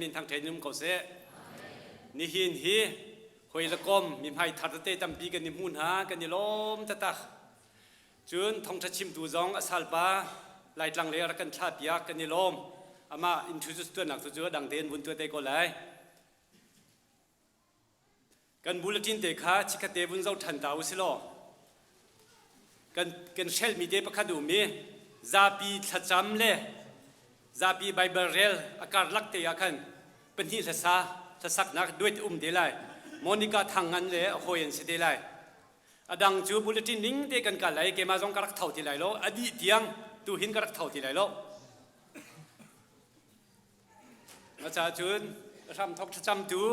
Min thangṭhen in um ko seh. Nihin hi hawi le kom mihmai thar tete tampi kan i hmu hna, kan i lawm taktak. Cun thawngṭha chimtu zong a salpa Laitlang lei a rak kan thlah piak, kan i lawm. Amah introduce tuannak cu cu a dang tein vun tuah te ko lai. Kan bulletin te kha chikkhat te vun zoh ṭhan ta u si law kan kan hrelmi te pakhat um i zapi thlacam le zapi Baibal rel a karlak te ah khan pahnih hlasa hlasaknak duet um te lai. Monica Thang Ngan le a hawi an si te lai. A dang cu bulletin ning te kan kal lai keimah zong ka rak tho ti lai lo a dih tiang tu hin ka rak tho ti lai lo. Na ca cun hramthok thlacamtu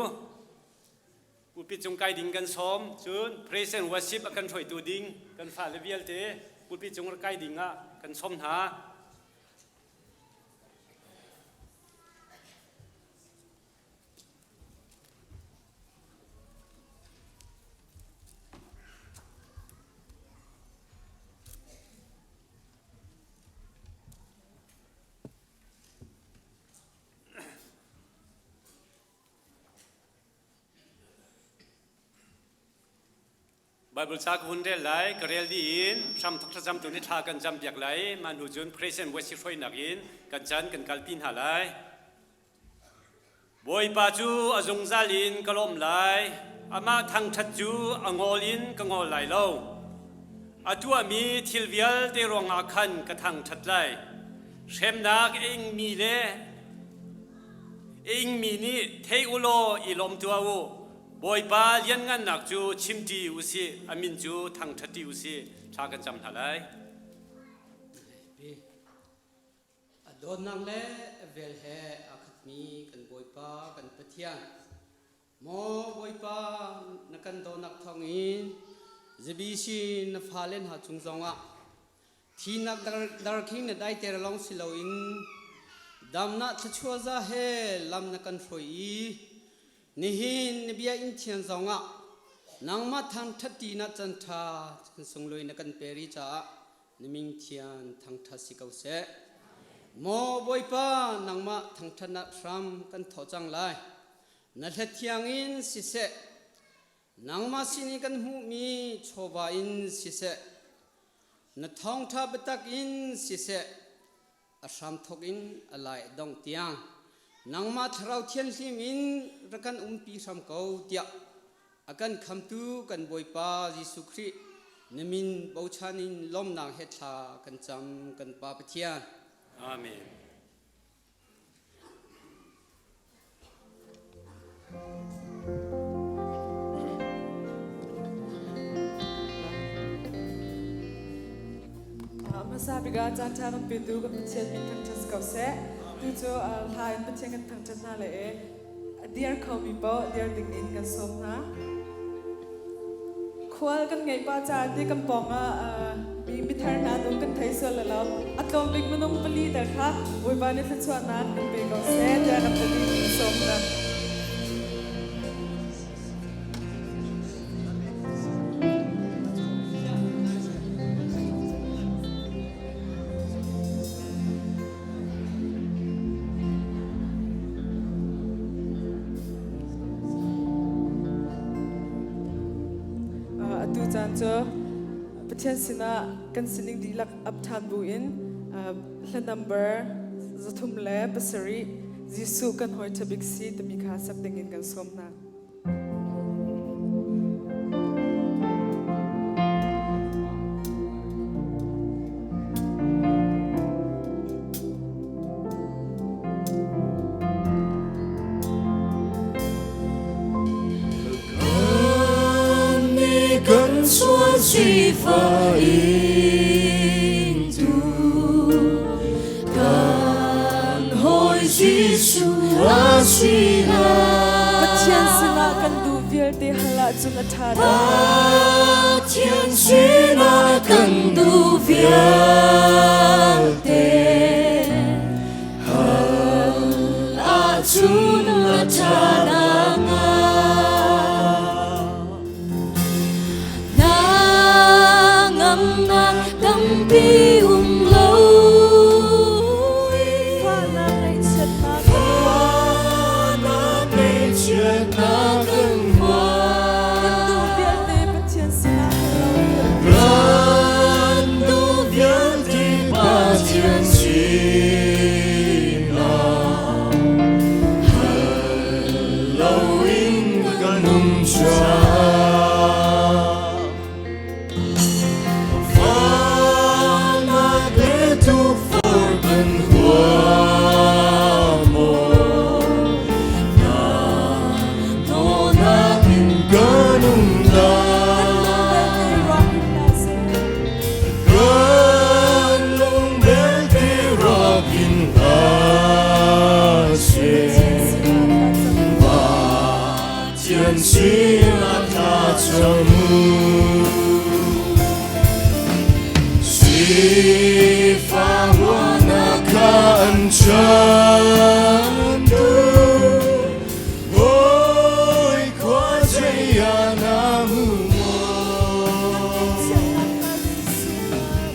pulpit cung kai ding kan sawm cun praise and worship a kan hruaitu ding kan fale vialte pulpit cung rak kai ding ah kan sawm hna. Bible ca ka hun rel lai, ka rel dih in hramthok thlacam tu nih thla kan cam piak lai. Mah hnu cun praise and worship hruainak in kan chan kan kalpi hna lai. Bawipa cu a zungzal in ka lawm lai, amah thangṭhat cu a ngol in ka ngol lai lo. A tuahmi thil vialte ruangah khan ka thangṭhat lai. Hremnak a ingmi le a ingmi nih thei u law i lawm tuah u. Bawipa lianngannak cu chimṭi u sih, a min cu thangṭhatṭi u sih. Thla kan cam hna lai. A dawtnak le a vel he aa khatmi kan Bawipa kan Pathian, maw Bawipa na kan dawtnak thawngin ZBC na fale hna cung zongah thihnak darkhing na daiter lawng si loin damnak thluachuah za he lam na kan hruai i nihin na bia inn thian zongah nangmah thangṭhat ṭinak can ṭha can sunglawi na kan peri caah na min thian thangṭhat si ko seh. Maw Bawipa, nangmah thangṭhatnak hram kan thawh cang lai. Na hlet thiang in siseh, nangmah sin i kan hmuhmi chawva in siseh, na thawngṭha biatak in siseh, a hramthawk in a lai dongh tiang nangmah thlarau thianghlim in rak kan umpi hram ko tiah a kan khamtu kan Bawipa Jesuh Khrih na min bochan in lawmnak he thla kan cam kan Pa Pathian. Amen. Hmasa bik ah caan ṭha kan petu kan Pathian min thangṭhat si ko seh. Tu cu hla in Pathian kan thangṭhat hna le e a dir khomi paoh dir ding in kan sawm hna. Khual kan ngeih pah caah ti kan pawng ah mi mithar hna an um kan thei sual le lo. A tlawm bik minung pali tal kha Bawipa nih thluachuahnak kan pe ko seh tiah kan tadi kan sawm hna. Atu caan cu Pathian sinah kan sining dihlak ap ṭhan buin hla number 307 Jesuh kan hawi ṭha bik si timi kha sak dingin kan sawm hna. Kan sual sifah ingtu kan hawi Jesuh a si Pathian sinah kan duh vialte hal ahcun a ṭha dah. Pathian sinah kan duh vialte hal ahcun a ṭha dah hnga. Na ngamnak tampi um lo Fahnak ngaihchiatnak kan tuar. Ngaihchiatnak kan huam. Kan duh vialte Pathian sinah hal lo. Kan duh vialte Pathian sinah hal loin kan um caah. Fahnak le tukforh kan huam maw? Na dawtnak in kan um Kan lung belte rawk in hna seh. Kan lung belte rawk in hlah seh. Pathian sinah thlacam. Pathian sinah thlacam u. Sifah ruahnak kha an chantu. Bawi khua zei ah na hmu maw?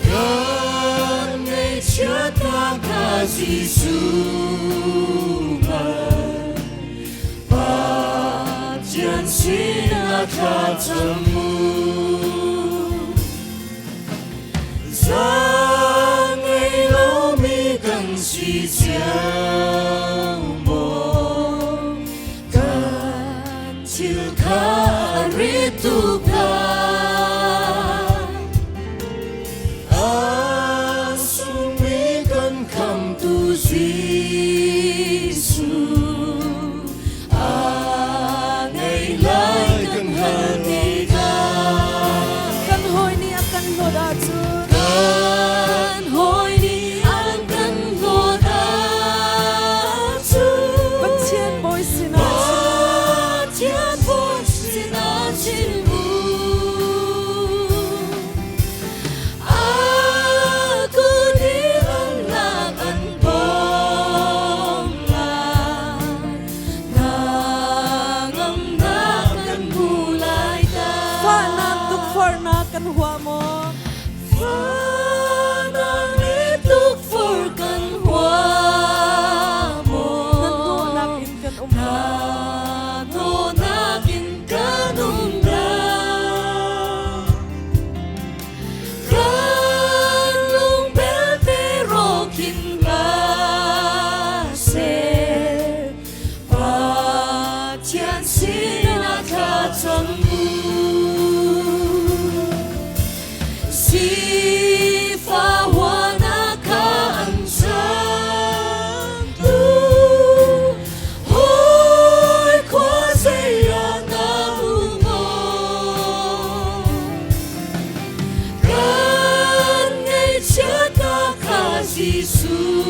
Kan ngaihchiatnak kha Jesuh hngal. Pathian sinah thlacam u. Zaang ngei lomi kan si cio maw? Kan thil kha a rit tuk lai. A sungmi kan khamtu Jesuh a ngei lai kan hal tikah. Kan hawi nih a kan hlawt ahcun. Kan hawi nih an kan hlawt ahcun. Pathian bawi sinah chim. Pathian bawi sinah chim u. A kut in an lak an pom lai. Hnangamnak kan hmu lai ta. Fahnak tukforhnak kan hua maw? Fahnak le tukforh kan huam maw? Nan dawhnak in kan um dah. Na dawhnak in kan um dah. Kan lung belte rawk in hlah seh. Pathian sinah thlacam u. Sifah huahnak kha an chantu. Hawi khua zei ah na hmu maw? Kan ngaihchiatnak kha Jesuh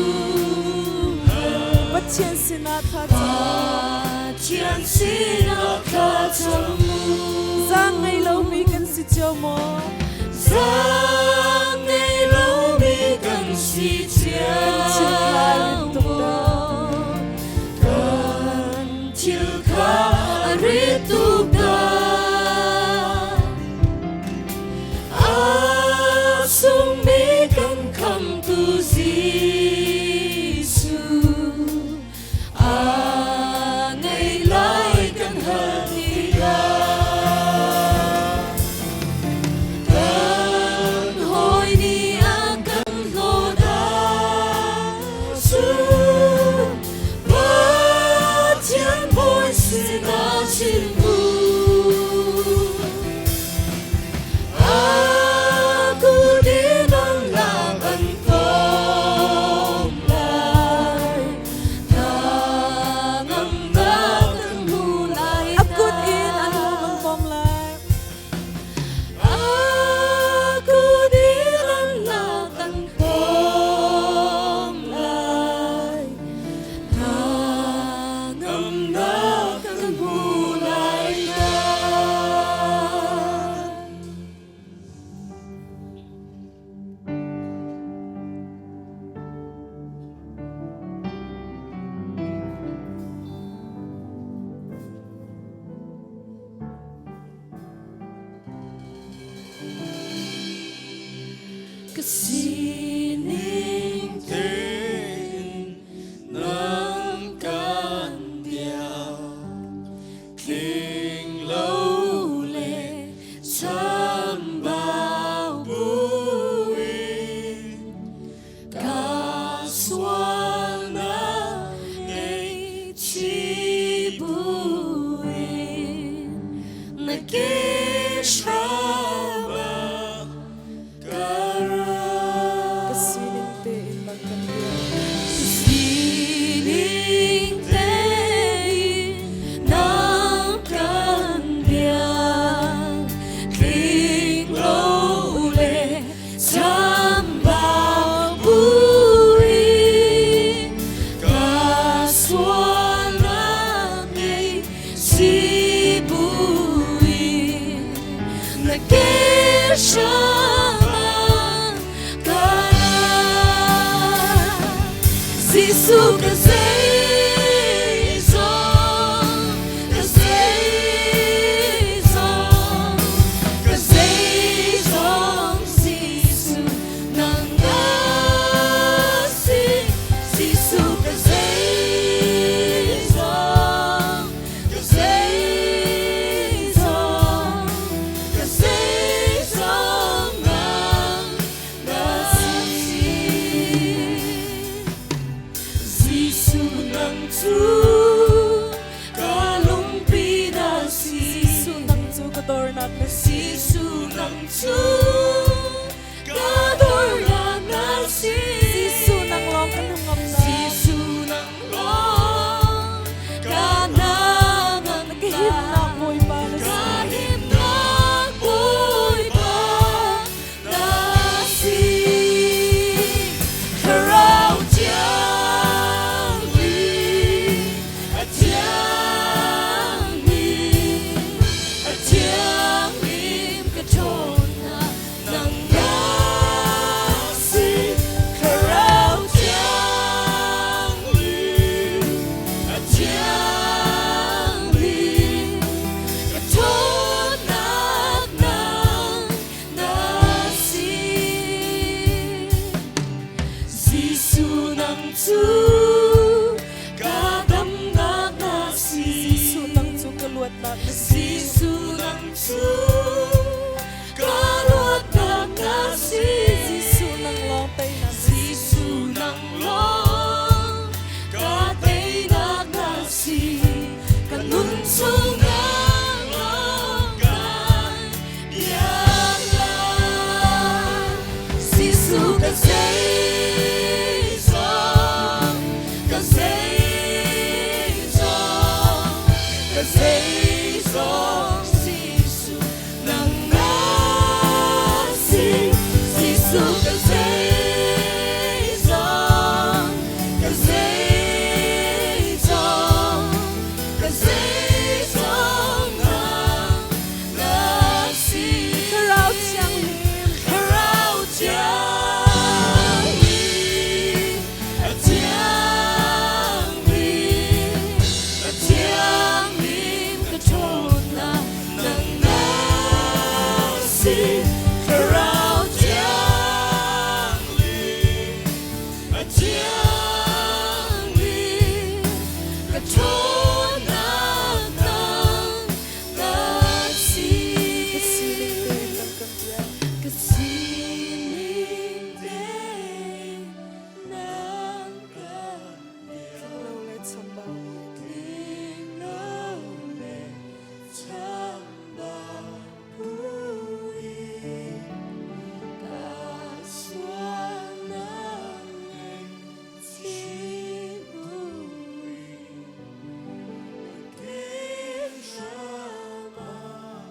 Pathian sinah thlacam. Pathian sinah thlacam u. Zaang ngei lomi kan si cio maw? Zaang ngei lomi kan si cio Kan thil kha a rit tuk dah. Kan thil kha a rit tuk dah. A sungmi kan khamtu Jesuh a ngei lai kan hal tikah. Kan hawi nih a kan hlawt ahcun Pathian bawi sinah chim u. A kut in an lak an pom lai. Hnangamnak kan hmu lai A kut in an hung kan pom lai. A kut in an lak an pom lai. Hnangamnak kan hmu lai ta. Ka sining tein nang kan biak. luatnak na si. Jesuh nang cu ka luatnak na si. Jesuh nang lawng teinak na si. Jesuh nang lawng ka teinak na si. Ka nun chung nang lawng kan biak lai. Jesuh ka zeizong, ka zeizong, ka zeizong, Jesuh nang na si. Jesuh ka zeizong, ka zeizong, ka zeizong nang na si. Thlarau Thianghlim. Thlarau Thianghlim, a Thianghlim, a Thianghlim ka ṭhawnnak nang na si. Thlarau Thianghlim, a Thianghlim, ka ṭhawnnak nang na si. Ka sining tein nang kan biak. Ka sining tein nang ka Tling lo le chambau buin. tling lo le chambau buin ka sualnak ngaihchih buin na ke hram ah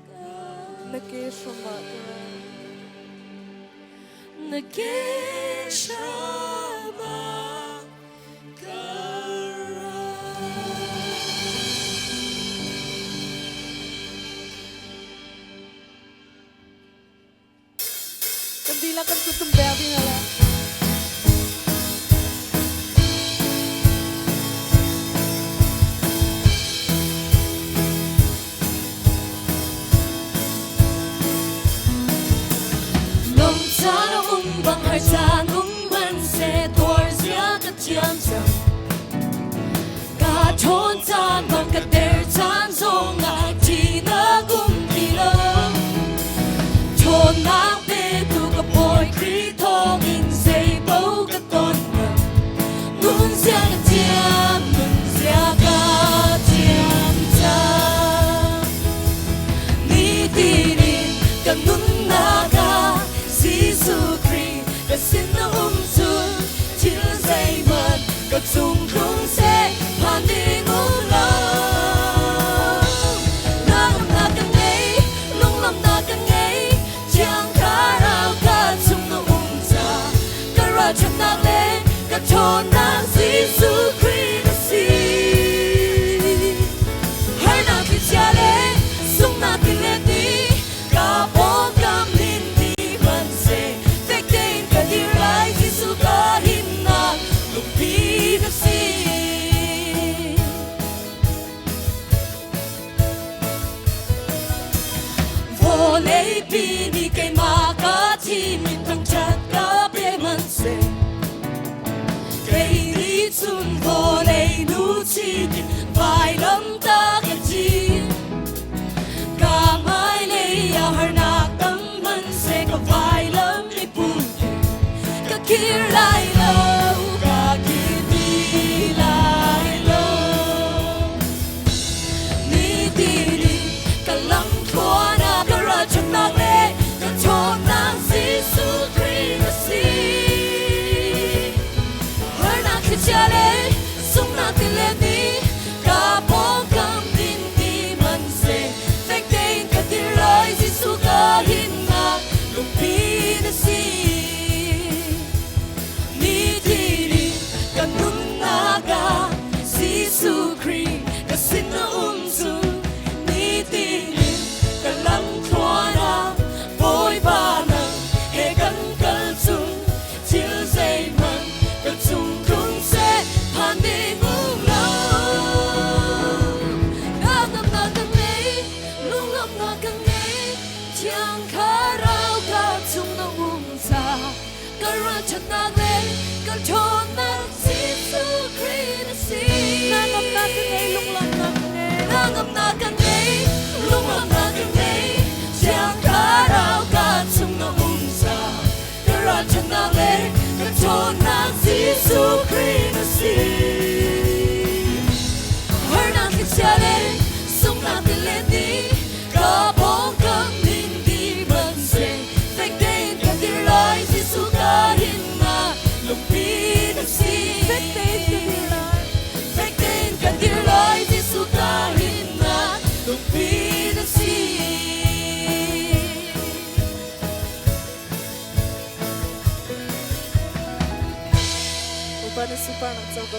ka Na ke hram ah ka ra. Na ke hram ah ka ra. Kan dihlak kan kut kan bel ding ala. Lung caan a um bang har caan um hmanhseh tuar zia ka thiam cang. Ka ṭhawn caan bang ka der caan zongah ṭihnak um ti lo. Ṭhawnnak petu ka Bawi Khrih thawngin.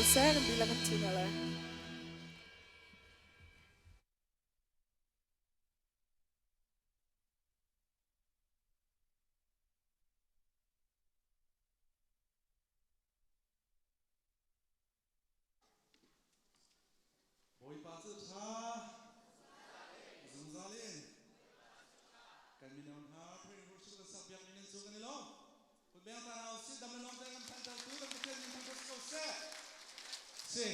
ko seh kan dihlak kan ṭhi hna lai. Bawipa cu ṭha zungzal in kan mino hna praise worship kan sak biak mi nan cung kan i lawm. Kut beng ta hna usih dam le nuam tein kan phanhtertu kan Pathian min thangṭhat si ko seh. Si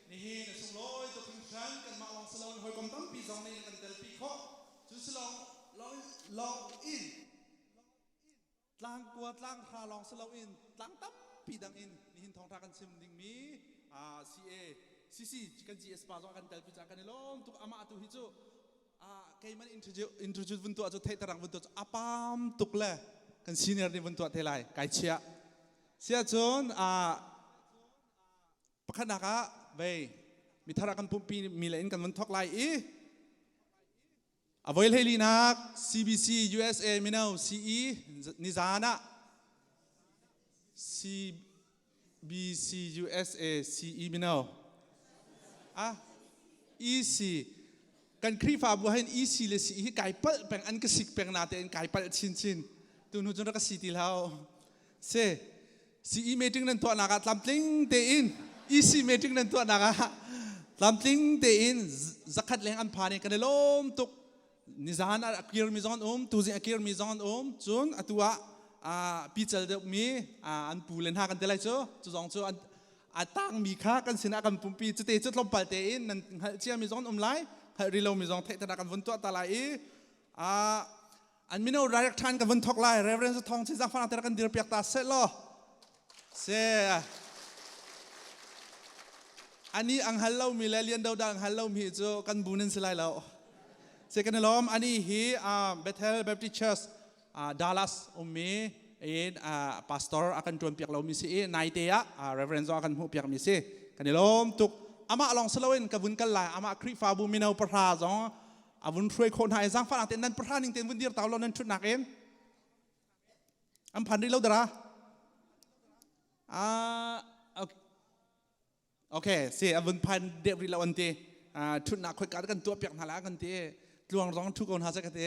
nihin a sunglawi tuk hringhran kanmah lawng si loin hawikom tampi zong nih an kan telpi khawh. Cu si lawng lawng in tlangkua tlanghra lawng si loin tlang tampi dang in nihin thawngṭha kan chim dingmi CA CC kan GS pa zong kan telpi caah kan i lawm tuk amah tu hi cu keiman introduce vun tuah cu theihterang vun tuah cu apam tuk le kan senior nih vun tuah te lai kai chia sia cun pakhatnak ah vei mithar ah kan pumpi mi le in kan vun thok lai i A voi hleilinak CBC USA mino CE nizan ah CBC USA CE mino ah EC kan Khrihfabu ah hin EC le CE hi kai palh peng an ka sik peng na tein kai palh chinchin tu hnu cun rak ka si ti hlah se CE meeting nan tuahnak ah tlamtling tein EC meeting nan tuahnak ah tlamtling tein zakhat leng an phan i kan i lawm tuk nizan ah a kirmi zong an um tuzing a kirmi zong an um cun atu ah pical deuhmi an pu le hna kan ti lai cu cu zong cu a tangmi kha kan sinah kan pumpi cute cu tlawmpal tein nan hngalh ciami zong an um lai hngalh rih lomi zong theihternak kan vun tuah ta lai i An mino direct ṭhan ka vun thok lai. Reverend Thong Chin Zangfang ter kan dir piak ta seh law. Se ani ang hal lo mi le lian do dang hal lo mi cu kan bu nan si lai lo. Se kan lom ani hi Bethel Baptist Church Dallas ummi in pastor a kan tuan piak lo mi si i naite ah Reverend zong a kan hmuh piak mi si. Kan i lawm tuk. Amah lawng si loin ka vun kal lai. Amah Khrihfabu mino pahra zong a vun hruai khawh hna i zaangfahnak tein nan pahra ning tein vun dir ta law nan ṭhutnak in an phan rih lo dara ah okay si a vun phan deuh rih lo an ti ṭhutnak khoi ka kan tuah piak hna la kan ti tluang zong ṭhu ko hna se ka ti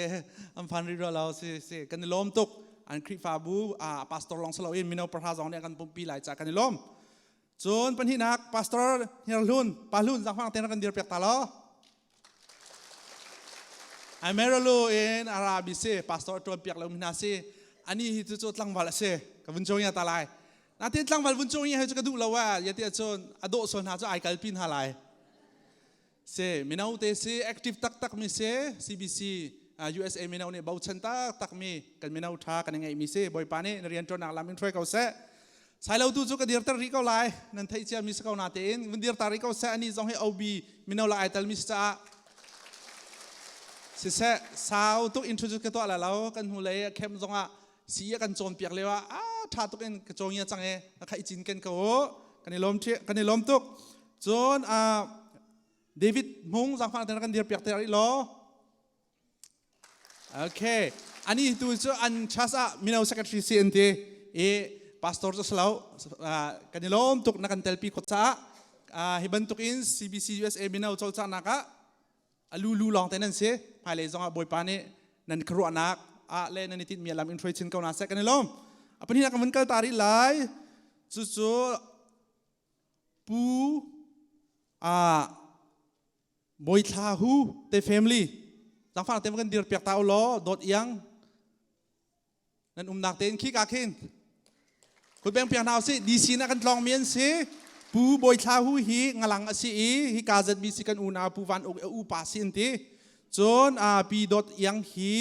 an phan rih lo si si kan i lawm tuk an Khrihfabu pastor long salo in mino pahra zong nih kan pumpi lai ca kan i lawm cun pahnihnak pastor Hniarhlun Pahlun zaangfang tein kan dir piak ta law Amarillo in Arabi si pastor tuan piak lo mi hna si ani hi cu cu tlangval a si ka vun cung ya ta lai natin tlangval vun cung hi cu ka duh lo a ya ti cun a dawh so hna cu ai kalpi hna lai si mino te si active taktak mi si CBC USA mino nih bochan taktak mi kan mino tha kan ngeih mi si Bawipa nih na rian ṭuannak lam in hruai ko seh Sailo tu cu ka dirter rih ko lai nan theih cia mi si ko na tein vun dirta rih ko seh ani zong hi OB mino la ai tel mi si caah siseh sau tuk introduce ka tuah la lo kan hnu lei camp zong ah si kan cawn piak lio ah a tha tuk in ka cawn cang e ka i cin ken ko kan i lawm kan i lawm tuk cun David Hmung zangfang te kan dir piak te rih law Okay. Ani tu cu an church ah mino secretary si an ti i pastor cu salo kan i lawm tuk na kan telpi khawt caah hi bantuk in CBC USA mino cawlcanghnak ah alu lu lawng te nan si hmailei zong ah Bawipa nih nan khuaruahnak ah le nan i tinhmi lam in hruai chin ko na seh kan i lawm. A pahnih kan vun kal ta rih lai. Cucu Pu Bawi Thla Hu te family zangfang te kan dir piak ta u law dawt iang nan umnak tein khi ka khin kut beng piak hna usih DC na kan tlong mi an si Pu Bawi Thla Hu hi ngalang a si i hi ka ZBC kan unau Pu Van Uk u pa si an ti cun Pi Dawt Iang hi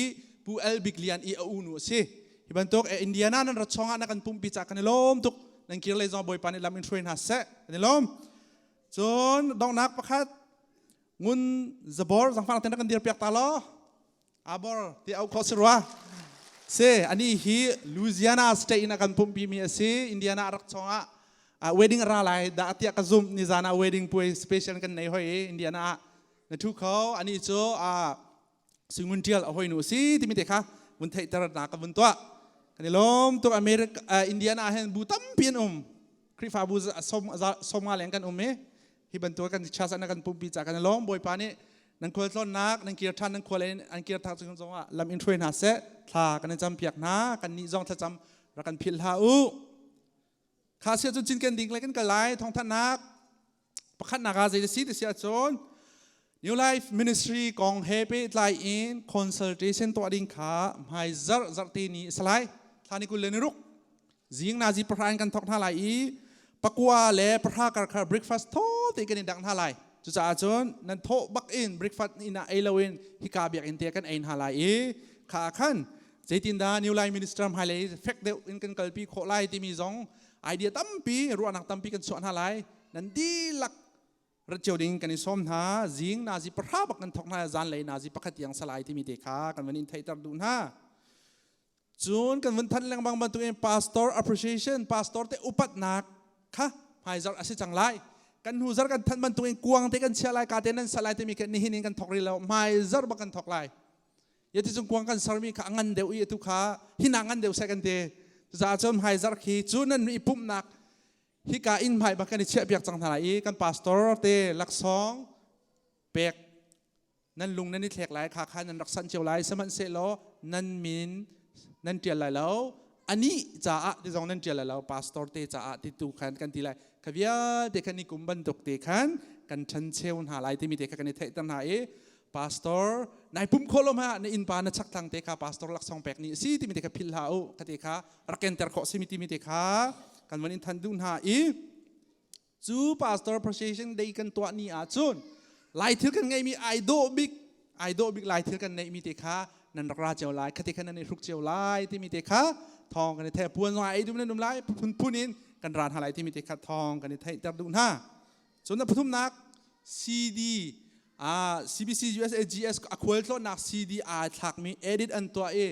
Pu L Bik Lian i a unu a si hi bantuk Indiana nan rat chong ah na kan pumpi ca kan i lawm tuk nan kir lei zong Bawipa nih lam in hruai hna seh kan i lawm Cun donghnak pakhat ngun zabor zangfang ten kan dir piak ta law abor ti au kho si rua se ani hi Louisiana state in a kan pumpi mi a si Indiana rak chong ah wedding ra lai da tiah ka zum ni zan ah wedding puai special kan nei hoi Indiana ah na thu kho ani cu a singun tial a hoi nu si timi te kha vun theihter na ka vun tuah kan i lawm tuk America Indiana hen bu tampi an um. Khrihfabu som nga leng kan um i hi bantuk kan church na kan pumpi ca kan lawm. Bawipa nih nan khual tlawnnak nan kir than, nan khual in an kir thak chung zong ah lam in hruai hna seh. Thla kan in cam piak hna. Kan nih zong thlacam rak kan philh hlah u. Kha sia cun cinken ding le kan kal lai. Thawngthanhnak pakhatnak ah zei si ti si ahcun New Life Ministry kong he pehtlai in consultation tuah ding kha hmai zarh zarhte ni salai thla ni 26 zing nazi 10 in kan thok hna lai i 9 le 10 kar kha breakfast tho te kan in dak hna lai. Cucaah cun nan thawh bak in breakfast inn ah ei loin hika biakinn te kan ei hna lai i kha khan zeitindah New Life Minister hmailei fek deuh in kan kalpi khawh lai timi zong idea tampi, ruahnak tampi kan chuah hna lai. Nan dihlak rat cio ding kan i sawm hna. Zing nazi 10 bak kan thok hna, zan lei nazi 1 tiang salai timi te kha kan van in theihter duh hna. Cun kan vun than lengmang bantukin pastor appreciation, pastor te upatnak kha hmaizarh a si cang lai. Kan hnu zarh kan thanh bantukin kuang te kan chia lai, ka te nan salai timi kha nihin in kan thok rih lo, hmaizarh bak kan thok lai. Yati cung kuang kan sermi kha a ngan deuh i atu kha hina ngan deuh seh kan ti. Cucaah cun hmaizarh khi cu nan i pumhnak hika inn hmai bak kan i chiah piak cang hna lai i kan pastor te laksawng pek nan lung nan i thlek lai. Kha kha nan rak sanh cio lai, sihmanhsehlaw nan min nan ṭial lai lo. Ani caah ti zong nan ṭial lai lo, pastor te caah ti tu khan kan ti lai. Kha vialte khan ni kum bantuk te khan kan ṭhen cheu hna lai timi te kha kan i theihter hna i pastor nai pum khawh lo ma na innpa na chakthlang te kha pastor laksawng pek ni si timi te kha philh hlah u. Kha te kha rak kenter khawh simi timi te kha kan van in than duh hna i cu pastor appreciation day kan tuah ni ah cun lai thil kan ngeimi ai dawh bik, ai dawh bik lai thil kan neihmi te kha nan rak ra cio lai. Khate kha nan i hruk cio lai timi te kha thawng kan i theih. Puan zong ai dum nan um lai, phun phun in kan ra hna lai timi te kha thawng kan i theihter duh hna. Cun a pathumnak, CD CBC USA GS a khual tlawnnak CD aa thlakmi edit an tuah i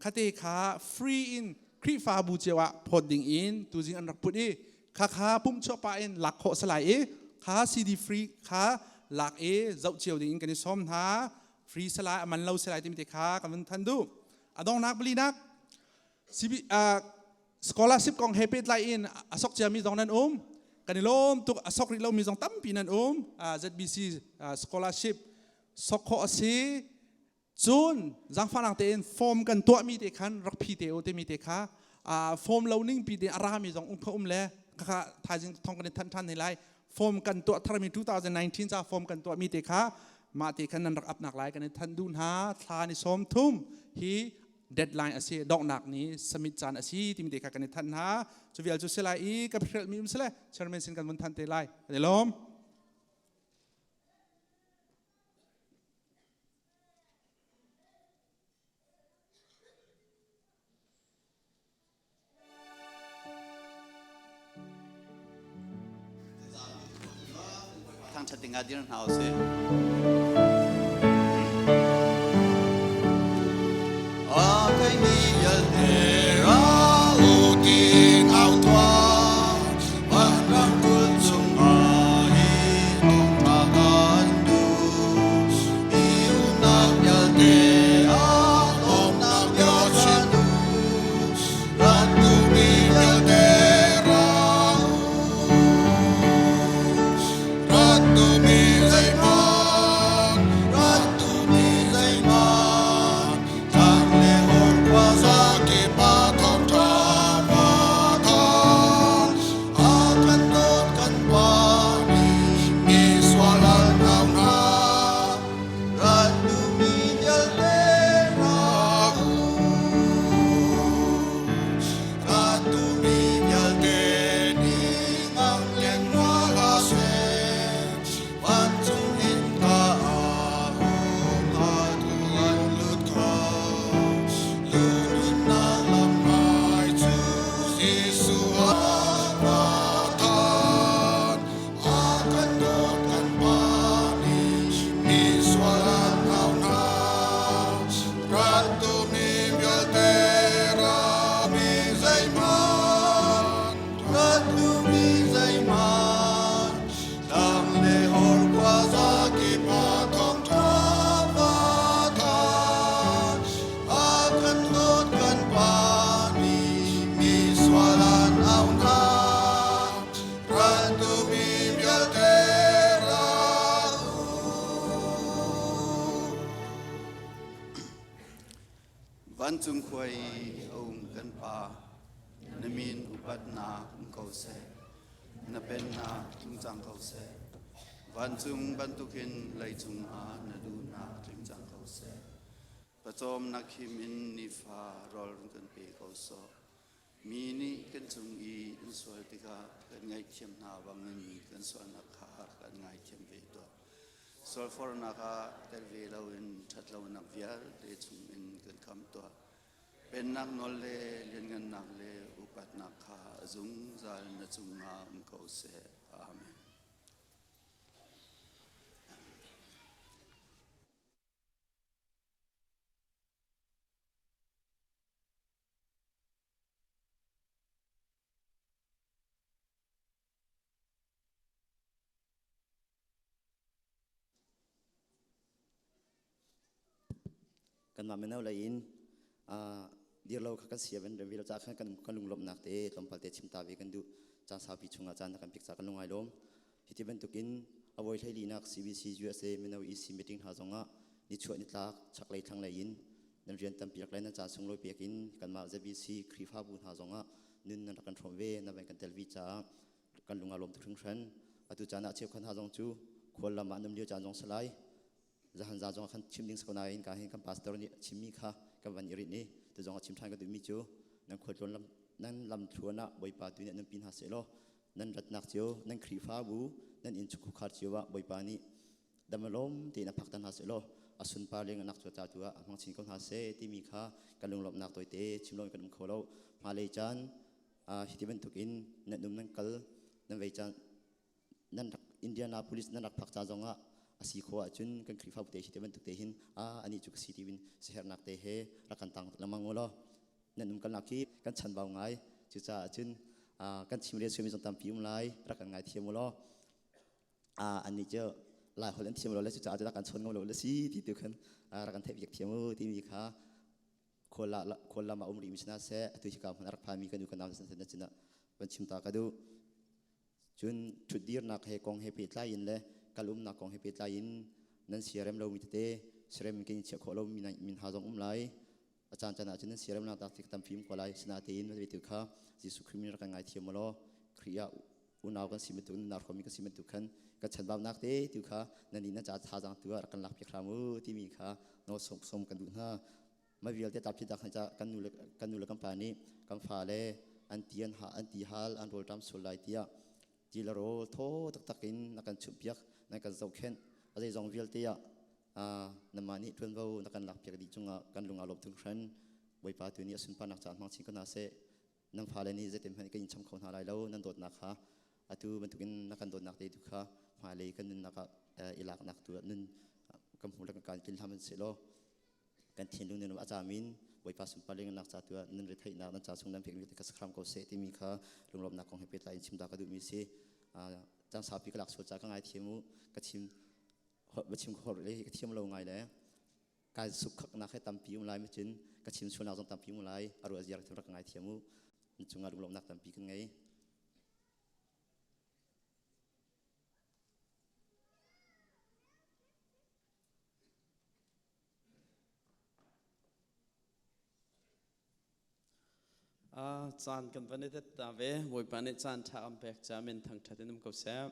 khate kha free in Khrihfabu cio ah phawt ding in tuzing an rak put i kha kha pumh chuah pah in lak khawh salai i kha CD free kha lak i zoh cio ding in kan i sawm hna. Free salai, aman lo salai timi te kha kan vun than duh. Adongnak palinak, CB scholarship kong he pehtlai in a sok ciami zong nan um, kan i lawm tuk. A sok rih lomi zong tampi nan um. ZBC scholarship sok khawh a si. Cun zaangfahnak tein form kan tuahmi te khan rak phi te u timi te kha, form lo ning pi te a rami zong um kha um le kha thaizing thong kan i than than lai. Form kan tuah tharmi 2019 ca form kan tuahmi te kha mah te khan nan rak apnak lai kan i than duh hna. Thla ni 30 hi deadline a si, donghnak ni submit caan a si timi te kha kan i than hna. Cu vial cu si lai i ka hrelh mi um sile chairman sin kan vun than te lai. Kan i lawm. Thangṭhat ding ah dir hna usih. A theimi vialte ra u tiin au tuah, vanram kul chungah hi thawngṭha kan duh. Mi umnak vialte ah lawmhnak bia chim u, rat duhmi vialte ra u. Rat duhmi zeihmanh Vancung khua i a um kan Pa, na min upatnak um ko seh. Na pennak tlung cang ko seh. Vancung bantukin leicung ah na duhnak tling cang ko seh. Pawcawmnak him in nifa rawl run kan pe ko sawh. Mi nih kan cung i an sual tikah kan ngaihthiam hna bangin kan sualnak kha kan ngaithiam ve tuah. Sualfornak ah tel ve loin ṭhatlonak vialte chungin kan khamh tuah. Pennak nawl le lianngannak le upatnak kha a zungzal na cungah um ko seh. Amen. Kanmah mino lei in dirlo kha kan siam in rem ca khan kan lunglawmhnak te tlawmpal te chim ta ve kan duh. Caan saupi chungah caan na kan pek ca kan lungai lawm. Hiti bantukin a voi hleilinak CBC USA mino EC meeting hna zongah nichuah nitlak chaklei thlanglei in nan rian tampi rak le nan caan sunglawi pek in kanmah ZBC Khrihfabu hna zongah nun nan rak kan hrawm ve na van kan tel vi caah kan lung aa lawm tuk hringhran. Atu caan ah cheukhat hna zong cu khual lam ah an um lio caan zong si lai. Zahan za zong ah khan chim ding si ko nain ka hin kan pastor nih a chimmi kha kan van i rinh i tu zong ah chim ṭhan ka duhmi cu nan khualtlawn lam nan lamthluan ah Bawipa tu nih an umpi hna seh law nan ratnak cio nan Khrihfabu nan inn chungkhar cio ah Bawipa nih dam lawm tein a phakter hna seh law a sunpar leng anak cu ca tu ah a hmang chin ko hna seh timi kha kan lunglawmhnak tawite chim loin kan um kho lo. Hmailei caan hiti bantukin nan um nan kal nan vei caan nan rak Indianapolis nan rak phak ca zongah a si khawh ahcun kan Khrihfabu te hi te bantuk te hin a ani cu ka si ti in siherhnak te he rak kan tang lengmang u law nan um kalnak hi kan chanbau ngai. Cucaah cun kan chim le suami zong tampi um lai, rak kan ngai thiam u law. Annih cu Lai holh an thiam lo le cucaah cu rak kan chawn ngam lo le si ti tu khan rak kan theih piak thiam u timi kha khual lam ah um rihmi si hna seh, atu hika hmun a rak phami kan u kan nau hna sinah van chim ta ka duh. Cun ṭhutdirnak he kong he pehtlai in le kal umnak kong he pehtlai in nan siarem lomi tete siarem in kan in chiah khawh lomi min hna zong um lai. A caan caan ah cun nan siaremnak dak tik tampi um ko lai. Sinain tu kha Jesuh Khrih min rak kan ngaithiam u law Khrih ah unau kan si bantuk nan hrawmi kan si bantuk khan kan chanbaunak te tu kha nan nih nan ca thazaang tu ah rak kan lak piak hram u timi kha nawl som kan duh hna. Mah vialte taphi dak ca kan nu le kan nu le kan pa nih kan fale an ti an ha an ti hal an rawlṭam sual lai tiah ti le rawl thaw taktak in na kan chumhpiak, na kan zohkhenh. A zeizong vialte ah namah nih ṭuanvo na kan lakpiak dih cungah kan lung aa lawm tuk hran. Bawipa tu nih a sunparnak caah hmang chin ko hna seh. Nan fale nih zeitin hmanh kan in cham kho hna lai lo. Nan dawtnak kha atu bantukin na kan dawtnak te tu kha hmailei kan nunnak ah i laknak tu ah nun kan hmu le kan kaan tlin hlam seh law kan thinlung nan a camin Bawipa sunpar nak ca tu ah nan retheihnak nan ca chung nan pekmi te ka sakhram ko seh timi kha lunglawmhnak kong he pehtlai in chim ta ka duhmi si. Cang saupi ka lak sual ca ka ngai thiam u. Ka chim va chim khor le ka thiam lo ngai le kai suk khaknak he tampi um lai macun ka chim sualnak zong tampi um lai. A ruah ziar ka ngai thiam u. Nan cungah lunglawmhnak tampi kan ngei. Caan kan van i tet ta ve. Bawipa nih caan ṭha kan pek caah min thangṭhat in um ko seh.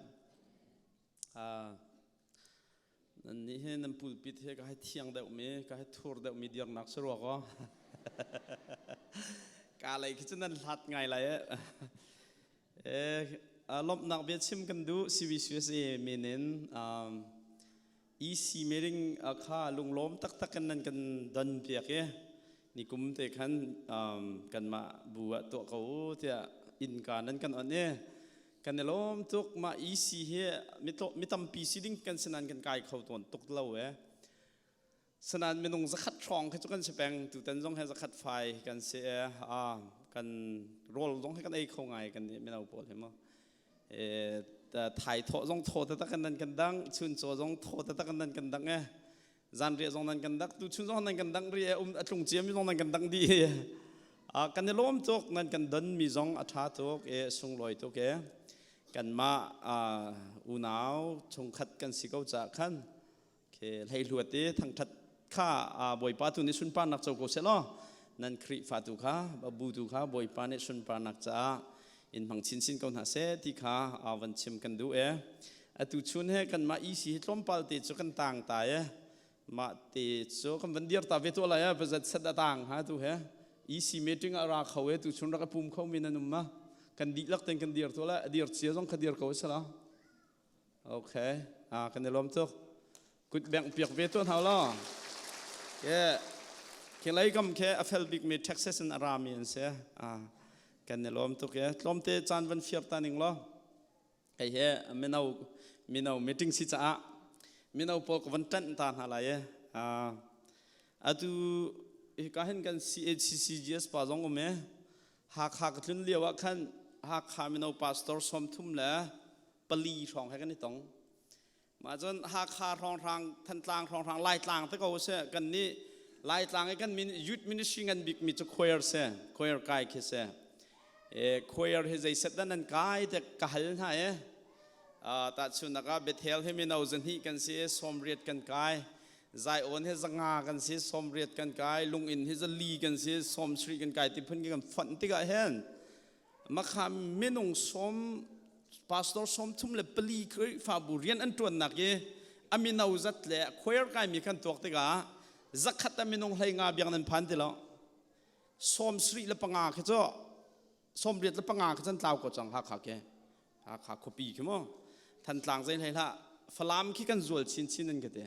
Nannih hi nan pulpit hi ka hei thiang deuhmi, ka hei thur deuhmi dirnak si rua kaw. Ka lei khi cu nan hlat ngai lai eh. Lawmhnak bia chim kan duh CBCUSA min in. EC meeting kha lunglawm taktak in nan kan don piak i nikum te khan kanmah bu ah tuah ko u tiah innka nan kan on i kan i lawm tuk. Mah EC hi mi tampi si ding kan si nain kan kai kho tawn tuk lo e. Sanan minung 100 hrawng khi cu kan si peng. Tutan zong he 100 fai kan si e. Kan rawl zong he kan ei kho ngai kan nih mino pawl hi mu. Thai thawh zong thaw taktak in nan kan dang, chun caw zong thaw taktak in nan kan dang e, zanriah zong nan kan dak, tu chun zong nan kan dang ri e, um a tlung ciami zong nan kan dang dih. Kan i lawm tuk. Nan kan don mi zong a ṭha tuk e, sunglawi tuk e. Kanmah unau chungkhat kan si ko caah khan ke hleihluat i thangṭhat kha Bawipa tu nih sunparnak co ko seh law. Nan Khrihfa tu kha, bu tu kha Bawipa nih sunparnak caah in hmang chinchin ko hna seh ti kha van chim kan duh e. Atu chun he kanmah EC hi tlawmpal te cu kan tang ta e. Mah te cu kan van dir ta ve tuah lai e, pazat set a tang ha tu he. EC meeting ah ra kho e tu chun rak i pum kho mi nan um ma. Kan dihlak ten kan dir tuah lai, a dir cia zong kha dir ko sala. Okay, ah kan i lawm tuk. Kut bengh piak ve tuah hna law. Ke ke lei kam ke a fel bik mi Texas in a ra mi an si. Ah kan i lawm tuk e. Tlawmte caan van fiar ta ning law. Kei he mino mino meeting si caah mino pawl ka van ṭanh ta hna lai e. Ah atu hika hin kan CHCCGS pa zong um e. Hakha ka tlun lio ah khan Hakha mino pastor 34 le pali hrawng he kan i tong. Mah cun Hakha hrawnghrang, Thantlang hrawnghrang, Laitlang te ko seh kan nih Laitlang i kan min youth ministry ngan bik mi cu choir se, choir kai khi se. E, choir hi zei set dah nan kai te ka hal hna e. Tahchunhnak ah Bethel hi mino zahnih kan si, 80 kan kai. Zion hi 500 kan si, 80 kan kai. Lunginn hi 400 kan si, 70 kan kai ti phun kan fonh tikah hin Makha minung sawm pastor 34 Khrihfabu rian an ṭuannak i a mino zat le choir kaimi kan tuak tikah 100 a minung 15 biang nan phan ti lo. 75 khi cu 85 khi can tlau ko cang Hakha ke. Hakha khuapi khi mu. Thantlang zei hlei hlah. Falam khi kan zual chinchin an ka ti.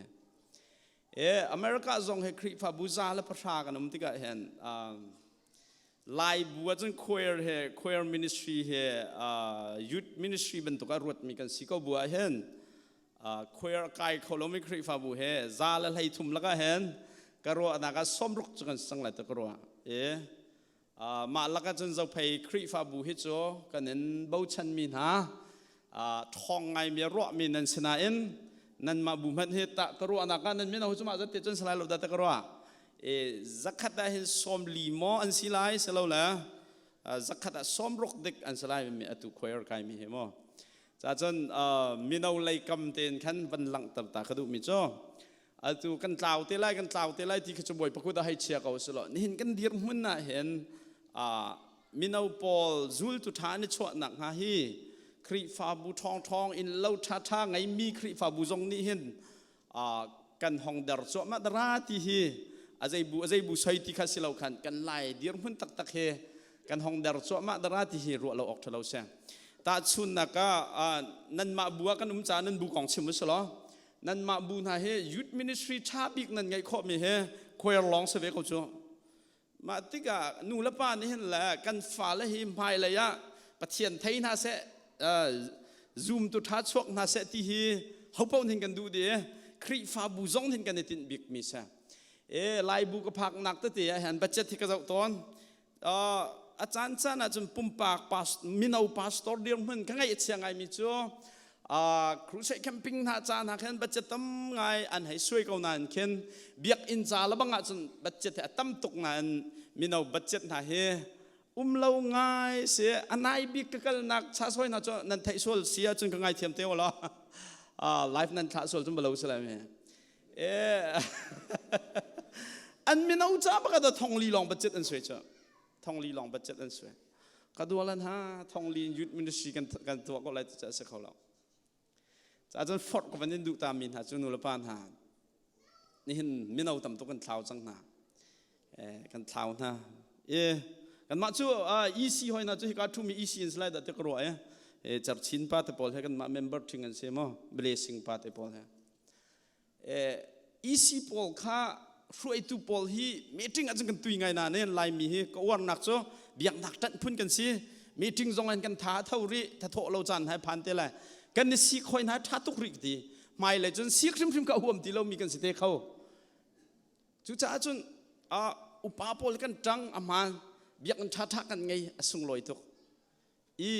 E America zong he Khrihfabu 110 kan um tikah hin Lai bu ahcun choir he choir ministry he youth ministry bantuk ah ruatmi kan si ko bu ah hin choir kai kho lomi Khrihfabu he 133 lakah hin ka ruahnak ah 60 cu kan sang lai ta ka ruah. E mah lakah cun Zophei Khrihfabu hi cu kan in bochanmi hna ṭhawng ngaimi ruahmi nan si nain nanmah bu hmanh hi tah ka ruahnak ah nan mino cu mah zat te cun salai lo dah ta ka ruah. E, 100 ah hin 40 maw an si lai si lo le 100 ah 60 dik an si lai mi atu choir kai mi hi maw ca cun mino lei kam tein khan van langhter ta ka duh mi cu atu kan tlau te lai kan tlau te lai ti khi cu bawi pakut a hei chia ko si lo nihin kan dir hmun ah hin mino pawl zultu ṭha an i chuah nak hnga hi Khrihfabu ṭhawng ṭhawng in lo ṭha ṭha ngeimi Khrihfabu zong nih hin kan hong der cuahmah dara ti hi a zeibu a zeibu soi ti kha si lo khan kan lai dirhmun taktak hi kan hong der cuahmah dara ti hi ruah lo awk ṭha lo si tahchunnak ah nanmah bu ah kan um caah nan bu kong chim u law nanmah bu hna hi youth ministry ṭha bik nan ngeih khawhmi hi choir lawng si ve ko cu Mah tikah nu le pa nih hin le kan fale hi hmailei ah Pathian thei hna seh, zumtu ṭha chuak hna seh ti hi hopaoh nih kan duh dih. Khrihfabu zong hin kan i tinh bikmi si. E, Laibu ka phaknak tete ah hin budget hi ka zoh tawn. A caan caan ah cun pumpak mino pastor dirhmun ka ngaih a chia ngaimi cu crusade camping hna ca hna khin budget tam ngai an hei suai ko nain khin biakinn ca le bang ah cun budget hi a tam tuk nain mino budget hna hi um lo ngai si a nai bik ka kalnak cha soi hna cu nan theih sual si ahcun ka ngaithiam te law live nan thlah sual cun balo si lai mi an mino ca baka 4000 lawng budget an suai cu 4000 lawng budget an suai Ka dualan ha 4000 in youth ministry kan kan tuah ko lai ti cu a si kho lo. Ca cun forh ka van in duh ta mi hna cu nu le pa hna nihin mino tam tuk kan thlau cang hna. Eh, kan thlau hna. E kanmah cu EC hoi hna cu hika ṭhumi EC in slide dah ti ka ruah e. E Cerchin pa te pawl he kanmah member ṭhing an si maw blessing pa te pawl he. EC pawl kha hruaitu pawl hi meeting ahcun kan tui ngai na ne Laimi hi ka uarnak cu biaknak ṭanh phun kan si meeting zong in kan tha tho rih thathawh lo caan hai phan te lai kan ni si khoi hna ṭha tuk rih ti hmai lei cun sik hrimhrim ka huam ti lomi kan si te kho cucaah cun upa pawl kan ṭang a hmaan biakinn ṭha ṭha kan ngei a sunglawi tuk I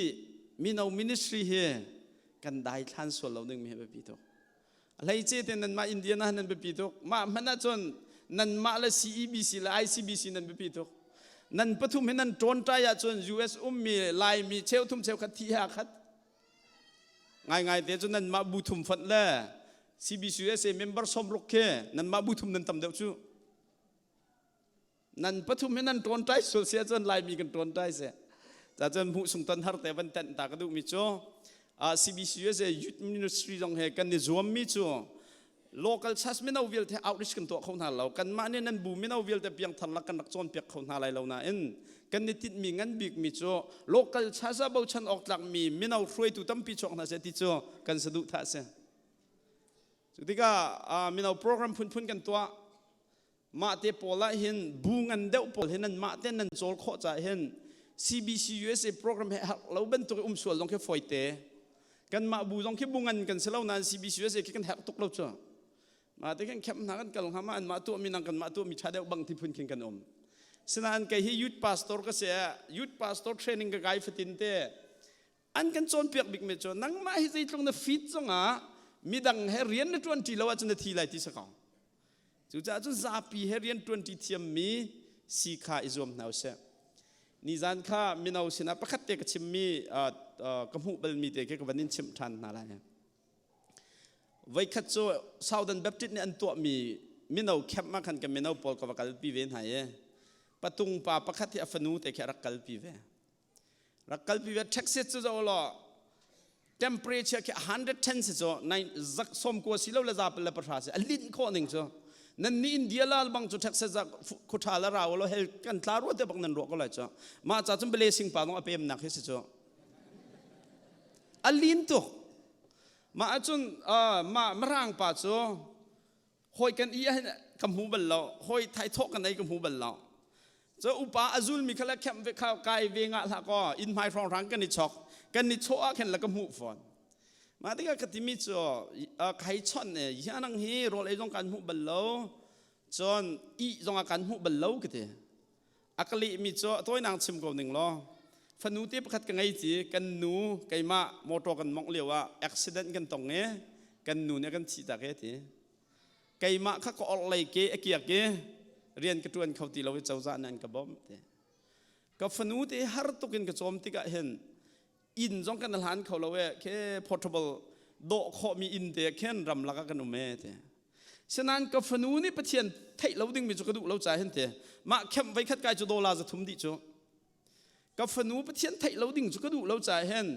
mino ministry hi kan daithlan sual lo ding mi hi biapi tuk. A hleice te nanmah Indiana nan biapi tuk. Mah hmanh ahcun nanmah le CEBC le ICBC nan biapi tuk. Nan pathum hi nan ṭawnṭai ahcun US ummi Laimi cheuthum cheukhat thi he aa khat. Ngaingai te cu nanmah bu thum fonh le CBC USA member 60 khi nanmah bu thum nan tam deuh cu. Nan pathum hi nan ṭawnṭai sual si ahcun Laimi kan ṭawnṭai si. Ca cun hmuh sung ton har te van tenh ta ka duhmi cu CBC USA Youth Ministry zong he kan i zuammi cu local church mino vialte outreach kan tuah kho hna lo. Kanmah nih nan bu mino vialte piangthar lak kan rak cawnpiak kho hna lai lo nain kan i tinhmi ngan bikmi cu local church ah bochan awk tlakmi mino hruaitu tampi chuak hna seh ti cu kan saduhthah a si. Cu tikah mino program phunphun kan tuah. Mah te pawl ah hin bu ngan deuh pawl hi nan mah te nan cawl khawh caah hin CBC USA program he har lo bantuk um sual zong khi fawi te. Kanmah bu zong khi bu ngan kan si lo nain CBC USA khi kan herh tuk lo cu. Mah te kan khem hna kan kal hnga ma an mah tuahmi nang kan mah tuahmi ṭha deuh bang ti phun khin kan um. Sinain kei hi youth pastor ka si youth pastor training ka kai fatin te an kan cawnpiak bikmi cu nangmah hi zeitluk na fit zongah midang he rian na ṭuan ṭi lo ahcun na thi lai ti si ko. Cucaah cun zapi he rian ṭuan ṭi thiammi si kha i zuam hna usih. Nizan kha mino sinah pakhat te ka chimmi ka hmuh balmi te khi ka van in chimh ṭhan hna lai. Voikhat cu Southern Baptist nih an tuahmi mino camp ah khan ka mino pawl ka va kalpi ve hna i patung pa pakhat hi a fanu te khi a rak kalpi ve. Rak kalpi ve Texas cu zoh law temperature khi 110 si cu zak som kua si lo le za le pahra si a linh khawh ning cu nan ni India la bang cu Texas ah khutha la rau lo hel kan tla ruat te bak nan ruah ko lai cu mah ca cun blessing pa nong a pem nak hi si cu a lin tuk mah ahcun mah marang pa cu hawi kan i ahhin ka hmu bal lo hawi thai thawh kan ei ka hmu bal lo cu upa a zulmi kha le khem ve kha kai ve nga hlah kaw inn hmai hrawng hrang kan i chok kan i chawh ah khin la ka hmuh fawn mah tikah ka timi cu kai chon e hianang hi rawl ei zong kan hmuh bal lo cun ih zong ah kan hmuh bal lo ka ti a ka lehmi cu tawinak chim ko ning law fanu te pakhat ka ngei ci kan nu keimah motor kan mongh lio ah accident kan tong i kan nu nih a kan thih tak e ti keimah kha ka orh lei ke a kiak i rian ka tuan kho ti lo i cozah nih an ka bawmh ti ka fanu te har tuk in ka cawm tikah hin inn zong kan hlan kho lo e ke portable dawh khawhmi inn te khin ramlak ah kan um e ti Sinain ka fanu nih Pathian theih lo dingmi cu ka duh lo ca hin te mah khem voi khat kai cu dola za thum dih cu ka fanu Pathian theih lo ding cu ka duh lo ca hin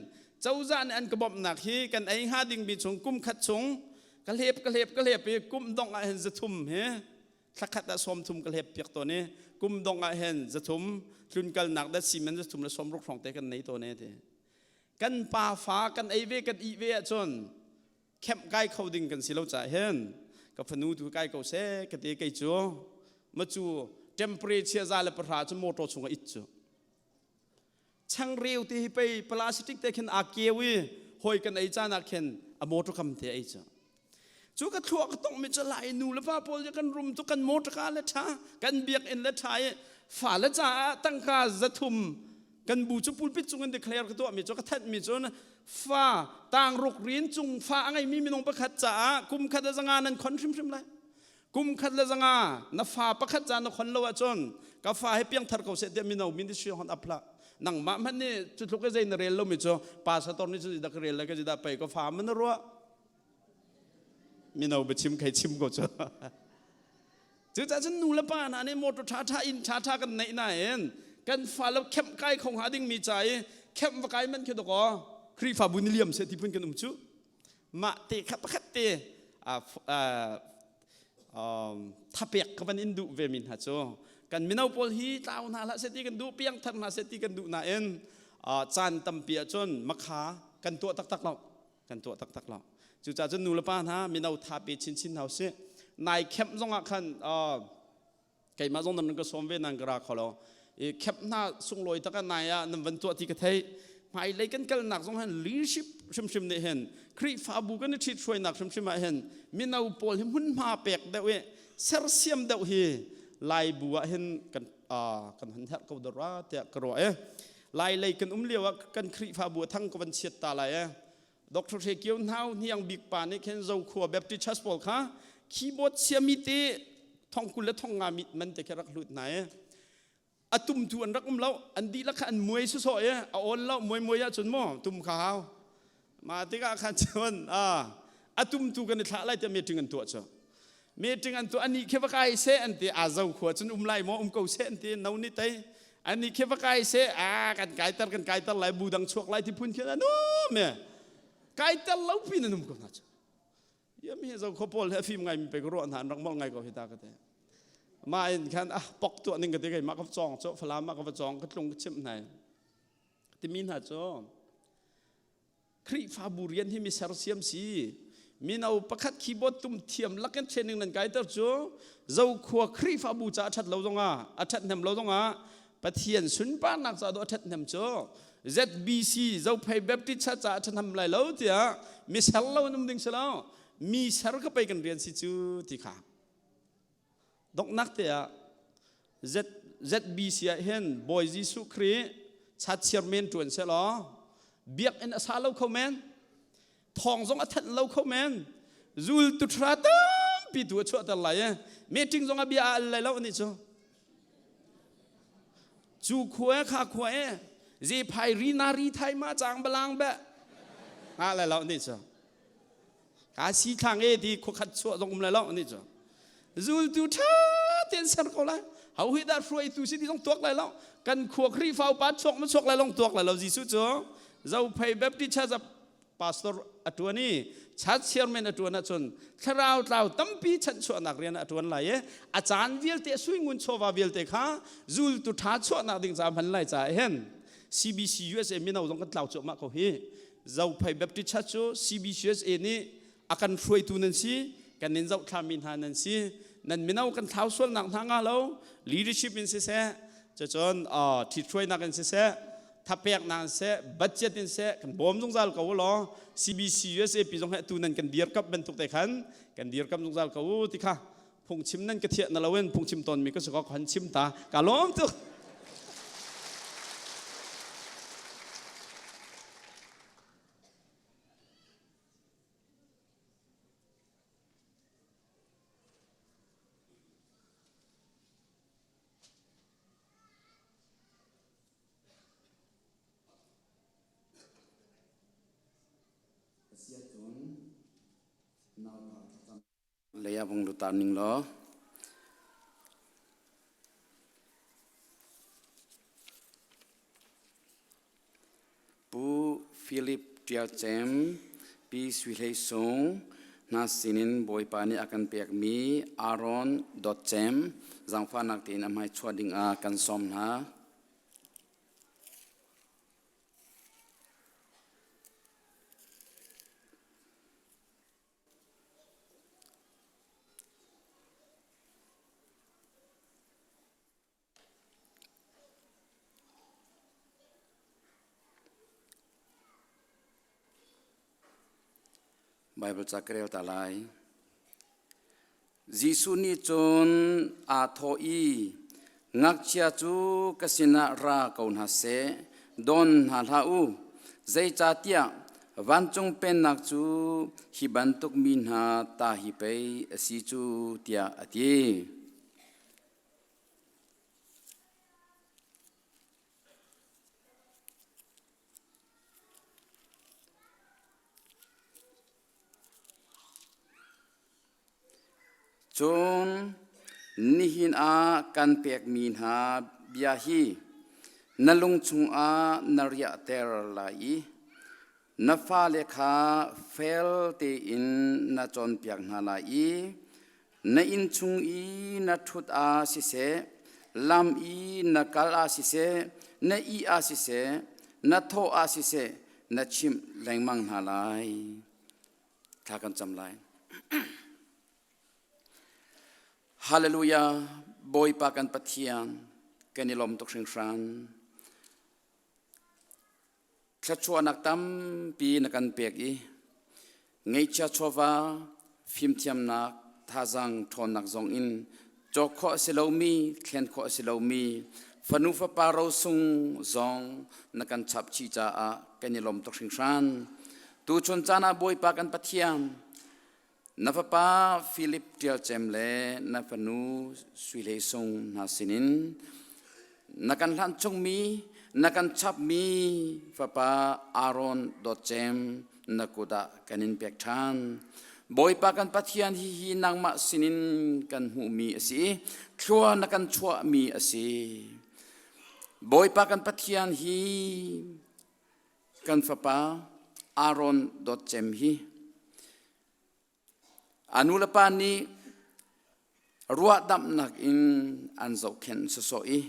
cozah nih an ka bawmhnak hi kan ei hnga dingmi chung kum khat chung ka hlep ka hlep ka hlep i kum dongh ah hin zathum hi thlakhat ah sawm thum ka hlep piak tawn i kum dongh ah hin zathum tlunkalnak dat simen zathum le sawm ruk hrawng te kan nei tawn e ti kan pa fa kan ei ve kan ih ve ahcun khemh kai kho ding kan si lo caah hin ka fanu tu kai ko seh ka te kei cu ma cu temperature za le pahra cu motor chungah it cu changreu te hi pei plastic te khin aa keu i hoi kan ei caan ah khin a motor kam te ei cu cu ka thluak ka tong mi cu lai nu le pa pawl kan rum tu kan motor ka le tha kan biakinn le tha i fa le caah tangka zathum kan bu cu pulpit cung in declare ka tuah mi cu ka thanh mi cu fa tangruk rin cung fa a ngeimi minung pakhat caah kum khat le zanga nan khon hrimhrim lai kum khat le zanga na fa pakhat ca na khon lo ahcun ka fa he piangthar ko seh tiah mino ministry hon ap hlah nangmah hmanh nih cu tluk i zei na rel lomi cu pastor nih cu dah ka rel lai ka dah pei ka fa man na ruah mino biachim khei chim ko cu Cucaah cun nu le pa hna nih motor ṭhaṭha inn ṭhaṭha kan neih nain kan fale kemh kai kho hnga dingmi ca i kemh va kai man khi dawkaw Khrihfabu ni liam seh ti phun kan um cu. Mah te kha pakhat te thapek ka van in duh ve mi hna cu kan mino pawl hi tlau hna hlah seh ti kan duh piangthar hna seh ti kan duh nain caan tampi ahcun makha kan tuah taktak lo kan tuah taktak lo cucaah cun nu le pa hna mino tha pe chinchin hna usih nai khemh zongah khan keimah zong nan ka sawm ve nan ka ra kho lo i khemh hna sunglawi tak nai ah nan van tuah ti ka thei hmailei kan kalnak zong hin leadership hrimhrim nih hin Khrihfabu kan i ṭhit hruainak hrimhrim ah hin mino pawl hi hmunhma pek deuh i sersiam deuh hi Laibu ah hin kan kan han herh ko dara tiah ka ruah e Lai lei kan um lio ah kan Khrihfabu a thang ka van chiat ta lai e. Dr. Hre Kio Hnau hniang bik pa nih khin Zokhua Baptist Church pawl kha keyboard siami te thong kul le thong nga mit man te khi rak hlut hna e. A tum tu an rak um lo an dihlak kha an muai sawsawh e a awn lo muai muai ahcun maw tum kha hau. Ma tikah khan cun a tum tu kan i thlah lai tiah meeting an tuah cu. Meeting an tu ani khi va kai se an ti a zo khua cun um lai maw um ko se an ti no ni tei ani khi va kai se a kan kai ter kan kai ter lai bu dang chuak lai ti phun khi anu me kai ter lo pin an um ko na chu ya mi zo kho pawl he fim ngai mi pe ko ro hna an rak mol ngai ko hi ta ka te ma in khan ah pok tu ning ka te kai ma ka chong cho falam ma ka va chong ka tlung ka chim nai timi hna chu Khrihfabu rian hi mi sersiam si. Mino pakhat keyboard tum thiam lakin training nan kaiter cu Zokhua Khrihfabu ca a ṭhat lo zongah a ṭhathnem lo zongah Pathian sunparnak ca dawh a ṭhathnem cu ZBC Zophei Baptist Church ca a ṭhahnem lai lo tiah mi ser lo in um ding si lo mi ser ka pei kan rian si cu ti kha Donghnak te ah ZBC ah hin Bawi Jesuh Khrih chatchiar men ṭuan sehlaw biakinn a sa lo kho men, thawng zong a thanh lo kho men, zultu ṭha tampi tu a chuahter lai i meeting zong a bia a al lai lo ani cu. Cu khua kha khua e zephai ri na ri thai ma chang balang be nga lai lo ni cu. Ka si thlang e ti khuakhat chuah zong um lai lo ni cu. Zultu ṭha tein ser ko lai. Ho hi dah hruaitu si ti zong tuak lai lo. Kan khua Khrihfa upa chuak ma chuak lai long tuak lai lo Jesuh cu Zophei Baptist Church pastor a ṭuan i church chairman a ṭuan ahcun thlarau tlau tampi chanhchuahnak rian a ṭuan lai i a caan vialte suingun chawva vialte kha zultu ṭha chuahnak ding ca hman lai caah hin CBC USA mino zong kan tlau cuahmah ko hi Zophei Baptist Church cu CBCUSA nih a kan hruaitu nan si, kan in zohthlami hna nan si. Nan mino kan thlau sualnak hna nga lo, leadership in siseh, cucun ṭhithruainak in siseh, thapeknak in siseh, budget in siseh, kan bawm zungzal ko law CBC USA pi zong he tu nan kan dirkamh bantuk te khan kan dirkamh zungzal ko u ti kha phungchim nan ka thiah na loin phungchim tawnmi ka si ko kan chim ta ka lawm tuk. Lei ah vung lut ta ning law. Pu Philip Ṭial Cem, Pi Sui Hlei Sung hna sinin Bawipa nih a kan pekmi Aaron Dawt Cem zaangfahnak tein a hmai chuah dingah kan sawm hna. Baibal ca ka rel ta lai. Jesuh nih cun aa thawh i, Ngakchia cu ka sinah ra ko hna seh, dawn hna hlah u, zeicahtiah vancung pennak cu hi bantuk mi hna ta hi pei a si cu, tiah a ti. Cun nihin ah kan pekmi hna bia hi na lung chungah na riahter lai i na fale kha fel tein na cawnpiak hna lai i na inn chung i na ṭhut ah siseh, lam i na kal ah siseh, na ih ah siseh, na thawh ah siseh, na chimh lengmang hna lai. Thla kan cam lai. Hallelujah, Bawipa kan Pathian, kan i lawm tuk hringhran. Thluachuahnak tampi na kan pek i ngeihchia chawva, fimthiamnak, thazaang ṭhawnnak zong in cawk khawh a si lomi, thlen khawh a si lomi fanu fapa rosung zong na kan chap chih caah kan i lawm tuk hringhran. Tuchun caan ah Bawipa kan Pathian, na fapa Philip Ṭial Cem le na fanu Sui Hlei Sung hna sinin na kan hlanh chungmi, na kan chapmi fapa Aaron Dawt Cem na kut ah kan in pek ṭhan. Bawipa kan Pathian hihi nangmah sinin kan hmuhmi a si i thlua na kan chuahmi a si. Bawipa kan Pathian hi kan fapa Aaron dawt cem hi a nu le pa nih ruahdamhnak in an zohkhenh sawsawh i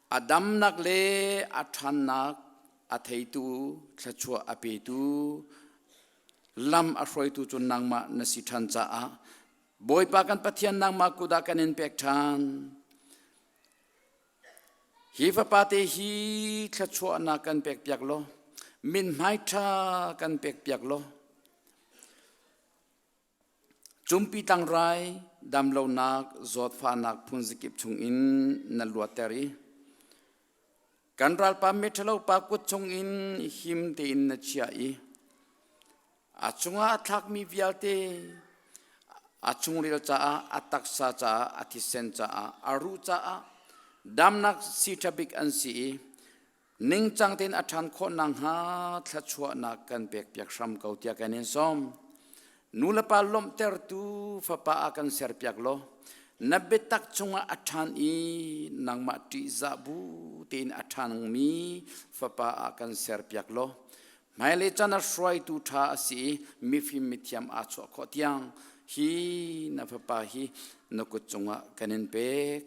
a damnak le a ṭhannak a theitu thluachuah a petu lam a hruaitu cu nangmah na si ṭhan caah Bawipa kan Pathian nangmah kut ah kan in pek ṭhan. Hi fapa te hi thluachuahnak kan pekpiak law mithmai ṭha kan pekpiak law cumpi tlangrai damlonak zawtfahnak phunzakip chungin na luatter i kan ralpa miṭhalo pa kut chungin him tein na chiah i A cungah a thlakmi vialte a chungril caah, a taksa caah, a thisen caah, a ruh caah damnak sii ṭha bik an si i ningcang tein a ṭhan khawh nakhnga thluachuahnak kan pekpiak hram ko tiah kan in sawm. Nu le pa lawmhtertu fapa ah kan serpiak law na biatak chungah a ṭhan i nangmah ṭihzah bu tein a ṭhangmi fapa ah kan serpiak law Hmailei chan ah hruaitu ṭha a si i mifim mithiam aa chuah khawh tiang hi na fapa hi na kut cungah kan in pek.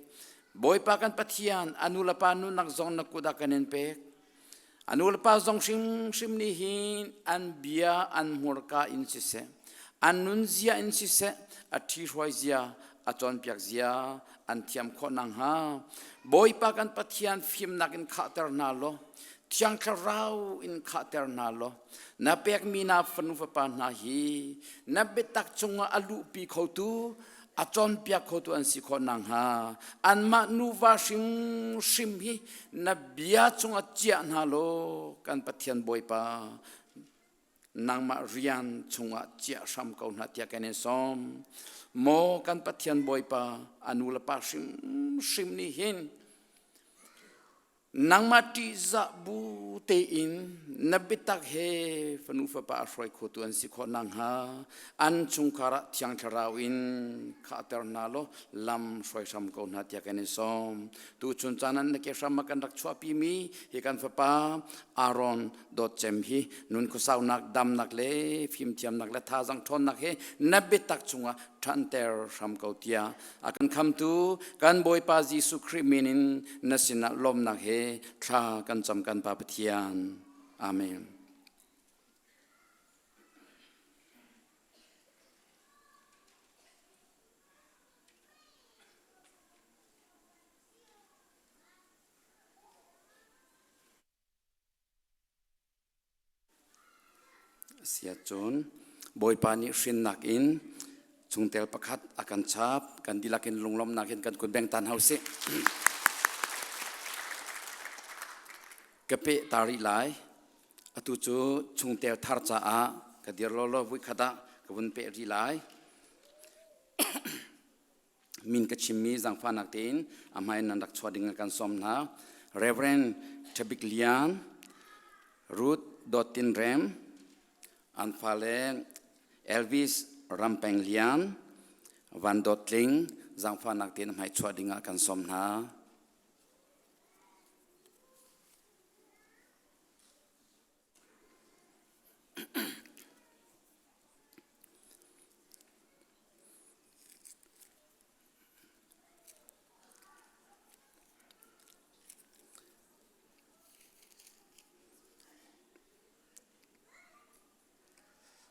Bawipa kan Pathian, a nu le pa nunnak zong na kut ah kan in pek. A nu le pa zong hrimhrim nih hin an bia an hmurka in siseh, an nunzia in siseh, a ṭhihruai zia, a cawnpiak zia an thiam khawh nakhnga Bawipa kan Pathian fimnak in khahter hna law Thiang Thlarau in khahter hna law na pekmi na fanu fapa hna hi na biatak chungah a luhpi khotu a cawnpiak khotu an si khawh nakhnga anmah nuva hrimhrim hi na bia chungah chiah hna law kan Pathian Bawipa nangmah rian chungah chiah hram ko hna tiah kan in sawm. Maw kan Pathian Bawipa a nu le pa hrimhrim nih hin Nangmah ṭihzah bu tein na biatak he fanu fapa a hruai khotu an si khawh nakhnga an chungkhar ah Thiang Thlarau in khahter hna law lam hruai hram ko hna tiah kan in sawm. Tuchun caan ah na ke hram ah kan rak chuahpimi hi kan fapa Aaron Dawt Cem hi nun khuasaunak, damnak le fimthiamnak le thazaang ṭhawnnak he na biatak chungah ṭhanter hram ko tiah a kan khamtu kan Bawipa Jesuh Khrih min in na sinah lawmnak he thla kan cam kan Pa Pathian. Amen. Siacun Bawipa nih hrinnak in chungtel pakhat a kan chap kan dihlak in lunglawmhnak in kan kut beng tan hau sih. Ka peh ta rih lai. Atu cu chungtel thar caah ka dir law law vui khat ah ka vun peh rih lai. Min ka chimmi zaangfahnak tein a hmai nan rak chuah ding kan sawm hna. Reverend Ṭhabik Lian, Ruth Dawt Tin Rem, an fale Elvis Rampeng Lian, Van Dawt Tling, zaangfahnak tein a hmai chuah ding ah kan sawm hna.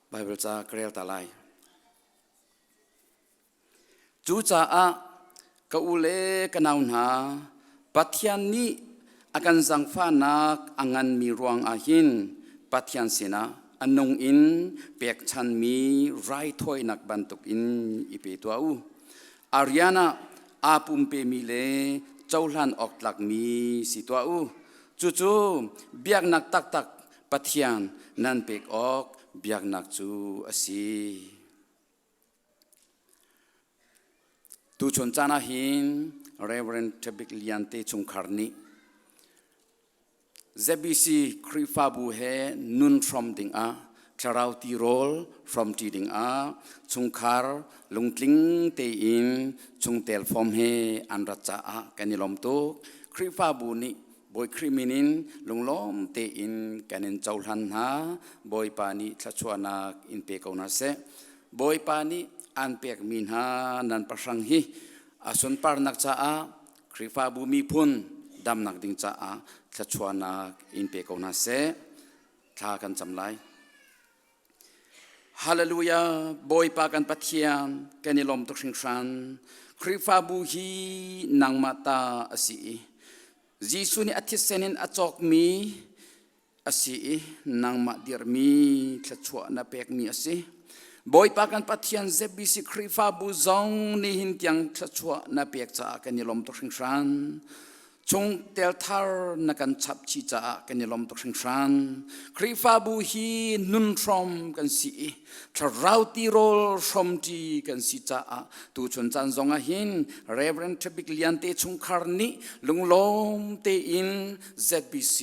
Baibal ca ka rel ta lai. Cucaah ka u le ka nau hna, Pathian nih a kan zaangfahnak a nganmi ruangah hin Pathian sinah a nung in pekchanmi raithawinak bantukin i pe tuah u. A rian ah aa pumpemi le cohlan awk tlakmi si tuah u. Cucu biaknak taktak Pathian nan pek awk biaknak cu a si. Tuchun caan ah hin Reverend Ṭhabik Lian te chungkhar nih ZBC Khrihfabu he nun hrawm dingah thlarau tirawl hrawmṭi dingah chungkhar lungtling tein chungtel fawm he an rat caah kan i lawm tuk. Khrihfabu nih Bawi Khrih min in lunglawm tein kan in cohlan hna. Bawipa nih thluachuahnak in pe ko hna seh. Bawipa nih aan pekmi hna nan pahrang hi a sunparnak caah Khrihfabu miphun damnak ding caah thluachuahnak in pe ko hna seh. Thla kan cam lai. Hallelujah! Bawipa kan Pathian, kan i lawm tuk hringhran. Khrihfabu hi nangmah ta a si i Jesuh nih a thisen in a cawkmi a si i nangmah dirhmi thluachuah na pekmi a si. Bawipa kan Pathian ZBC Khrihfabu zong nihin tiang thluachuah na pek caah kan i lawm tuk hringhran. Chungtel thar na kan chap chih caah kan i lawm tuk hringhran. Khrihfabu hi nun hrawm kan si i thlarau tirawl hrawmṭi kan si caah tuchun caan zong ah hin Reverend Ṭhabik Lian te chungkhar nih lunglawm tein ZBC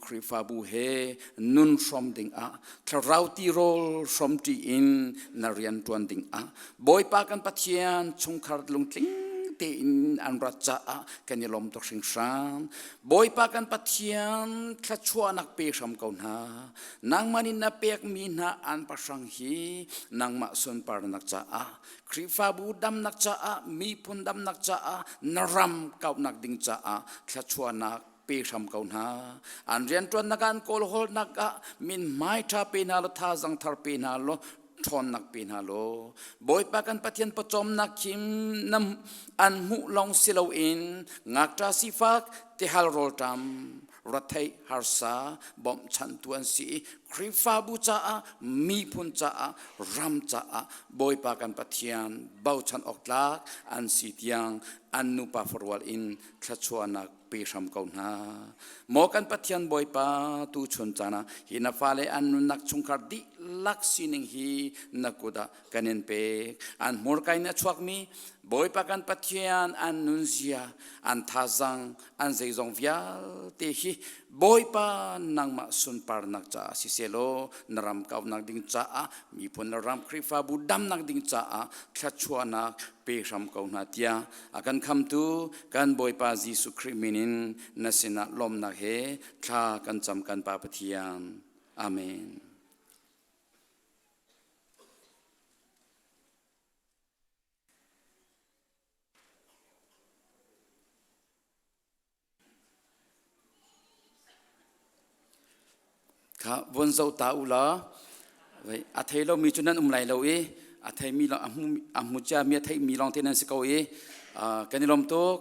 Khrihfabu he nun hrawm ding ah thlarau tirawl hrawmṭi in na rian ṭuan ding ah Bawipa kan Pathian chungkhar lungtling tein an rat caah kan i lawm tuk hringhran. Bawipa kan Pathian thluachuahnak pe hram ko hna. Nangmah nih na pekmi hna an pahrang hi nangmah sunparnak caah, Khrihfabu damnak caah, miphun damnak caah, na ram kauhnak ding caah thluachuahnak pe hram ko hna. An rianṭuannak ah, an kawlhawlnak ah min hmai ṭha pe hna law thazang thar pe hna law ṭhawnnak pe hna law Bawipa kan Pathian pawcawmnak khim nam an hmuh lawng si loin ngakṭa sifak tihal rawlṭam ratheih harsa bawmhchanhtu an si i Khrihfabu caah miphun caah ram caah Bawipa kan Pathian bochan awk tlak an si tiang an nupa farual in thluachuahnak pe hram ko hna. Maw kan Pathian Bawipa tu chun caan ah hi na fale an nunnak chungkhar dihlak sining hi na kut ah kan in pek. An hmurka in a chuakmi Bawipa kan Pathian an nunzia, an thazang, an zeizong vialte hi Bawipa nangmah sunparnak caah siselaw na ram kaunak ding caah miphun le ram Khrihfabu damnak ding caah thluachuahnak pe hram ko hna tiah a kan khamtu kan Bawipa Jesuh Khrih min in na sinah lawmnak he thla kan cam kan Pa Pathian. Amen. Kha von zoh ta u law a thei lomi cu nan um lai lo i a theimi lawng a hmu ciami a theimi lawng te nan si ko i kan i lawm tuk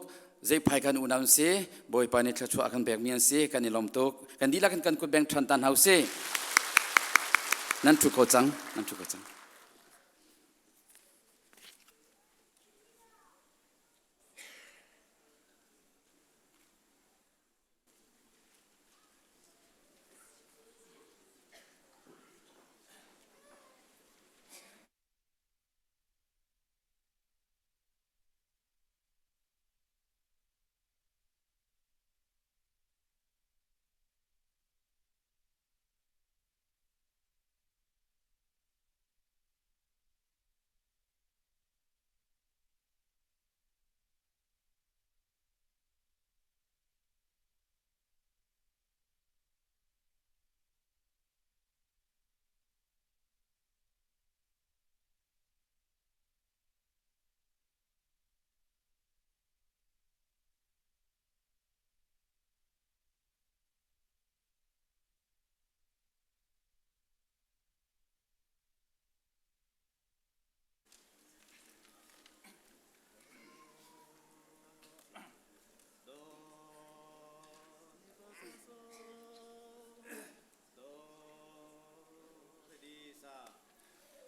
zei phai kan unau an si Bawipa nih thluachuah a kan pekmi an si kan i lawm tuk kan dihlak in kan kut beng ṭhan ta hna usih nan ṭhu kho cang nan ṭhu kho cang.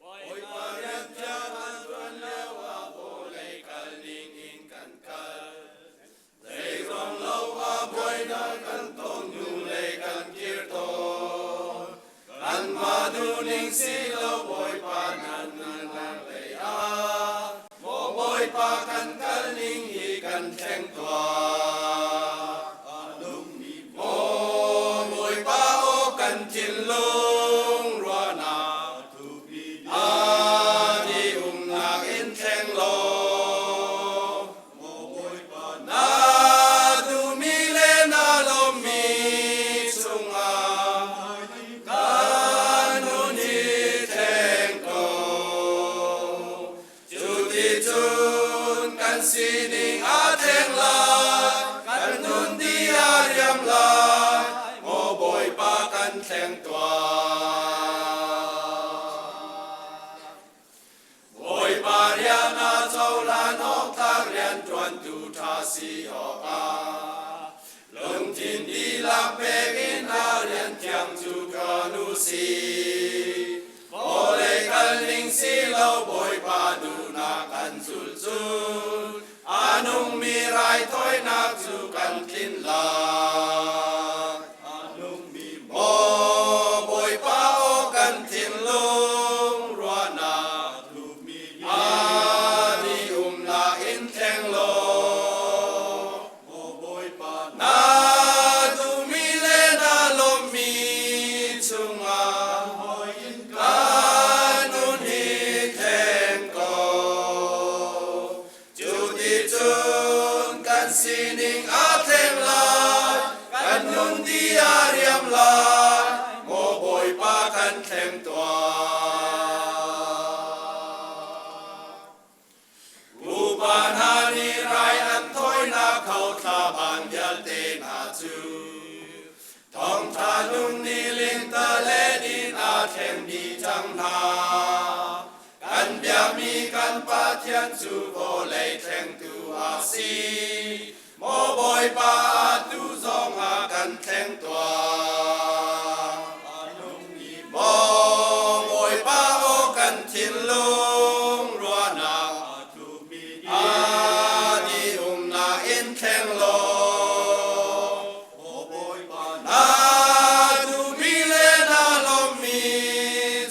Bawipa rian thiang an ṭuan lioah vawlei kal ning in kan kal. Zeirong lo ah buainak kan ton hnulei kan kir tawn. Kanmah duhning si lo Bawipa nan nunnak lei ah maw Bawipa kan kal ning hi kan thleng tuah. Maw Bawipa aw kan thinlung ruahnak. sining aa thleng lai, kan nun di a riam lai, maw Bawipa kan thleng tuah. Bawipa rian a cohlan awk tlak rianṭuantu ṭha si awkah lungthin dihlak pek in a rian thiang cu ṭuan u sih. Vawlei kal ning si lo Bawipa duhnak kan zulh cun a nungmi raithawinak cu kan tlinh lai. A nungmi maw Bawipa aw kan thinlung ruahnak duhmi a di umnak in thleng law maw Bawipa na duhmi le na lawmhmi chungah kan nun hi thleng ko. Cuticun kan sining aa thleng lai, kan nun di a riam lai, maw Bawipa kan thleng tuah. Pupa hna nih rai an thawinak khothla ban vialte hna cu thawngṭha nung nih lingtalen in aa thleng dih cang hna. Kan biakmi kan Pathian cu vawlei thlengtu a si. Maw Bawipa atu zong ah kan thleng tuah. Maw Bawipa aw kan thinlung ruahnak a di umnak in thleng law. Na duhmi le na lawmhmi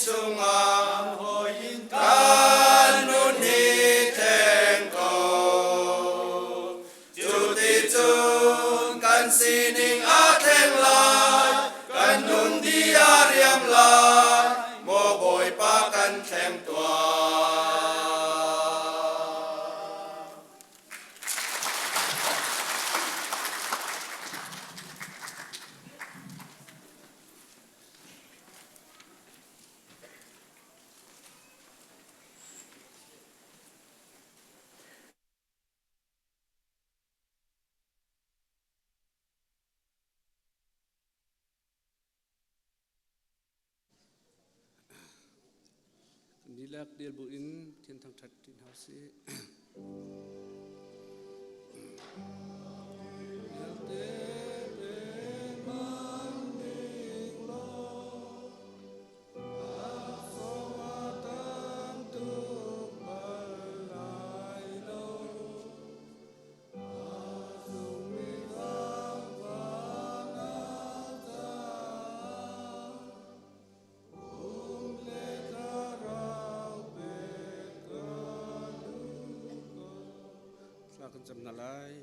chungah kan nun hi thleng ko. Cuticun kan sining aa thleng lai, kan nun di a riam lai, maw Bawipa kan thleng tuah. Dihlak dil bu in Pathian thangṭhat ṭi hna usih. Thla kan cam hna lai.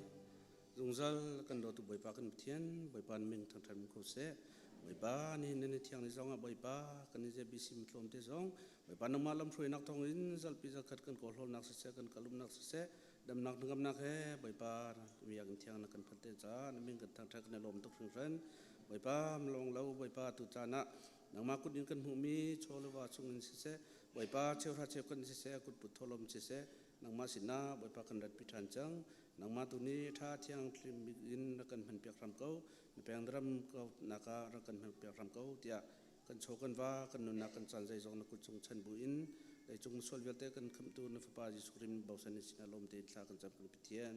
Zungzal kan dawtu Bawipa kan Pathian, Bawipa na min thangṭhat ko seh. Bawipa ni nan i thiang ni zong ah Bawipa kan i ZBC tlawm te zong Bawipa nangmah lamhruainak thawng in zalpi zakhat kan kawlhawlnak siseh kan kalumnak siseh damnak hnangamnak he Bawipa biakinn thiang na kan phanh te caah na min kan thangṭhat kan i lawm tuk hringhran. Bawipa lawng lo Bawipa tu caan ah nangmah kut in kan hmuhmi chaw le va chung in siseh Bawipa cheuhra cheukhat in siseh kutput tholom siseh nangmah sinah Bawipa kan ratpi ṭhan cang. Nangmah tu nih ṭha thiang thlim bik in rak kan hmanpiak hram ko. Na pengdram ko nak ah rak kan hmanpiak hram ko tiah kan chaw kan va kan nunnak kan caan zeizong na kut chung chan bu in leicung misual vialte kan khamhtu na fapa Jesuh Khrih min bosan in sinah lawm tein thla kan cam kan Pathian.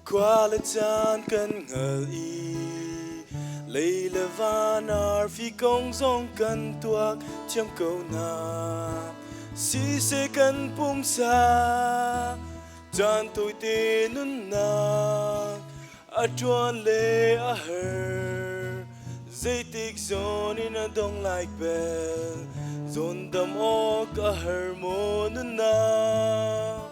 Khua le caan kan hngal i Lei le van arfi kong zong kan tuak thiam ko hna. Siseh kan pumsa caan tawite nunnak a ṭuan le a har. Zeitik zawn in a dong lai bel, zawn dam awk a har maw nunnak.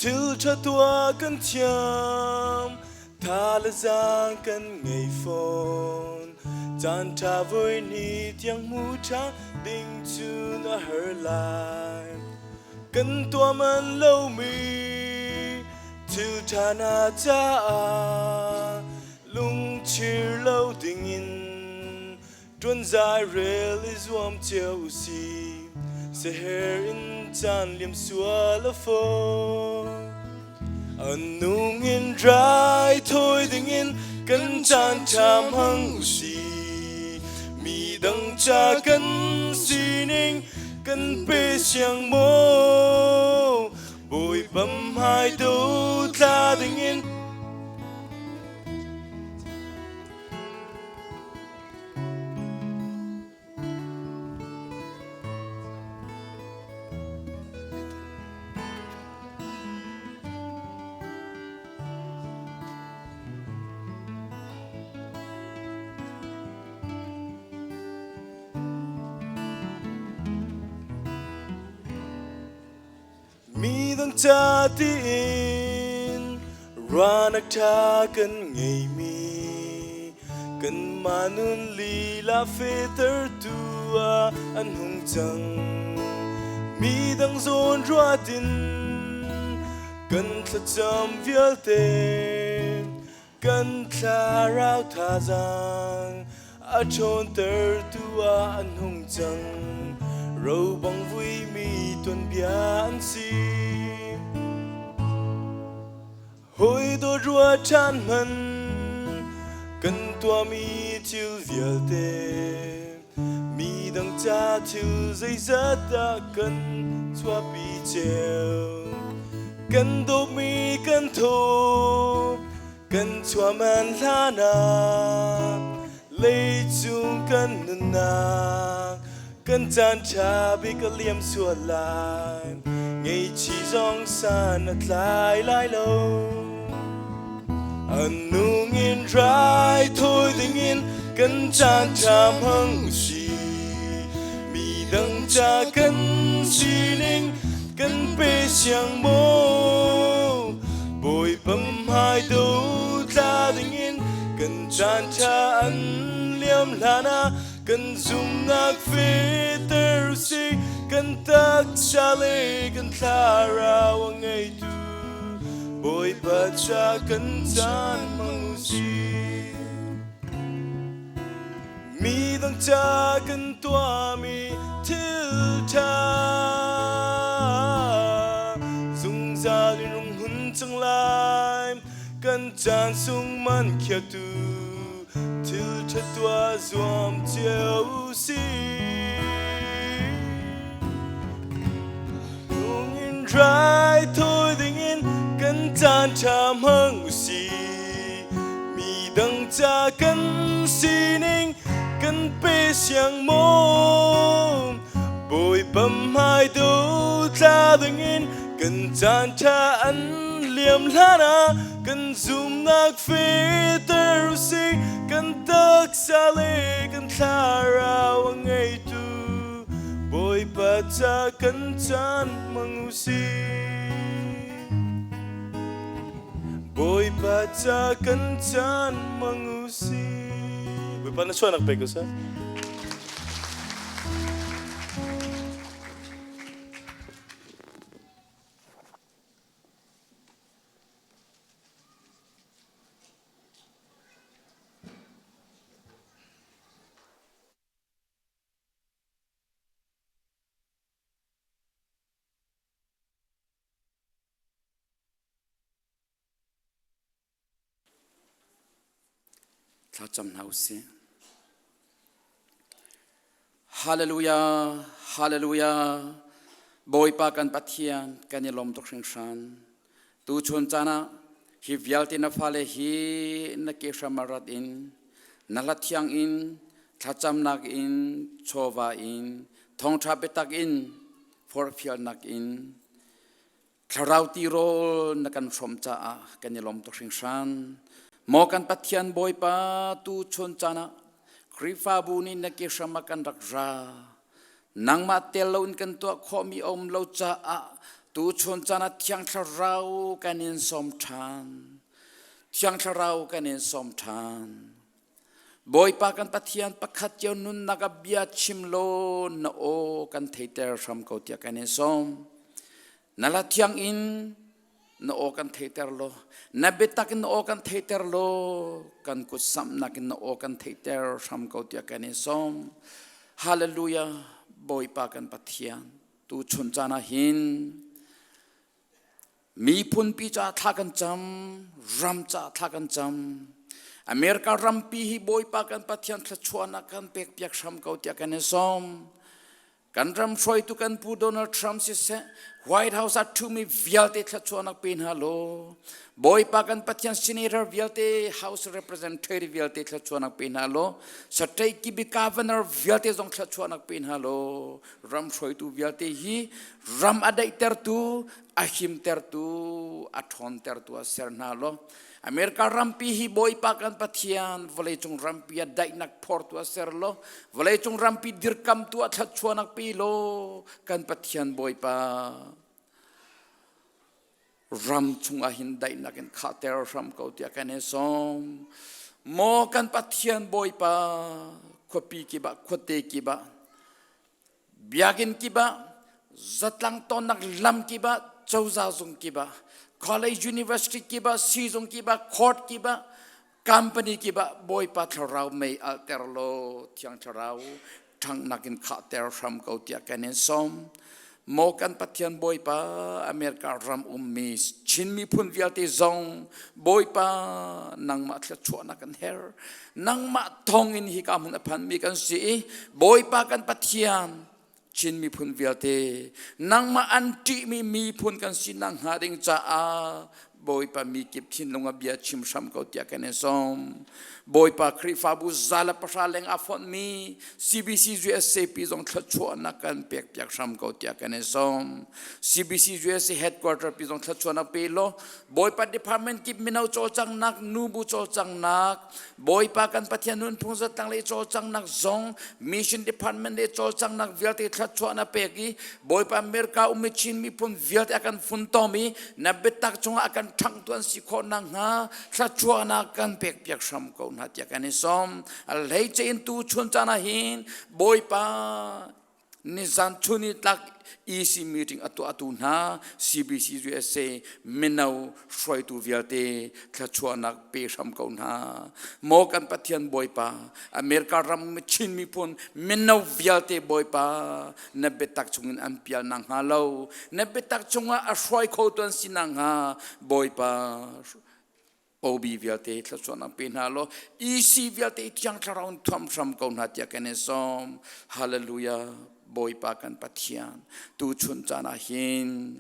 Thil ṭha tuah kan thiam, tha le zaang kan ngei fawn. Caan ṭha voi ni tiang hmu ṭha ding cun a har lai. Kan tuah man lomi thil ṭha hna caah lungchir lo dingin ṭuan zai rel i zuam cio u si. Seher in caan liam sual a fawi. An nung in rai thawi dingin kan caan ṭha hmang u si. Mi dang ca kan sining kan pe siang maw? Bawipa hmai do tla dingin Mi dang ca tiin ruahnak ṭha kan ngeimi kanmah nun lila fehtertu ah an hung cang. Mi dang zawn ruat in kan thlacam vialte kan thlarau thazaang a ṭhawntertu ah an hung cang. Robang vuimi tuanbia an si. Hawi dawt rua ṭhan hman kan tuahmi thil vialte mi dang ca thil zeizat dah kan chuahpi cio. Kan dawtmi kan thaw kan chuah man hlan ah leicung kan nunnak kan caan ṭha bik a liam sual lai ngeichi zong san a tlai lai lo. An nung in rai thawi dingin kan caan ṭha hmang si. Mi dang ca kan sining kan pe siang maw? Bawipa hmai do tla dingin kan caan ṭha an liam hlan ah kan zumnak fehter si. Kan taksa le kan thlarau a ngeitu Bawipa ca kan caan hmang u sih. Mi dang ca kan tuahmi thil ṭha zungzal in rung hun cang lai. Kan caan sung man khiaktu thil ṭha tuah zuam cio u sih. Nung in rai thawi dingin kan caan ṭha hmang u sih. Mi dang ca kan sining kan pe siang maw? Bawipa hmai do tla dingin kan caan ṭha an liam hlan ah kan zumnak fehter u sih. Kan taksa le kan thlarau a ngeitu Bawipa ca kan caan hmang u sih. Bawipa ca kan caan hmang u sih. Bawipa na chuahnak pe ko seh. Thlacam hna u sih. Hallelujah, Hallelujah. Bawipa kan Pathian kan i lawm tuk hringhran. Tuchun caan ah Hi vialte na fale hi na ke hram ah rat in, na hla thiang in, thlacamnak in, chawva in, thawngṭha biatak in, forhfialnak in, thlarau tirawl na kan hrawmh caah kan i lawm tuk hringhran. Maw kan Pathian Bawipa tu chun caan ah Khrihfabu nih na ke hram ah kan rak ra. Nangmah tel loin kan tuah khawhmi a um lo caah tuchun caan ah Thiang Thlarau kan in sawm ṭhan. Thiang Thlarau kan in sawm ṭhan. Bawipa kan Pathian pakhat cio nunnak ah bia chim law na aw kan theiter hram ko tiah kan in sawm. Na la thiang in na aw kan theiter law, na biatak in na aw kan theiter law, kan kut samhnak in na aw kan theiter hram ko tiah kan in sawm. Hallelujah, Bawipa kan Pathian, tu chun caan ah hin miphun pi ca thla kan cam, ram ca thla kan cam. America rampi hi Bawipa kan Pathian thluachuahnak kan pek piak hram ko tiah kan in sawm. Kan ram hruaitu kan pu Donald Trump siseh, White House ah ṭhumi vialte thluachuahnak pe hna law, Bawipa kan Pathian senator vialte, House representative vialte thluachuahnak pe hna law, state kibi governor vialte zong thluachuahnak pe hna law, ram hruaitu vialte hi ram a daihtertu, a himtertu, a ṭhawntertu ah ser hna law, America rampi hi Bawipa kan Pathian vawleicung rampi ah daihnak phortu ah ser law vawleicung rampi dirkamtu ah thluachuahnak pe law kan Pathian Bawipa ram chungah hin daihnak in khahter hram ko tiah kan i sawm. Maw kan Pathian Bawipa khuapi kip ah khuate kip ah biakinn kip ah zatlang tonnak lam kip ah cozah zung kip ah college university kip ah siizung kip ah court kip ah company kip ah bawipa thlarau mei alter law thiang thlarau ṭhanghnak in khahter hram ko tiah kan in sawm maw kan Pathian Bawipa America ram ummi Chin miphun vialte zong Bawipa nangmah thluachuahnak kan her nangmah thawng in hika hmun a phanmi kan si i Bawipa kan Pathian Chin miphun vialte nangmah an ṭihmi miphun kan si nakhnga ding caah Bawipa mi kip thinlung ah bia chim hram ko tiah kan in sawm. Bawipa Khrihfabu zala pahra leng a fonhmi CBC USAP zong thluachuahnak kan pek piak hram ko tiah kan in sawm. CBC USA headquarter pi zong thluachuahnak pe law Bawipa department kip mino cawlcanghnak, nubu cawlcanghnak, Bawipa kan Pathian nunphung zatlang le cawlcanghnak zong mission department le cawlcanghnak vialte thluachuah na pek i Bawipa America ummi Chin miphun vialte a kan funtom i na biatak cungah a kan ṭhangtu an si khawh nakhnga thluachuahnak kan pek piak hram ko hna tiah kan i sawm. A hleice in tu chun caan ah hin Bawipa nizan chun i tlak EC meeting a tuahtu hna CBC USA mino hruaitu vialte thluachuahnak pe hram ko hna. Maw kan Pathian Bawipa America ram Chin miphun mino vialte Bawipa na biatak chungin an pial nakhnga lo na biatak chungah a hruai kho tu an si nakhnga Bawipa OB vialte thluachuahnak pe hna law EC vialte thiang thlarau in thuam hram ko hna tiah kan in sawm hallelujah Bawipa kan Pathian tu chun caan ah hin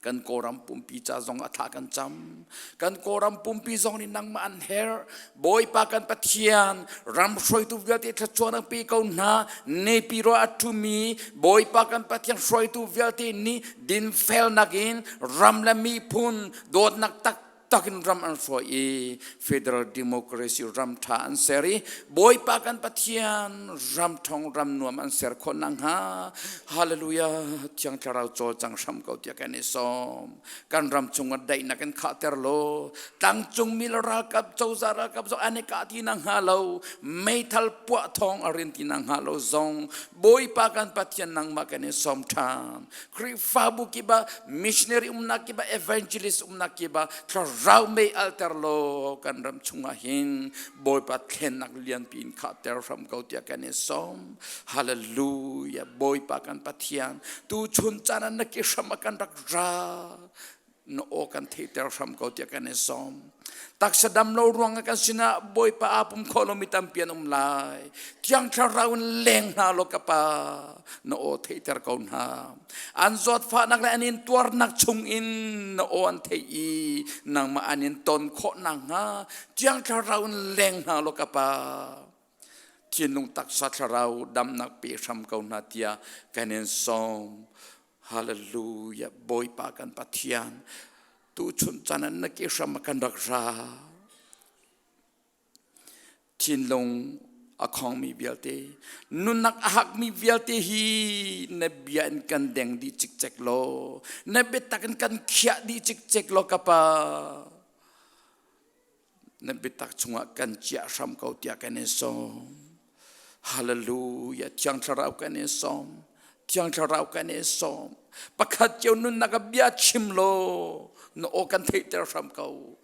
kan Kawlram pumpi ca zong a thla kan cam kan Kawlram pumpi zong nih nangmah an herh Bawipa kan Pathian ram hruaitu vialte thluachuahnak pe ko hna nepi ro a ṭhumi Bawipa kan Pathian hruaitu vialte nih dinfelnak in ram le miphun dawtnak tak takin ram an hruai i federal democracy ram ṭha an ser i Bawipa kan Pathian ram ṭhawng ram nuam an ser khawh nakhnga hallelujah Thiang Thlarau cawlcang hram ko tiah kan i sawm kan ram chungah daihnak in khahter law tlangcung mi le ralkap cozah ralkap zong an i kah ti nakhnga lo meithal puah thawng a rin ti nakhnga lo zong Bawipa kan Pathian nangmah kan in sawm ṭhan Khrihfabu kip ah missionary umnak kip ah evangelist umnak kip ah thlarau mei alter law kan ram chungah hin Bawipa thlennak lianpi in khahter hram ko tiah kan in sawm hallelujah Bawipa kan Pathian tu chun caan ah na ki hram ah kan rak ra. Na aw kan theihter hram ko tiah kan i sawm. Taksa dam lo ruang ah kan sinah Bawipa aa pum kho lomi tampi an um lai. Thiang Thlarau in leng hna law ka Pa, na aw theihter ko hna. An zawtfahnak le an in tuarnak chung in na aw an theih i nangmah an in ton khawh nakhnga Thiang Thlarau in leng hna law ka Pa. Thinlung taksa thlarau damnak pe hram ko hna tiah kan in sawm. Hallelujah Bawipa kan Pathian tuchun caan ah na ke hram ah kan rak ra. Thinlung a khongmi vialte nunnak a hakmi vialte hi na bia in kan deng dih cikcek law na biatak in kan khiah dih cikcek law ka pa na biatak chungah kan chiah hram ko tiah kan in sawm. Hallelujah. Thiang Thlarau kan in sawm. Thiang Thlarau kan in sawm. Pakhat cio nunnak ah bia chim law na aw kan theihter hram ko.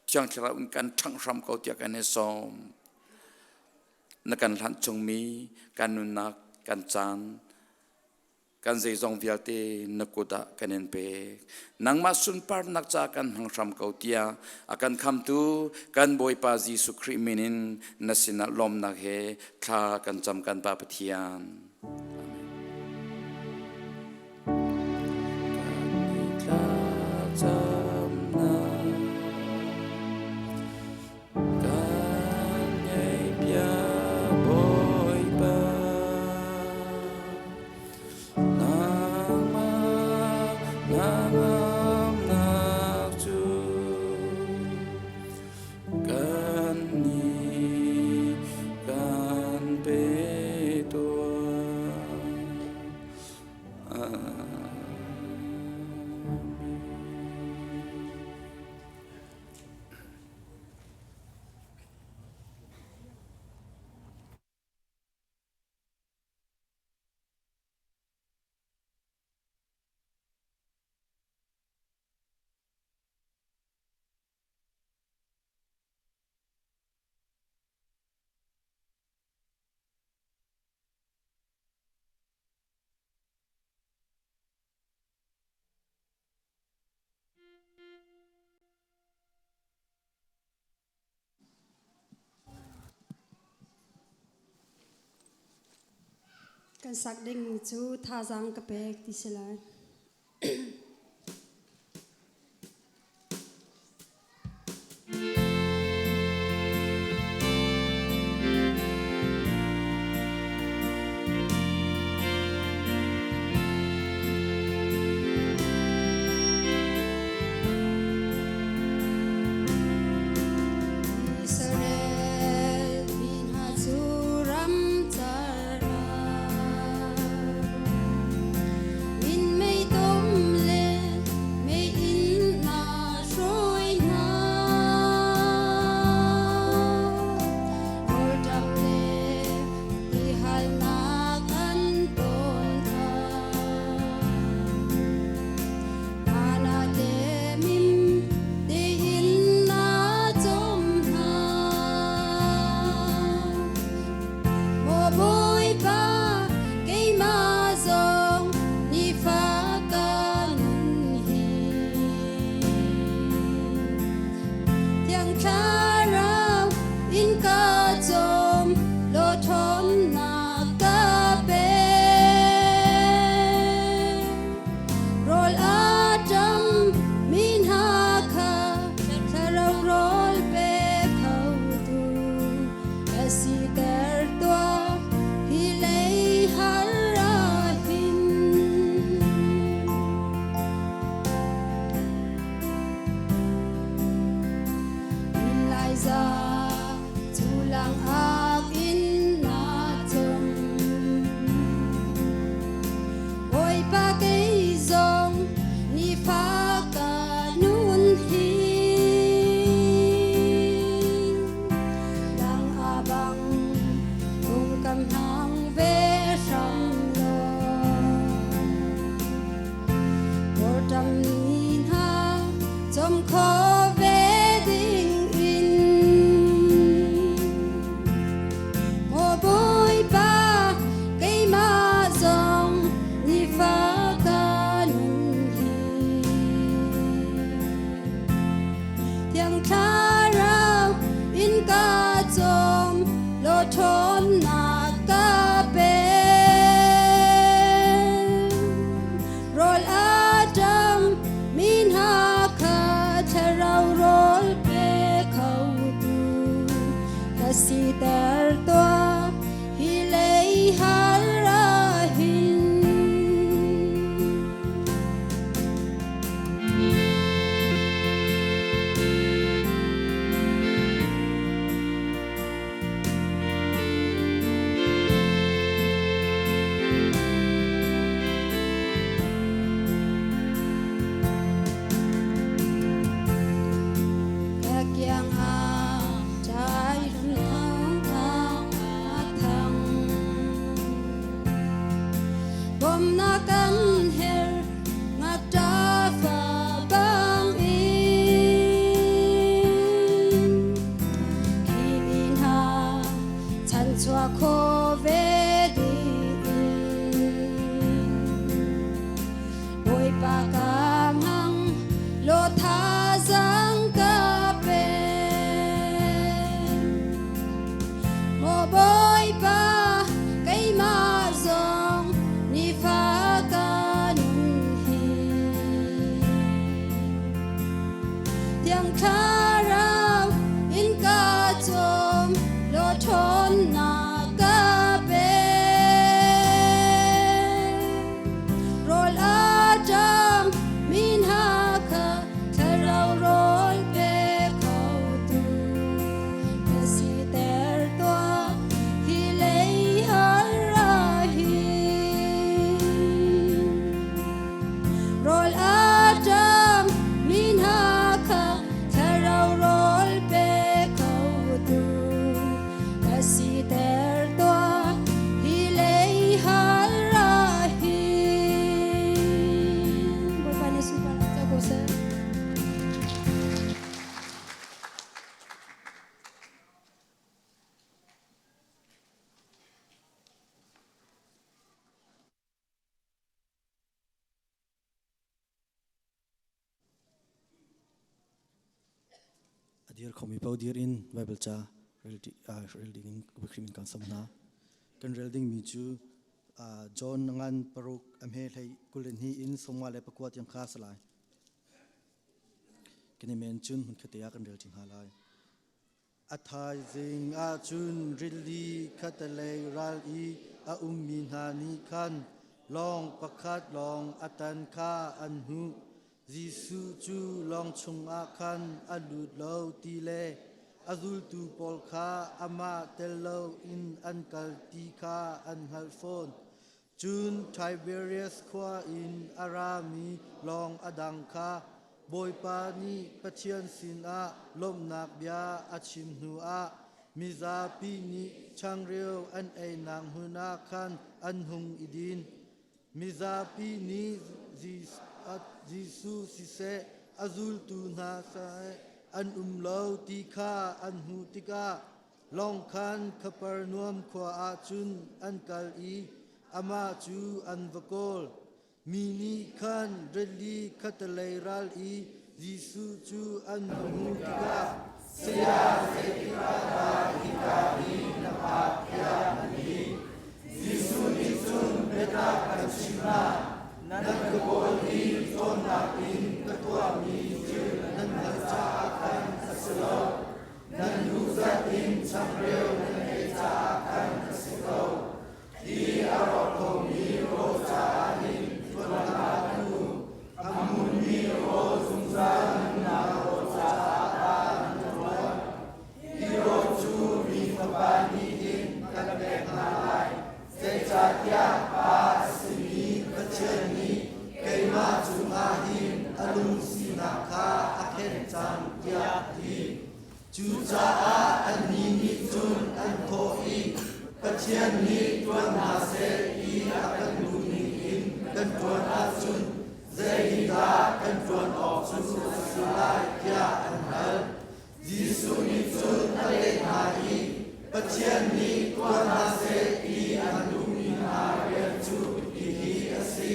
Thiang Thlarau in kan ṭhangh hram ko tiah kan in sawm. Na kan hlanh chungmi kan nunnak kan caan Kan zeizong vialte na kut ah kan in pek. Nangmah sunparnak ca kan hmang hram ko tiah a kan khamtu kan Bawipa Jesuh Khrih min in na sinah lawmnak he thla kan cam kan Pa Pathian. Kan ngaihbia Bawipa nangmah nangamnak cu kan nih kan pe tuah. Amen. Kan sak ding cu thazaang ka pek ti si lai. Israel mi hna cu ramcar ah minmei tom le meiinn na hruai hna. Rawlṭam le tihalnak an tawn hna. Mana le mim tein na cawm hna. Maw Bawipa, keimah zong nifa ka nun hi. Thiang Thlarau in ka cawm, law ṭhawnnak ka pe. Rawl a ṭam mi hna kha thlarau rawl pe khotu ka siter tuah hi lei har ah hin. Elijah cu langak in na cawm. Bawipa kei zong nifa ka nun hi. Lang abang ṭhawnnak ka pe. Rawl a ṭam mi hna kha thlarau rawl pe khotu ka siter tuah hi lei har ah hin. Ka kiang ah ṭai thang thang a thang. Bawmnak kan herh ngakṭah fa bang in. Khi mi hna chanchuak kho ve ding in. Bawipa ka hmang law thazaang ka pe. Maw Bawipa keimah zong nifa ka nun hi. Thiang Thlarau in ka cawm law ṭhawnnak ka pe. Rawl a ṭam mi hna kha thlarau rawl pe khotu ka siter tuah hi lei har ah hin. Rawl a ṭam mi hna kha thlarau rawl pe khotu ka siter tuah hi lei har ah hin. Bawipa nih sunparnak co ko seh. A dir khomi paoh dir in Bible ca rel ding in Khrih min kan sawm hna. Kan rel dingmi cu John ngan paruk a hme hlei 22 in 54 tiang kha a si lai. Kan i men cun hmunkhat te ah kan rel ṭi hna lai. A thaizing ah cun rili khattelei ral i a ummi hna nih khan lawng pakhat lawng a tan kha an hmuh. Jesuh cu lawng chungah khan a lut lo ti le a zultu pawl kha amah tel loin an kal ti kha an hngalh fawn. Cun Tiberias khua in a rami lawng a dang kha Bawipa nih Pathian sinah lawmhnak bia a chim hnuah mizapi nih changreu an einak hmun ah khan an hung i din. Mizapi nih Jesuh siseh a zultu hna siseh an um lo ti kha an hmuh tikah lawng khan Kapernaum khua ah cun an kal i amah cu an va kawl. Mi nih khan rili khattelei ral i Jesuh cu an va hmuh tikah, Saya, zeitik ah dah hika hi na phak tiah an ti. Jesuh nih cun biatak kan chimh hna, nan ka kawl i cawnnak in ka tuahmi thil nan hngalh caah khan a si lo. Nan duh zat in changreu nan ei caah khan a si ko. Hi a rawk khomi rawl caah hin ṭuan hlah u. A hmunmi rawl zungzal nunnak rawl caah dah nan ṭuan. Hi rawl cu mi Fapa nih hin kan pek hna lai. Zeicahtiah Pa a simi Pathian nih keimah cungah hin a lungsinak kha a khenh cang, tiah a ti. Cucaah annih nih cun an thawh i, Pathian nih ṭuan hna seh ti a kan duh ningin kan ṭuan ahcun zeidah kan ṭuan awk cu a si lai, tiah an hal. Jesuh nih cun a leh hna i, Pathian nih ṭuan hna seh ti an duhmi hna rian cu hihi a si,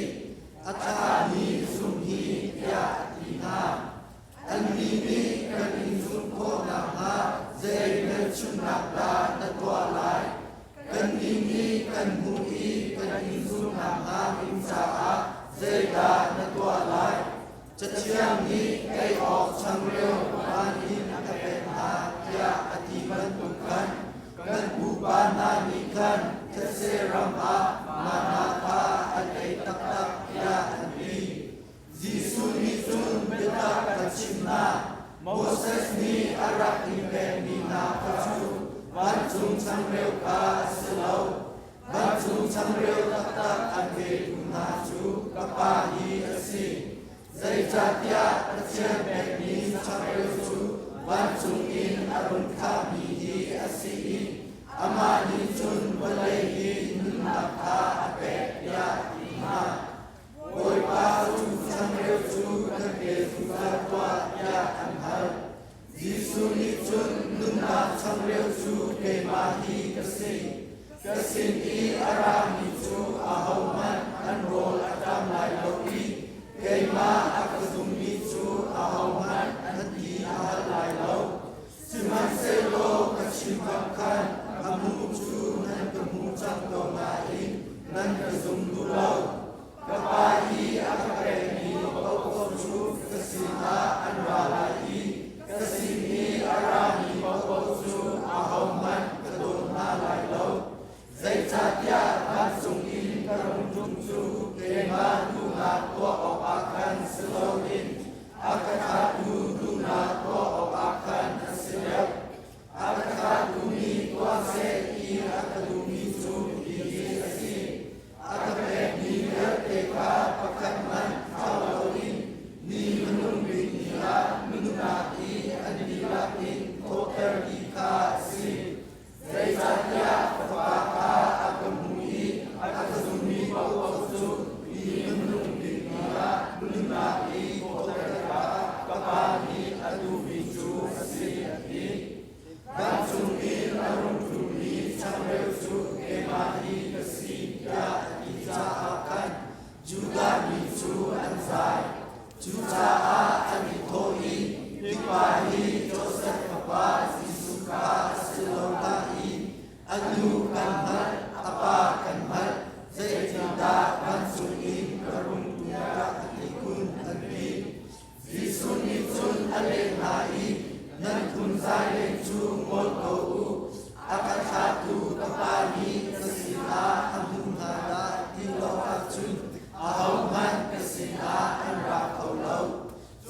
a ṭhami zumh hi, tiah a ti hna. Annih nih kan in zumh khawh nakhnga zei hmelchunhnak dah na tuah lai? khan thetse ram ah manna kha an ei taktak tiah an ti. Jesuh nih cun biatak ka chimh hna, Moses nih a rak in pekmi hna kha cu vancung changreu kha a si lo. Vancung changreu taktak an petu hna cu ka Pa hi a si. Zeicahtiah Pathian pekmi changreu cu vancung in a rung thlahmi hi a si i amah nih cun vawlei hi nunnak kha a pek tiah a ti hna. Bawipa cu changreu cu kan pe zungzal tuah tiah an hal. Jesuh nih cun nunnak changreu cu keimah hi ka si. Ka sin i a rami cu ahohmanh an rawl a ṭam lai lo i keimah a ka zummi cu ahohmanh an ti a hal lai lo. Sihmanhsehlaw ka chim bang khan a hmuh cu nan ka hmu cang ko nain nan ka zum duh lo. Ka Pa i a ka pekmi paohpaoh cu ka sinah an ra lai i ka sin i a rami paohpaoh cu ahohmanh ka dawn hna lai lo. Zeicahtiah vancung in ka rung ṭum cu keimah duhnak tuah awkah khan si loin a ka thlahtu duhnak tuah awkah khan a si deuh. A ka thlahtu nih tuah seh ti a ka duhmi cu hihi a si. A ka pekmi vialte kha pakhat hmanh thlau loin ni hmanung bik ni ah nunnak i an dihlak in thawhter dih kha a si. Zeicahtiah Fapa kha a ka hmu i a ka zummi paohpaoh cu ni hmanung bik ni ah nunnak i thawhter kha ka Pa nih a duhmi cu a si, a ti. Vancung in a rung tlungmi changreu cu keimah hi ka si tiah a ti caah khan Judah mi cu an zai. Cucaah an i thawh i, Hi pa hi Josef fapa Jesuh kha a si lo dah i a nu kan hngalh, a pa kan hngalh, zeitindah vancung in ka rung tiah a ti kun, an ti. Jesuh nih cun a leh hna i, Nan phunzai len cu ngol ko u. A ka thlahtu ka Pa nih ka sinah a hmuh hna dah ti lo ahcun ahohmanh ka sinah an ra kho lo.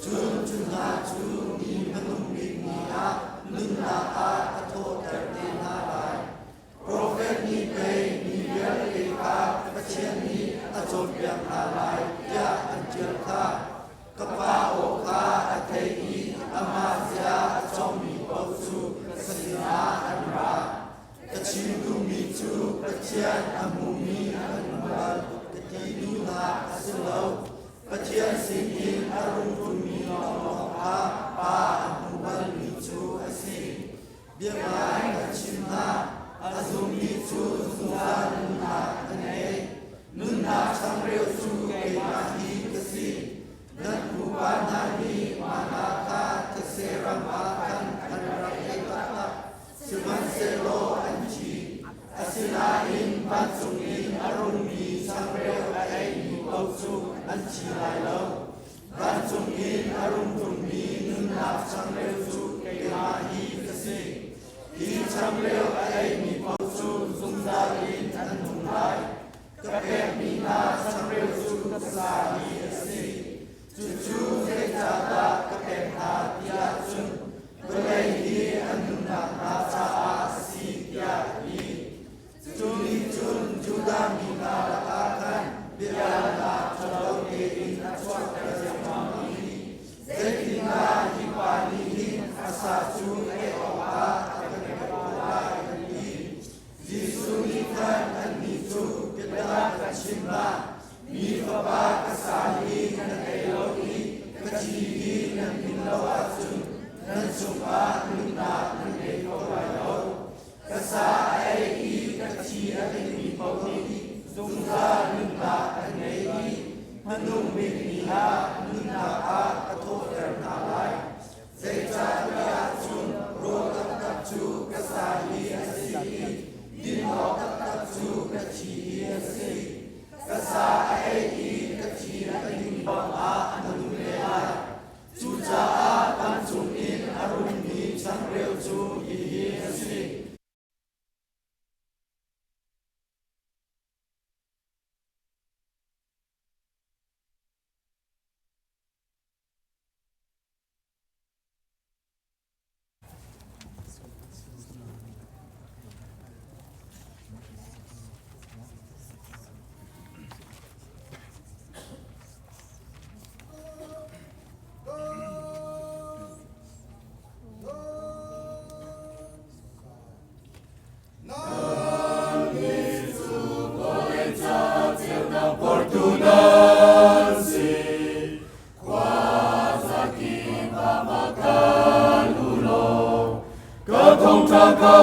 Cun cu hna cu ni hmanung bik ni ah nunnak ah ka thawhter te hna lai. Profet nih pei mi vialte kha Pathian nih a cawnpiak hna lai tiah an ṭial kha. Ka pa aw kha a thei i amah zia a cawngmi paoh cu ka sinah an ra. Ka chim duhmi cu Pathian a hmumi an um bal ka ti duhnak a si lo. Pathian sinin a rung ṭummi lawnglawng kha Pa a hmu balmi cu a si. Biangai ka chim hna, a zummi cu zungzal nunnak an ngei. Nunnak changreu cu keimah hi ka si. Nan pupa hna nih manna kha thetse ram ah khan an rak ei taktak, sihmanhsehlaw an thi. Asinain vancung in a rungmi changreu a eimi paoh cu an thi lai lo. Vancung in a rung ṭummi nunnak changreu cu keimah hi ka si. Hi changreu a eimi paoh cu zungzal in an nung lai. Ka pekmi hna changreu cu ka sa hi a si. Cucu zeicahdah ka pek hna ti ahcun vawlei hi an nunnak hna caah a si tiah a ti. Cu nih cun Judah mi hna lakah khan biahalnak ṭhalo tein a chuahter riangmang i, Zeitindah hi pa nih hin a sa cu ei awkah a kan pek ko lai, an ti. Jesuh nih khan annih cu biatak a chimh hna, Mi Fapa ka sa hi nan ei lo i ka thi hi nan din lo ahcun nan chungah nunnak nan ngei kho lai lo. Ka sa a ei i ka thi a dingmi paoh nih zungzal nunnak an ngei i hmanung bik ni ah nunnak ah ka thawhter hna lai. Zeicahtiah cun rawl taktak cu ka sa hi a si i din awk taktak cu ka thi hi a si. Ka sa a ei i ka thi a ding bangah a nung ve lai. Cucaah vancung in a rungmi changreu cu hihi a si.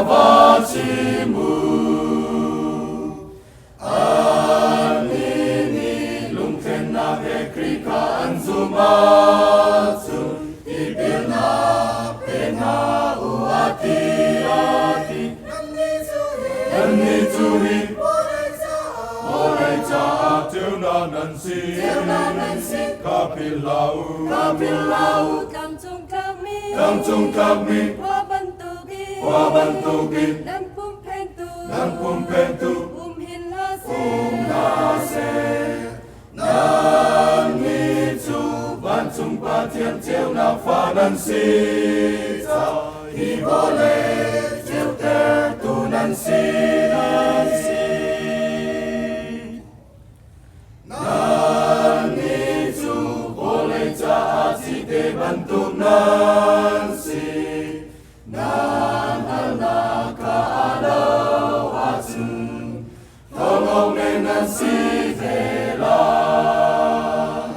va chim u. Annih nih lungthlennak he Khrih kha an zumh ahcun tipilnak pe hna u a ti a ti. Nannih cu hi vawlei caah ceunak nan si. Ka philh hlah u. Tlangcung tlakmi Tlangcung tlakmi khua bantukin khua bantukin nan pum phentu nan pum phentu um hin hlah seh. Um hlah seh. Nannih cu vancung Pathian ceunak fa nan si caah hi vawlei ceutertu nan si nan si. Nannih cu vawlei caah cite bantuk nan si. Nan hngalhnak kha a lo ahcun thawngawk men nan si te lai.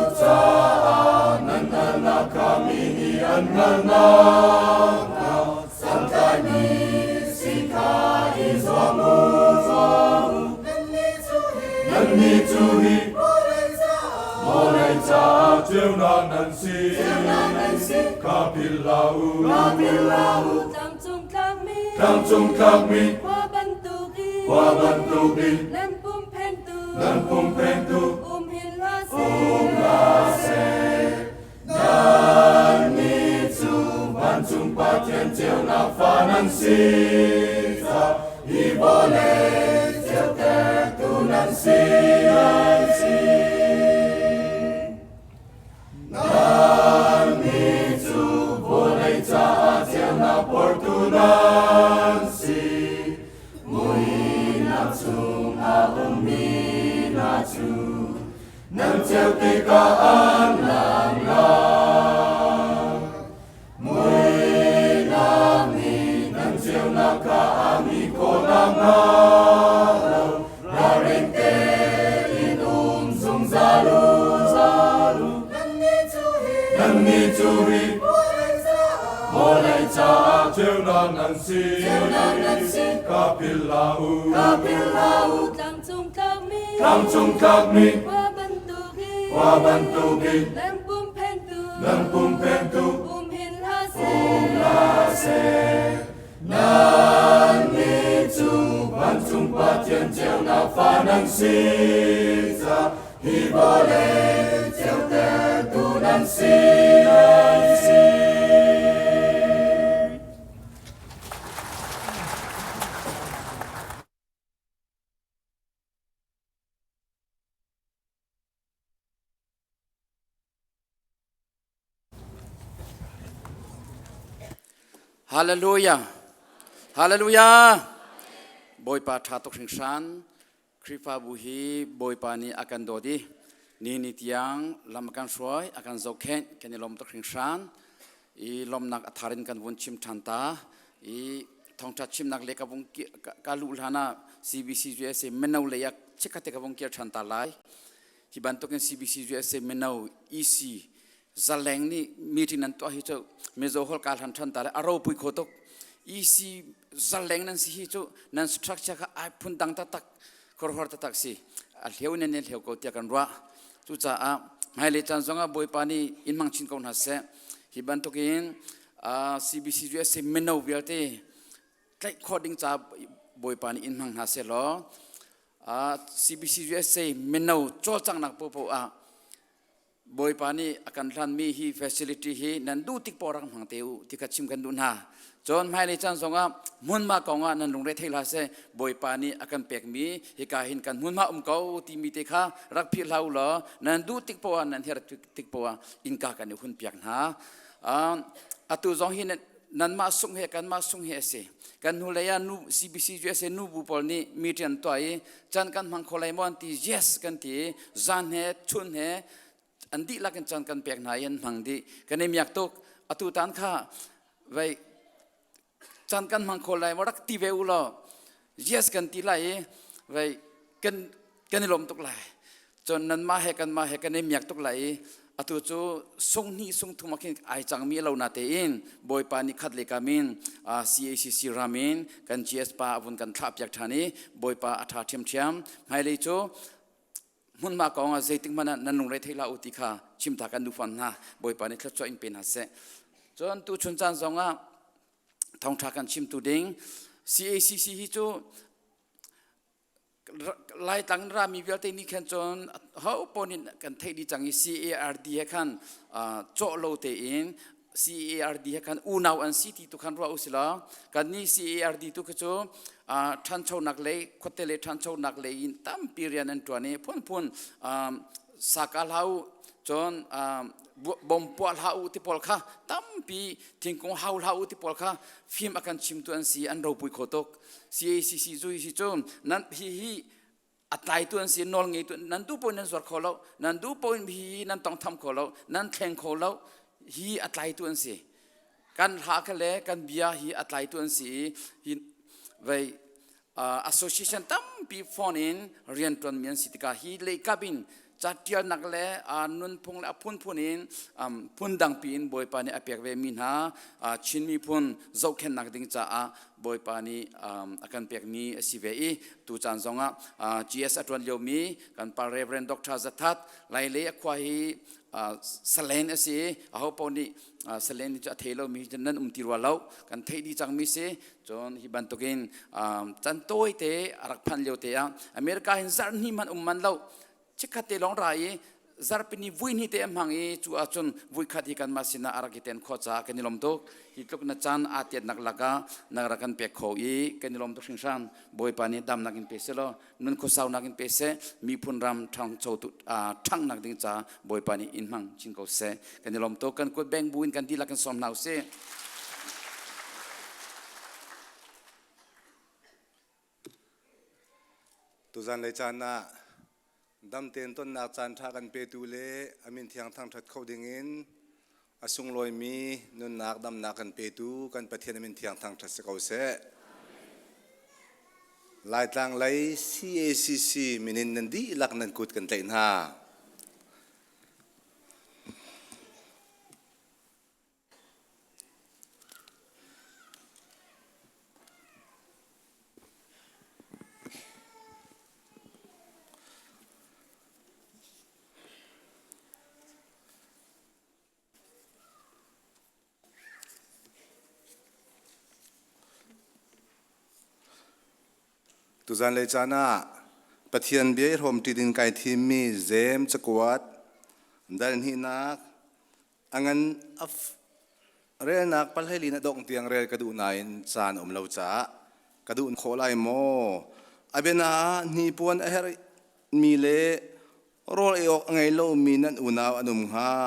Cucaah nan hngalhnak kha mi nih an hngalh nakhnga santlaimi si kha i zuam u. Nannih cu hi vawlei caah ceunak nan si. Kha philh hlah u. Tlangcung tlakmi Tlangcung tlakmi khua bantukin khua bantukin nan pum phentu nan pum phentu um hin hlah seh. Um hlah seh. Nannih cu vancung Pathian ceunak fa nan si caah hi vawlei ceutertu nan si nan si. Nannih cu vawlei caah ceunak portu nan si. Muihnak chung a ummi hna cu nan ceu tikah an lang lai. Muihnak nih nan ceunak kha a mi khawh nakhnga lo ralring tein um zungzal u. Nannih cu hi vawlei caah ceunak nan si. Ka philh hlah u. Tlangcung tlakmi Tlangcung tlakmi khua bantukin khua bantukin nan pum phentu nan pum phentu um hin hlah seh. Um hlah seh. Nannih cu vancung Pathian ceunak fa nan si caah hi vawlei ceutertu nan si nan si. Hallelujah. Hallelujah. Bawipa tha tuk hringhran. Khrihfabu hi Bawipa nih a kan dawt i ni ni tiang lam a kan hruai, a kan zohkhenh, kan i lawm tuk hringhran. I lawmnak a thar in kan vun chim ṭhan ta. I thawngṭha chimnak le ka vung ka luh hlan ah CBC USA mino lei ah chikkhat te ka vung kir ṭhan ta lai. Hi bantukin CBC USA mino EC zaleng nih meeting nan tuah hi cu Mizo hol ka hlan ṭhan ta le a ropui kho tuk. EC zaleng nan si hi cu nan structure kha ai phun dang taktak khuaruahhar taktak si. A hleu in nan hleu ko tiah kan ruah. Cucaah hmailei caan zongah Bawipa nih in hmang chin ko hna seh. Hi bantukin CBC USA mino vialte tlaih khawh ding ca Bawipa nih in hmang hna seh law CBC USA mino cawlcanghnak popoh ah Bawipa nih a kan hlanmi hi facility hi nan duh tik poah rak hmang te u ti kha chim kan duh hna. Cun hmailei caan zongah hmunhma kong ah nan lungre thei hlah seh Bawipa nih a kan pekmi hika hin kan hmunhma um ko timi te kha rak philh hlah u law nan duh tik poah nan herh tik poah innka kan i hun piak hna. Atu zong hi nanmah sung he kanmah sung he a si. Kan hnulei ah nu CBC USA nu bu pawl nih meeting an tuah i caan kan hmang kho lai maw an ti yes kan ti i zan he chun he an dihlak in caan kan pek hna i an hmang dih. Kan i miak tuk. Atu tan kha vei caan kan hmang kho lai maw rak ti ve u law yes kan ti lai i vei kan kan i lawm tuk lai. Cun nanmah he kanmah he kan i miak tuk lai i. Atu cu sunghnih sungthum ah khin ai cangmi a lo na tein Bawipa nih khat le kam in CACC ram in kan GS pa a vun kan thlah piak ṭhan i Bawipa a ṭha ṭhiamṭhiam. Hmailei cu hmunhma kong ah zeitik hmanh ah nan lungre thei hlah u ti kha chimta kan duh fawn hna. Bawipa nih thluachuah in pe hna seh. Cun tuchun caan zong ah thawngṭha kan chimtu ding CACC hi cu Laitlang in rami vialte nih khan cun ho paoh nih kan theih dih cang i CARD he khan cawh lo tein CARD he khan unau an si ti tu khan ruah u si law kannih CARD tu khi cu ṭhanchonak lei khuate lei ṭhanchonak lei in tampi rian an ṭuan i phunphun saka hlah u cun bom puah hlah u ti pawl kha tampi thingkung hau hlah u ti pawl kha fim a kan chimtu an si an ropui kho tuk. CACC zu hi cu nan hi hi a tlaitu an si nawl ngeitu nan duh paoh in nan zuar kho lo nan duh paoh in hi nan tongtham kho lo nan thleng kho lo hi a tlaitu an si kan hla kha le kan bia hi a tlaitu an si i hi vei association tampi phone in rian ṭuanmi an si tikah hi leikap in catialnak le nunphung le a phunphun in phundangpi in Bawipa nih a pek ve mi hna Chin miphun zohkhenhnak ding caah Bawipa nih a kan pekmi a si ve i tu caan zongah GS a ṭuan liomi kan pa Reverend Dr. Zathat Lailei a khua hi Salen a si i aho paoh nih Salen cu a thei lomi nan um ti rua lo kan theih dih cangmi si cun hi bantukin can tawi te a rak phanh lio te ah America hin zarh hnih hmanh um man lo chikkhat te lawng ra i zarhpini vui hnih te a hmang i cu ahcun vuikhat hi kanmah sinah a rak i ten khawh caah kan i lawm tuk. Hi tluk na caan aa tiatnak lakah na rak kan pek kho i kan i lawm tuk hringhran. Bawipa nih damnak in pe seh law nun khuasaunak in pe seh miphun ram ṭhangcho ṭhanghnak ding caah Bawipa nih in hmang chin ko seh. Kan i lawm tuk. Kan kut beng bu in kan dihlak in sawm hna usih. Tuzan lei caan ah dam tein tonnak caan ṭha kan petu le a min thiang thangṭhat kho dingin a sunglawimi nunnak damnak kan petu kan Pathian a min thiang thangṭhat si ko seh. Laitlang lei CACC minin nan dihlak nan kut kan tlaih hna. Tuzan lei caan ah Pathian bia i hrawmṭi ding kai thimmi Jeim cakuat dal hnihnak A ngan a relnak pahleili na dongh tiang rel ka duh nain caan um lo caah ka duh khawh lai maw? A biana ah hnipuan a herhmi le rawl ei awk a ngei lomi nan unau an um hnga.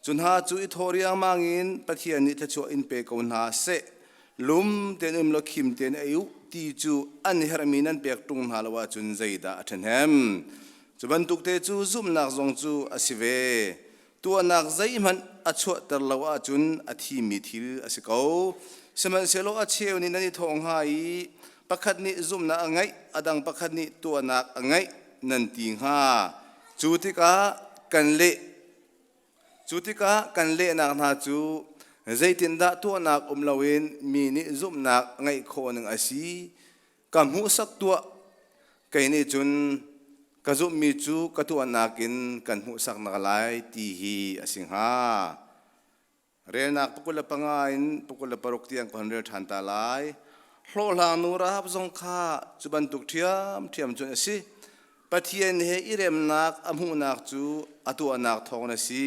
Cu hna cu i thawh riangmang in Pathian nih thluachuah in pe ko hna seh. Lum tein um law khim tein ei u ti cu an herhmi nan pek ṭung hna lo ahcun zeidah a ṭhahnem? Cu bantuk te cu zumhnak zong cu a si ve. Tuahnak zeihmanh a chuahter lo ahcun a thimi thil a si ko. Sihmanhsehlaw a cheu nih nan i thawh hnga i pakhat nih zumhnak a ngeih, a dang pakhat nih tuahnak a ngeih nan ti hnga. Cu tikah kan leh cu tikah kan lehnak hna cu zeitindah tuahnak um loin mi nih zumhnak ngeih khawh ning a si Ka hmuhsak tuah, kei nih cun ka zumhmi cu ka tuahnak in kan hmuhsaknak lai ti hi a si hnga. Relnak pakul le panga in pakul le paruk tiang ka hon rel ṭhan ta lai. Hlawhhlang nu Rahab zong kha cu bantuk ṭhiamṭhiam cun a si. Pathian he i remnak a hmuhnak cu a tuahnak thawngin a si.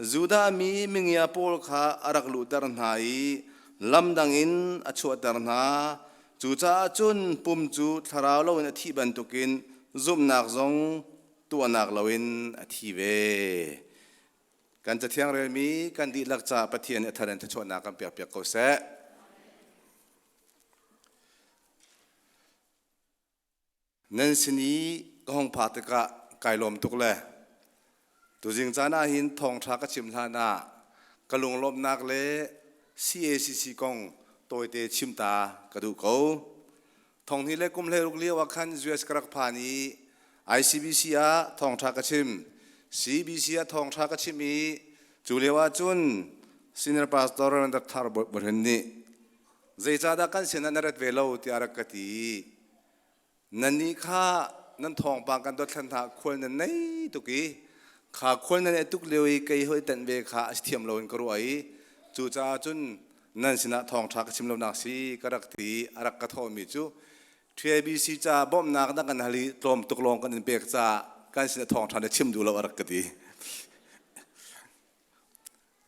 Judah mi mingia pawl kha a rak luhter hna i lamdang in a chuahter hna. Cucaah cun pum cu thlarau loin a thih bantukin zumhnak zong tuahnak loin a thi ve. Kan Cathiang relmi kan dihlak caah Pathian nih a thar in thluachuahnak kan pekpiak ko seh. Nan sin i ka hung phak tikah kai lawm tuk le tuzing caan ah hin thawngṭha ka chim hlan ah ka lunglawmhnak le CACC kong tawite chim ta ka duh ko. Thonghnih le kum 16 lio ah khan US ka rak phan i ICBC ah thawngṭha ka chim. CBC ah thawngṭha ka chim i cu lio ah cun senior pastor Rev. Dr. Bawi nih zeicahdah kan sinah na rat ve lo tiah a rak ka ti. Nannih kha nan thawngpang kan dothlan hna khual nan nei tuk i kha khual nan ei tuk lio i kei hoi tanh ve kha a si thiam loin ka ruah i cucaah cun nan sinah thawngṭha ka chim lonak si ka rak ti i a rak ka thawhmi cu TIBC ca bawmhnak na kan hal i tlawm tuk lawng kan in pek caah kan sinah thawngṭha na chim duh lo a rak ka ti.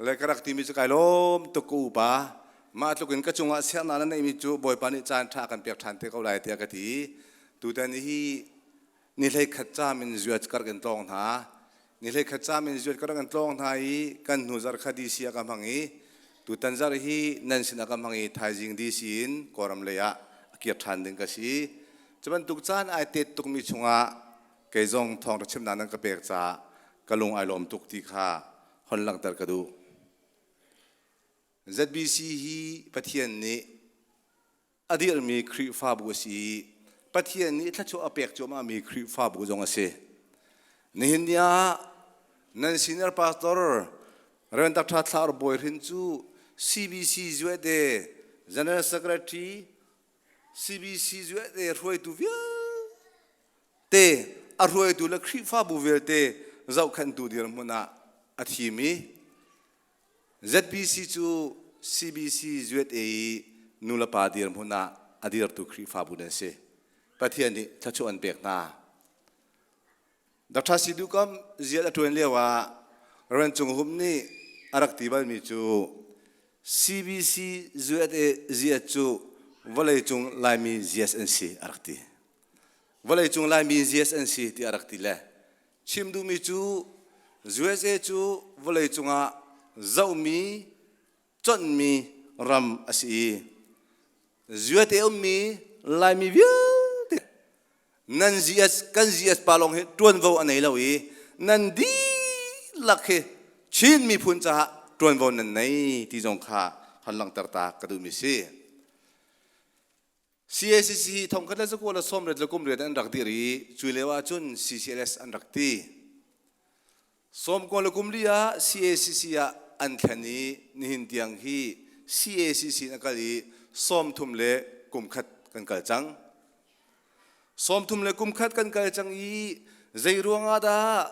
Le ka rak timi cu kai lawm tuk ka upa. Mah tluk in ka cungah siarnak na neihmi cu Bawipa nih caan ṭha kan pek ṭhan te ko lai tiah ka ti. Tutan hi ni 11 caam in zuat kar kan tlawng hna. Ni 11 caam in zuat kar kan tlawng hna i kan hnu zarh kha DC ah ka hmang i tutan zarh hi nan sinah ka hmang i thaizing DC in Kawlram lei ah a kir ṭhan ding ka si. Cu bantuk caan ai tet tukmi chungah kei zong thawngṭha chimnak nan ka pek caah ka lung ai lawm tuk ti kha hon langhter ka duh. ZBC hi Pathian nih a dirhmi Khrihfabu a si i Pathian nih thluachuah a pek cuahmahmi Khrihfabu zong a si. Nihin ni ah nan senior pastor Rev. Dr. Thla Or Bawi Hrin cu CBC USA General Secretary CBC USA hruaitu vialte a hruaitu le Khrihfabu vialte zohkhenhtu dirhmun ah a thim i ZBC cu CBC USA i nulepa dirhmun ah a dirtu Khrihfabu nan si. Pathian nih thluachuah an pek hna. Dr. Sidu Kam zial a ṭuan lio ah Rev. Cung Hum nih a rak ti balmi cu CBC USA ziat cu vawleicung Laimi zias an si a rak ti. Vawleicung Laimi zias an si ti a rak ti le Chim duhmi cu USA cu vawleicung ah zohmi, conhmi ram a si i USA ummi Laimi vialte nan GS kan GS pa lawng hi ṭuanvo a nei lo i nan dihlak hi Chin miphun caah ṭuanvo nan nei ti zong kha hon langhter ta ka duhmi si. CACC hi thongkhat le zakua le sawmriat le kumriat an rak dir i cui lio ahcun CCLS an rak ti. Sawmkua le kumli ah CACC ah an thlen i nihin tiang hi CACC in a kal i 30 le kumkhat kan kal cang. 30 le kumkhat kan kal cang i zei ruangah dah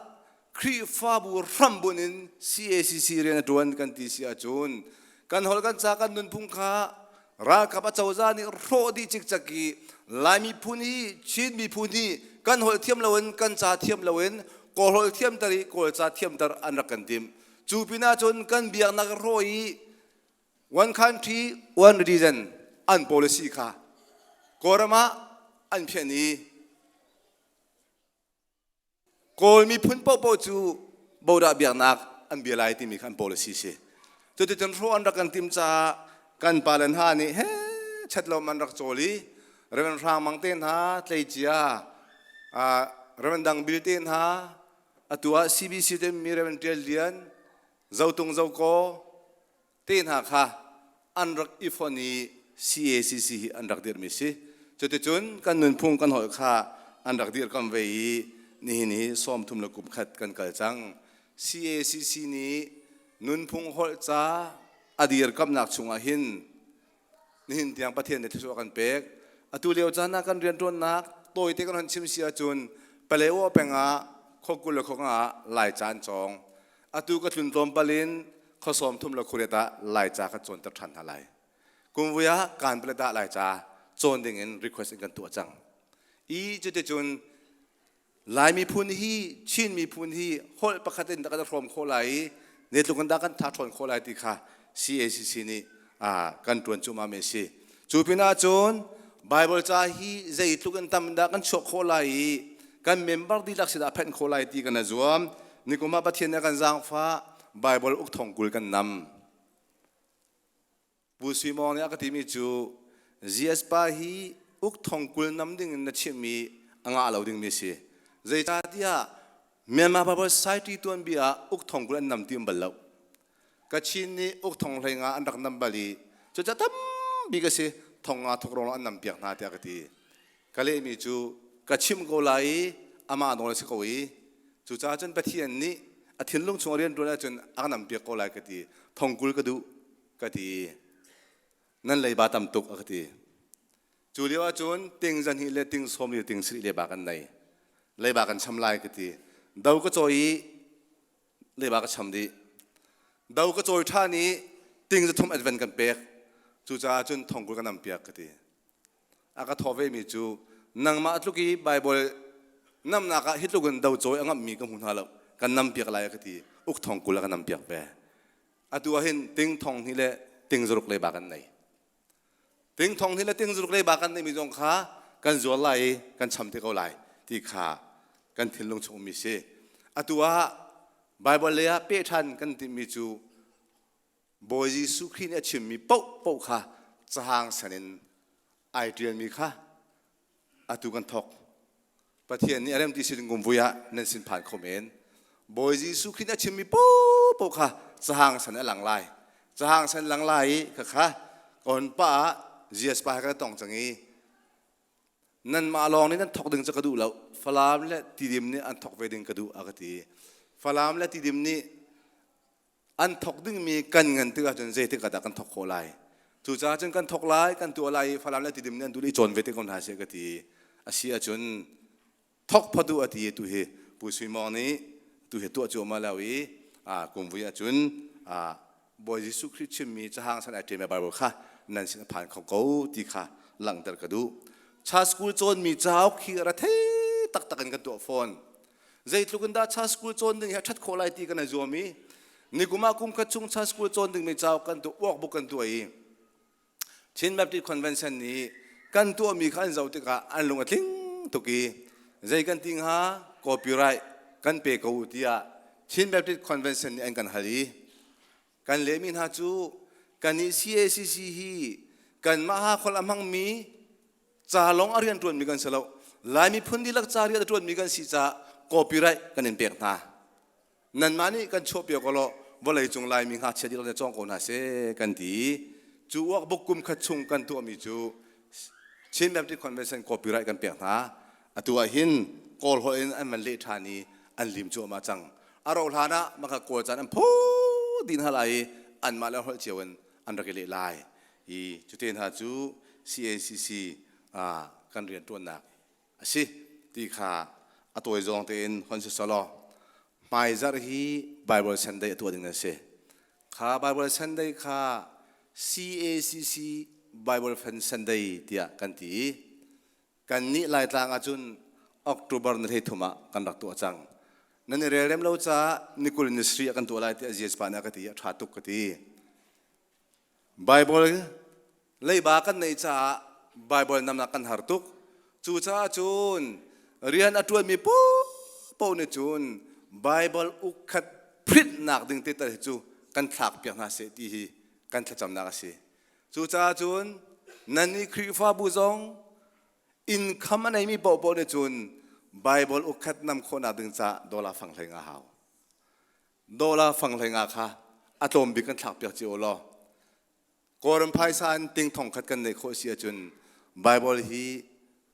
Khrihfabu hrambunh in CACC rian a ṭuan kan ti si ahcun kan holh kan ca kan nunphung kha ralkap acozah nih hrawh dih cikcek i Lai miphun hi Chin miphun hi kan holh thiam loin kan ca thiam loin Kawl holh thiamter i Kawl ca thiamter an rak kan timh. Cu pinah cun kan biaknak hrawh i one country one religion an policy kha Kawlram ah an phian i Kawl miphun paohpaoh cu bodah biaknak an bia lai timi kha an policy si. Cuticun hrawh an rak kan tim caah kan pale hna nih he chet lo an rak cawl i Reverend Hrang Mang te hna tleicia Reverend Dang Bil te hna atu ah CBC te mi Reverend Tial Lian Zotung Zoko te hna kha an rak i fon i CACC hi an rak dirhmi si. Cuticun kan nunphung kan holh kha an rak dirhkamh ve i nihin hi 30 le kum khat kan kal cang. CACC nih nunphung holh ca a dirkamhnak chungah hin nihin tiang Pathian nih thluachuah kan pek. Atu lio caan ah kan rianṭuannak tawite kan hon chim si ahcun Palewa peng ah khua 20 le khua nga ah Laica an cawng. Atu ka tlun tlawmpal in khua 30 le khuariat ah Laica kan cawnter ṭhan hna lai. Kumvui ah Kanpalet ah Laica cawn ding in request in kan tuah cang. I cuticun Lai miphun hi Chin miphun hi holh pakhat in dah kan hrawm khawh lai i zeitluk in dah kan tha ṭhawn khawh lai ti kha CACC nih kan ṭuan cuahmah mi a si. Cu pinah cun Bible ca hi zeitluk in tam dah kan chuah khawh lai i kan member dihlak sinah phenh khawh lai ti kan i zuam. Nikum ah Pathian nih a kan zaangfah Bible uk thong 20 kan nam. Pu Sui Mawng nih a ka timi cu GS pa hi uk thong 20 nam ding in na chimhmi a ngah lo dingmi a si. Zeicahtiah Myanmar Bible Society tuanbia ah uk thong 20 an nam ti um bal lo. Kachin nih uk thong 15 an rak nam bal i cucaah tampi ka si thong nga thok rong an nam piak hna tiah ka ti. Ka lehmi cu ka chimh ko lai i amah nawl a si ko i. Cucaah cun Pathian nih a thinlung chung a rian ṭuan ahcun a ka nampiak ko lai ka ti. Thongkul ka duh ka ti. Nan leiba tam tuk a ka ti. Cu lio ahcun ting zahnih le ting sawm le ting sarih leiba kan nei. Leiba kan cham lai ka ti. Do ka cawi i leiba ka cham dih. Do ka cawi ṭhan i ting zathum advent kan pek. Cucaah cun thongkul ka nampiak ka ti. A ka thawh vemi cu nangmah tluk i Baibal namnak ah hi tluk in do cawi a ngamhmi ka hmu hna lo. Kan nampiak lai a ka ti. Uk thong 20 a ka nampiak ve. Atu ah hin ting thong hnih le ting zaruk leiba kan nei. Ting thong hnih le ting zaruk leiba kan neimi zong kha kan zuar lai i kan cham te ko lai ti kha kan thinlung chung ummi si. Atu ah Baibal lei ah peh ṭhan kan timhmi cu Bawi Jesuh Khrih nih a chimmi paohpaoh kha cahang san in ai ṭialmi kha atu kan thawk. Pathian nih a rem ti sin kum vui ah nan sin phan kho men. Bawi Jesuh Khrih nih a chimmi paohpaoh kha cahang san a lang lai. Cahang san lang lai i khakha kon pa ah GS pa he kan tong cang i nanmah lawng nih nan thawk ding cu ka duh lo. Falam le Tidim nih an thawk ve ding ka duh a ka ti. Falam le Tidim nih an thok dingmi kan ngan tik ahcun zeitik ah dah kan thok khawh lai? Cucaah cun kan thok lai, kan tuah lai i Falam le Tidim nih an duh i cawn ve te ko hna seh ka ti. A si ahcun thok phot u a ti tu hi Pu Sui Mawng nih tu hi tuah cuahmah lo i kum vui ahcun Bawi Jesuh Khrih chimmi cahang san ai ṭialmi Bible kha nan sin a phan kho ko ti kha langhter ka duh. Cha school cawnmi cauk hi ra thei taktak in kan tuah fawn. Zeitluk in dah cha school cawn ding hi a ṭhat khawh lai ti kan i zuam i nikum ah kum khat chung cha school cawn dingmi cauk kan tuah, workbook kan tuah i Chin Baptist Convention nih kan tuahmi kha an zoh tikah an lung a tling tuk i zei kan ti hnga, copyright kan pe ko u tiah Chin Baptist Convention nih an kan hal i kan lehmi hna cu kannih CACC hi kanmah Hakha a hmangmi ca lawng a rian ṭuanmi kan si lo. Lai miphun dihlak ca rian a ṭuanmi kan si caah copyright kan in pek hna. Nanmah nih kan chuahpiak law vawleicung Laimi ngakchia dihlak nih cawng ko hna seh kan ti. Cu workbook kum khat chung kan tuahmi cu Chin Baptist Convention copyright kan pek hna. Atu ah hin Kawl holh in an van leh ṭhan i an lim cuahmah cang. A rauh hlan ah maka Kawl caan an phu dih hna lai i anmah le holh cio in an rak i leh lai. I cute hna cu CACC kan rianṭuannak a si ti kha a tawi zawng tein hon si selaw hmaizarh hi Bible Sunday a tuah ding nan si. Kha Bible Sunday kha CACC Bible Fan Sunday tiah kan ti i kannih Laitlang ahcun October ni 13 ah kan rak tuah cang. Nan i relrem lo caah ni 20 ni sarih ah kan tuah lai tiah GS pa nih a ka ti i a ṭha tuk ka ti. Bible leiba kan neih caah Bible namnak kan har tuk. Cucaah cun rian a ṭuanmi paohpaoh nih cun Bible ukkhat printnak ding te tal hi cu kan thlak piak hna seh ti hi kan thlacamnak a si. Cucaah cun nannih Khrihfabu zong income a neimi paohpaoh nih cun Bible ukkhat nam khawhnak ding caah dollar fang hlei nga hau. Dollar fang 15 kha a tlawm bik kan thlak piak cio law Kawlram phaisa in ting thong khat kan neih khawh si ahcun Bible hi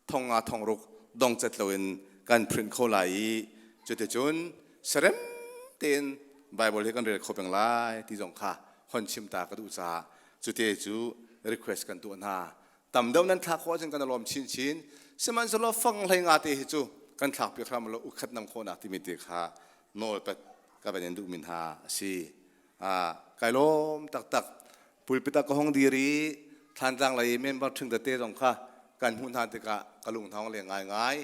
thong nga thong ruk dongcat loin kan print kho lai i cuticun serem tein Bible hi kan rel kho peng lai ti zong kha hon chim ta ka duh caah cute cu request kan tuah hna. Tam deuh nan thlak khawh ahcun kan i lawm chinchin. Sihmanhsehlaw fang 15 te hi cu kan thlak piak hram law ukhat nam khawhnak timi te kha nawlpat ka van in duhmi hna a si. Kai lawm taktak. Pulpit ah ka hong dir i Thlantlang lei member ṭhing tete zong kha kan hmuh hna tikah ka lung hna leng ngaingai.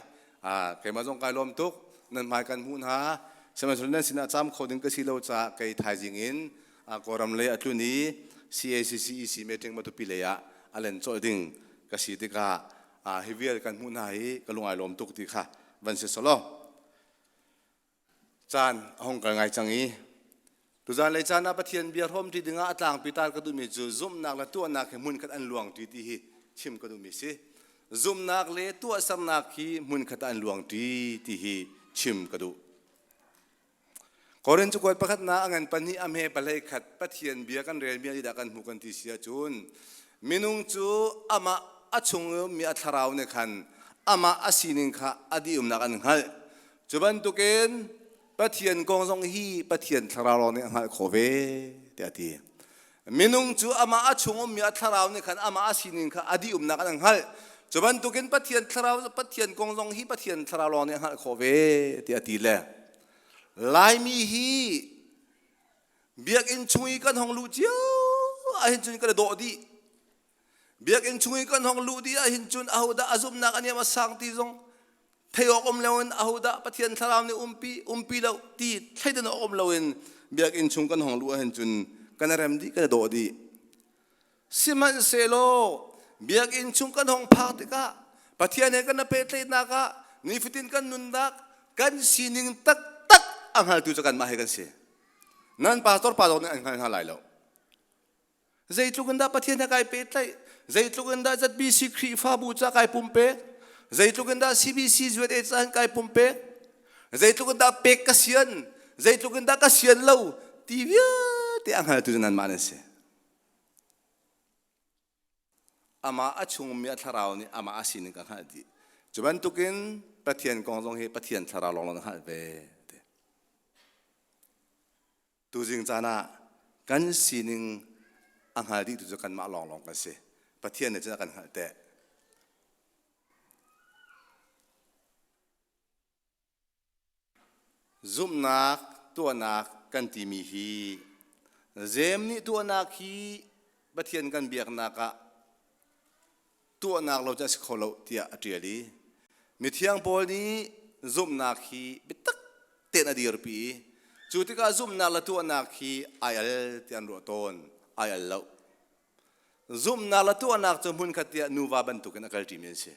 Keimah zong kai lawm tuk. Nan hmai kan hmuh hna. Sihmanhsehlaw nan sinah caam kho ding ka si lo caah kei thaizing in Kawlram lei a tlun i CACC EC meeting Matupi lei ah a len colh ding ka si tikah hi vial kan hmuh hna hi ka lung ai lawm tuk ti kha van si selaw. Caan a hung kal ngai cang i tuzan lei caan ah Pathian bia hrawmṭi dingah a tlangpi tar ka duhmi cu zumhnak le tuahnak hi hmunkhat an luangṭi ti hi chim ka duhmi si. Zumhnak le tuahsernak hi hmunkhat ah an luangṭi ti hi chim ka duh. Korin cakuat pakhatnak a ngan pahnih a hme pahlei khat Pathian bia kan relmi ah dah kan hmuh kan ti si ahcun minung cu amah a chung mi a thlarau nih khan amah a sining kha a dihumnak an hngalh. Cu bantukin. Pathian kong zong hi Pathian thlarau lawng nih a hngalh khawh ve tiah a ti. Minung cu amah a chung ummi a thlarau nih khan amah a sining kha a dih umnak an hngalh. Cu bantukin Pathian thlarau Pathian kong zong hi Pathian thlarau lawng nih a hngalh khawh ve tiah a ti le Laimi hi biakinn chung i kan hong luh cio ahhin cun kan i dawh dih. Biakinn chung i kan hong luh dih ahhin cun ahodah a zumhnak a niam a sang ti zong thei awk um loin ahodah Pathian thlarau nih umpi umpi lo ti thleidan awk um loin biakinn chung kan hong luh ahhin cun kan i rem dih kan i dawh dih. Sihmanhsehlaw biakinn chung kan hong phak tikah Pathian he kan i pehtlaihnak ah nifatin kan nunnak kan sining taktak a hngaltu cu kanmah he kan si. Nan pastor pa zong nih an hngal hna lai lo. Zeitluk in dah Pathian he kai pehtlaih? Zeitluk in dah ZBC Khrihfabu ca kai pumpek? Zeitluk in dah CBC USA ca hin kai pumpek? Zeitluk in dah pek ka sian? Zeitluk in dah ka sian lo? Ti vialte a hngaltu cu nanmah nan si. Amah a chungmi a thlarau nih amah a sining ka hngalh dih. Cu bantukin Pathian kong zong hi Pathian thlarau lawnglawng na hngalh ve. Tuzing caan ah kan sining a hngal dihtu cu kanmah lawnglawng kan si. Pathian nih cun a kan hngalh teh. Zumhnak tuahnak kan timi hi Jeim nih tuahnak hi Pathian kan biaknak ah tuahnak lo cu a si kho lo tiah a ṭial i mithiang Paul nih zumhnak hi biatak tein a dirpi i cu tikah zumhnak le tuahnak hi ai al tiah an ruah tawn, ai al lo. Zumhnak le tuahnak cu hmunkhat tiah nuva bantukin a kalṭimi an si.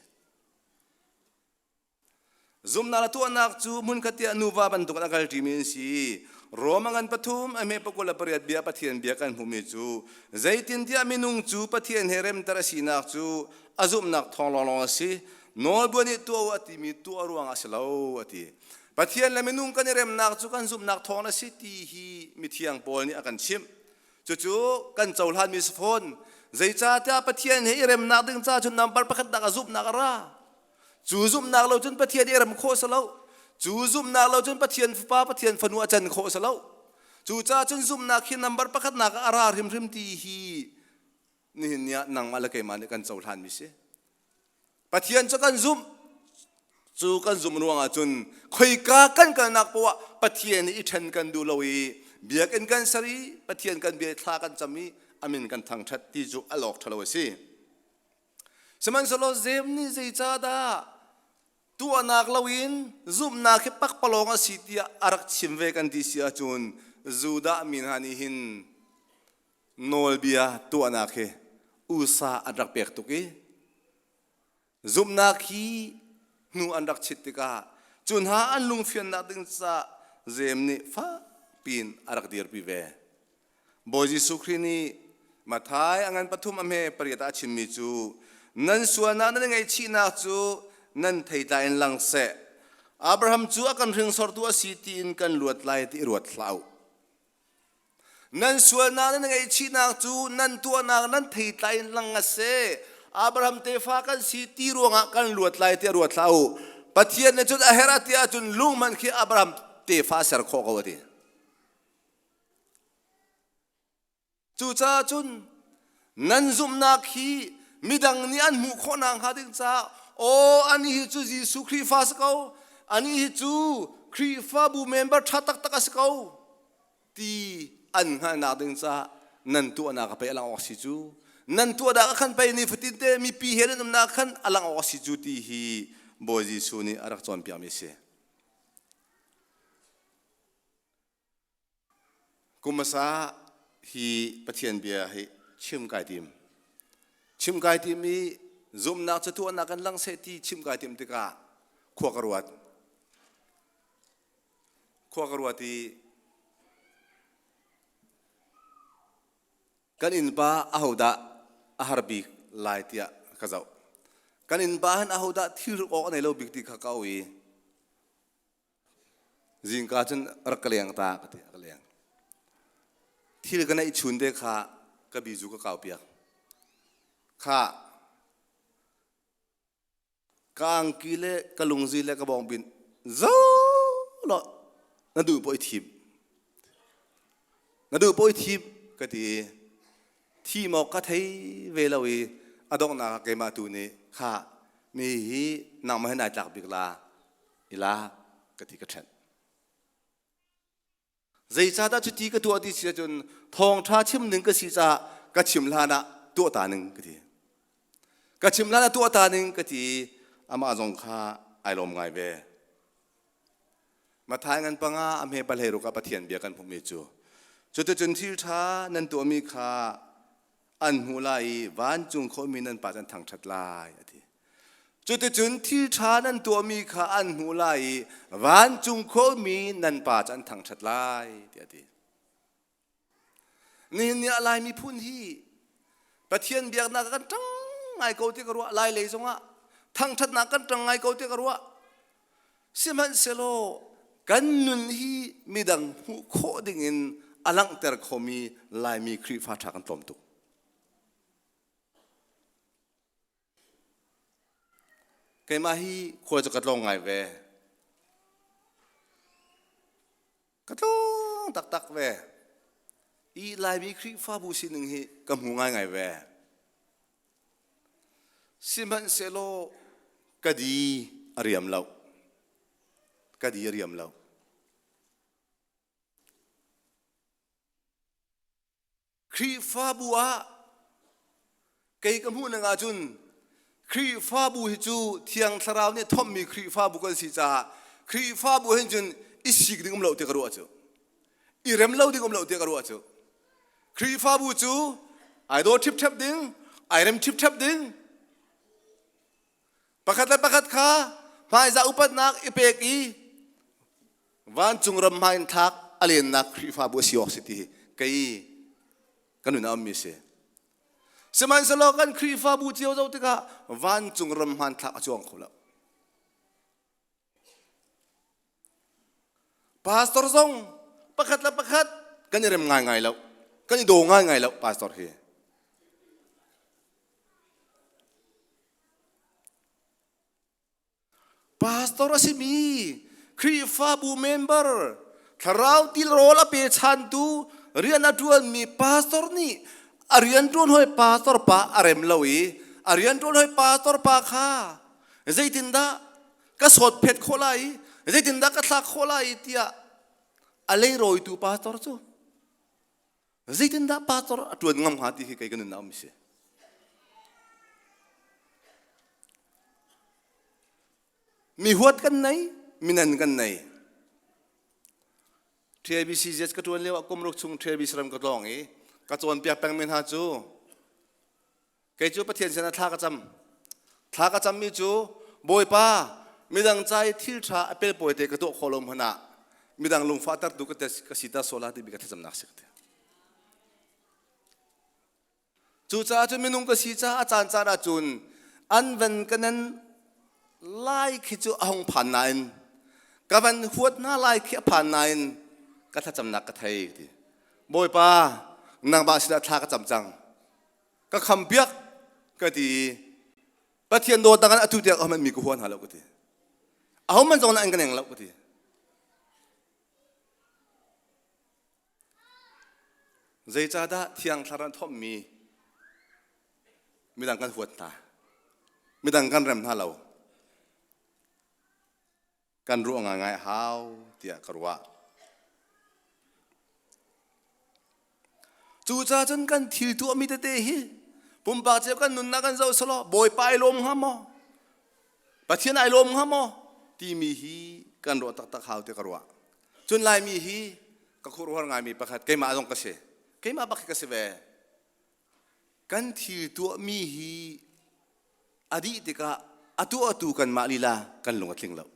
Zumhnak le tuahnak cu hmunkhat tiah nuva bantuk in a kalṭimi an si. Roma ngan pathum a hme pakul le pariat bia Pathian bia kan hmuhmi cu zeitintiah minung cu Pathian he remter a sinak cu a zumhnak thawng lawnglawng a si. Nawlbia nih tuah u a timi tuah ruangah a si lo a ti. Pathian le minung kan i remnak cu kan zumhnak thawng a si ti hi mithiang Paul nih a kan chimh. Cucu kan cohlanmi si fawn. Zeicahtiah Pathian he i remnak ding ca cun number pakhat nak a zumhnak a ra. Cu zumhnak lo cun Pathian i rem khawh si lo. Cu zumhnak lo cun Pathian fapa Pathian fanu a can khawh si lo. Cucaah cun zumhnak hi number pakhatnak ah a ra hrimhrim ti hi nihin ni ah nangmah le keimah nih kan cohlanmi si. Pathian cu kan zumh. Cu kan zumh ruangah cun khoika kan kalnak poah Pathian i ṭhen kan duh lo i biakinn kan ser i Pathian kan bia thla kan cam i amin kan thangṭhat ti cu al awk ṭhalo a si. Sihmanhsehlaw Jeim nih zeicahdah tuahnak loin zumhnak hi pakpalawng a si tiah a rak chim ve kan ti si ahcun Judah mi hna nih hin nawlbia tuahnak hi usa an rak pek tuk i zumhnak hi hnu an rak chit tikah cu hna an lungfiannak ding caah Jeim nih fakpiin a rak dirpi ve. Bawi Jesuh Khrih nih Matthai a ngan pathum a hme pariat ah a chimmi cu nan sualnak nan i ngaihchihnak cu nan theitlai in lang seh. Abraham cu a kan hringsortu a si tiin kan luat lai ti i ruat hlah u. Nan sualnak nan i ngaihchihnak cu nan tuahnak nan theitlai in lang a si. Abraham tefa kan si ti ruangah kan luat lai tiah ruat hlah u. Pathian nih cun a herh a ti ahcun lung hmanh khi Abraham tefa ser khawh ko a ti. Cucaah cun nan zumhnak hi midang nih an hmuh khawh nakhnga ding caah aw anih hi cu Jesuh Khrihfa si ko, anih hi cu Khrihfabu member ṭha taktak a si ko ti an hngalhnak ding caah nan tuahnak a pei a lang awk si cu. Nan tuahnak ah khan pei nifatin te mipi he nan umnak khan a lang awk a si cu ti hi Bawi Jesuh nih a rak cawnpiakmi a si. Kum hmasa hi Pathian bia hi chim kai tim. Chim kai tim i zumhnak cu tuahnak kan lang seh ti chim kai tim tikah khua ka ruat. Khua ka ruat i kan innpa ahodah a har bik lai tiah ka zoh. Kan innpa hin ahodah thil hruk awk a nei lo bik ti kha ka au i Zingka cun rak ka leng ta ka ti ka leng. Thil ka neih chun te kha ka bizu ka kau piak. Kha ka angki le ka lungzi le ka bawng bin zo lo Na duh poh i thim. Na duh poh i thim ka ti i thim awk ka thei ve lo i a donghnak ah keimah tu nih kha mi hi nangmah hin ai tlak bik la i la ka ti ka ṭhenh. Zeicahdah cuti ka tuah ti si ahcun thawngṭha chim ning ka si caah ka chim hlan ah tuah ta ning ka ti. Ka chim hlan ah tuah ta ning ka ti i amah zong kha ai lawm ngai ve. Mathai ngan panga a hme palhei ruk ah Pathian bia kan hmuhmi cu cuticun thil ṭha nan tuahmi kha an hmuh lai i vancung khuami nan pa cu an thangṭhat lai a ti. Cuticun thil ṭha nan tuahmi kha an hmuh lai i vancung khuami nan pa cu an thangṭhat lai tiah a ti. Nihin ni ah Lai miphun hi Pathian biaknak kan ṭang ngai ko ti ka ruah Lai lei zongah thangṭhatnak kan ṭang ngai ko ti ka ruah. Sihmanhsehlaw kan nun hi midang hmuh khawh dingin a langhter khomi Laimi Khrihfa ṭha kan tlawm tuk. Keimah hi khual cu ka tlawng ngai ve. Ka tlawng taktak ve. I Laimi Khrihfabu sining hi ka hmu ngaingai ve. Sihmanhsehlaw ka di a riam lo. Ka di a riam lo. Khrihfabu ah kei ka hmuh ning ahcun Khrihfabu hi cu Thiang Thlarau nih thommi Khrihfabu kan si caah Khrihfabu hin cun i sik ding um lo ti ka ruah cu. I rem lo ding um lo ti ka ruah cu. Khrihfabu cu ai daw ṭhipṭhep ding, ai rem ṭhipṭhep ding. Pakhat le pakhat kha hmaizah upatnak i pek i vancung ram hmainthlak a lennak Khrihfabu a si awk si ti hi kei ka nun a ummi si. Sihmanhsehlaw kan Khrihfabu cio zoh tikah vancung ram hmanthlak a cuang kho lo. Pastor zong pakhat le pakhat kan i rem ngaingai lo. Kan i daw ngaingai lo pastor hi. Pastor a simi Khrihfabu member thlarau tilrawl a pechantu rian a ṭuanmi pastor nih a rian ṭuan hawi pastor pa a rem lo i a rian ṭuan hawi pastor pa kha zeitindah ka sawtphet khawh lai i zeitindah ka thlak khawh lai tiah a leirawitu pastor cu Zeitindah pastor a ṭuan ngam hnga ti hi kei ka nunnak um si. Mi huat kan nei, minan kan nei. TABCZ ka ṭuan lio ah kum ruk chung TABC ram ka tlawng i ka cawnpiak pengmi hna cu Kei cu Pathian sinah thla ka cam. Thla ka cammi cu Bawipa midang ca i thil ṭha a pelpawi te ka tuah khawh lo hmanh ah midang lungfahtertu ka ka siter sual la timi ka thlacamnak si ka ti. Cucaah cun minung ka si caah a caan caan ahcun an van ka nan lai khi cu a hung phan nain ka van huat hna lai khi a phan nain ka thlacamnak ka thei ti. Bawipa nangmah sinah thla ka cam cang. Ka khampiak ka ti i Pathian dawtnak in atu tiang ahohmanh mi ka hua hna lo ka ti. Ahohmanh zong an ka neng lo ka ti. Zeicahdah Thiang Thlarau an thawmmi midang kan huat hna, midang kan rem hna lo. Kan ruah ngaingai a hau tiah ka ruah. Cucaah cun kan thil tuahmi tete hi pumpak cio kan nunnak kan zoh selaw Bawipa ai lawm hnga maw? Pathian ai lawm hnga maw? timi hi kan ruah taktak hau ti ka ruah. Cun Laimi hi ka khuaruahhar ngaimi pakhat keimah zong ka si. Keimah bak hi ka si ve. Kan thil tuahmi hi a dih tikah a tuahtu kanmah lila kan lung a tling lo.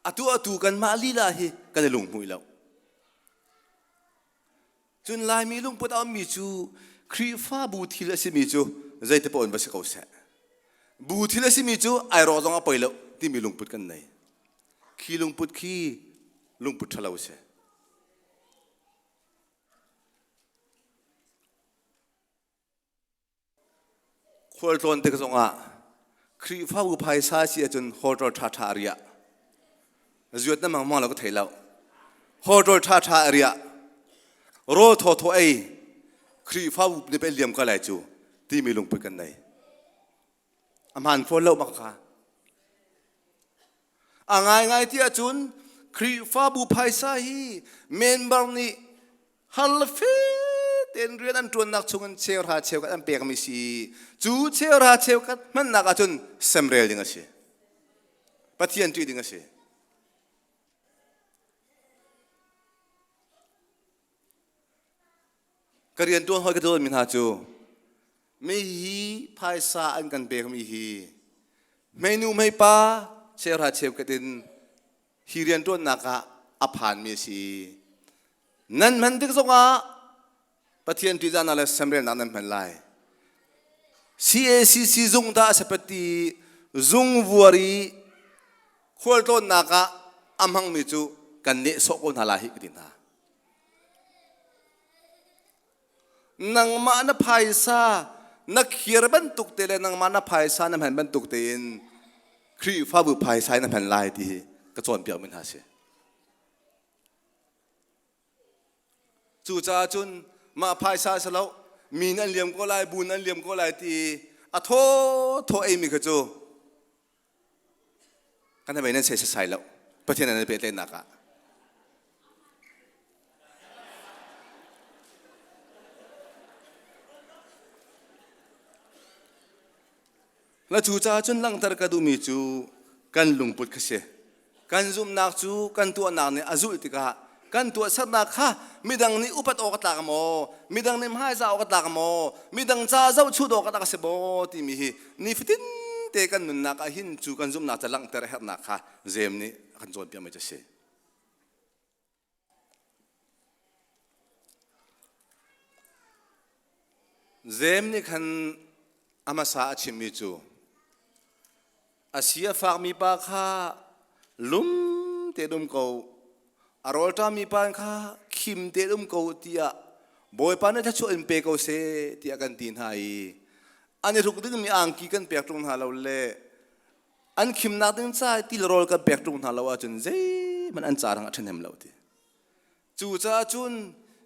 A tuahtu kanmah lila hi kan i lunghmuih lo. Cun Laimi lungput a ummi cu Khrihfabu thil a simi cu zeiti paoh in va si ko seh. Bu thil a simi cu ai rawk zong a poi lo timi lungput kan nei. Khi lungput khi lungput ṭhalo a si. Khualtlawn tik zongah Khrihfabu phaisa si ahcun hotel ṭhaṭha a riah. Zuat na mang mang lo ka thei lo. Hotel tha tha area rawl thaw thaw ei Khrihfabu ne pe liam ka lai cu timi lungput kan nei. A hmaan fawn lo mak kha. A ngaingai ti ahcun Khrihfabu phaisa hi member nih hal fe tein rian an ṭuannak chungin cheuhra cheukhat an pekmi si. Cu cheuhra cheukhat hmannak ahcun semrel ding a si. Pathian ṭih ding a si. Ka rian ṭuan hawi ka dawtmi hna cu mi hi phaisa an kan pekmi hi hmeinu hmeipa cheuhra cheukhat in hi rian ṭuannak ah a phanmi a si. Nan hman tik zongah Pathian ṭihzahnak le semrelnak nan hman lai. CACC zung dah a sapati zung vuar i khualtlawnnak ah a hmangmi cu kan nehsawh ko hna lai hi ka ti hna. Nangmah na phaisa na khiar bantuk te le nangmah na phaisa na hman bantuk tein Khrihfabu phaisa na hman lai ti hi ka cawnpiakmi hna si. Cucaah cun mah phaisa si lo mi nan liam ko lai bu nan liam ko lai ti a thaw thaw eimi kha cu kan hei nan sei sasai lo Pathian nan pehtlaihnak ah. La cu caah cun langhter ka duhmi cu kan lungput kha si. Kan zumhnak cu kan tuahnak nih a zulh tikah kan tuahsernak kha midang nih upat awk a tlak maw, midang nih hmaizah awk a tlak maw, midang ca zohchunh awk a tlak a si maw timi hi nifatin te kan nunnak ah hin cu kan zumhnak ca langhter a herhnak kha Jeim nih a kan cawnpiakmi cu a si. Jeim nih khan a hmasa a chimmi cu a si a fakmi pa kha lum te um ko a rawlṭammi pa kha khim te um ko tiah Bawipa nih thluachuah in pe ko seh tiah kan ti hna i an i hruk dingmi angki kan pek ṭung hna lo le an khimnak ding ca i tilrawl kan pek ṭung hna lo ahcun zeihmanh an ca dang a ṭhahnem lo ti. Cucaah cun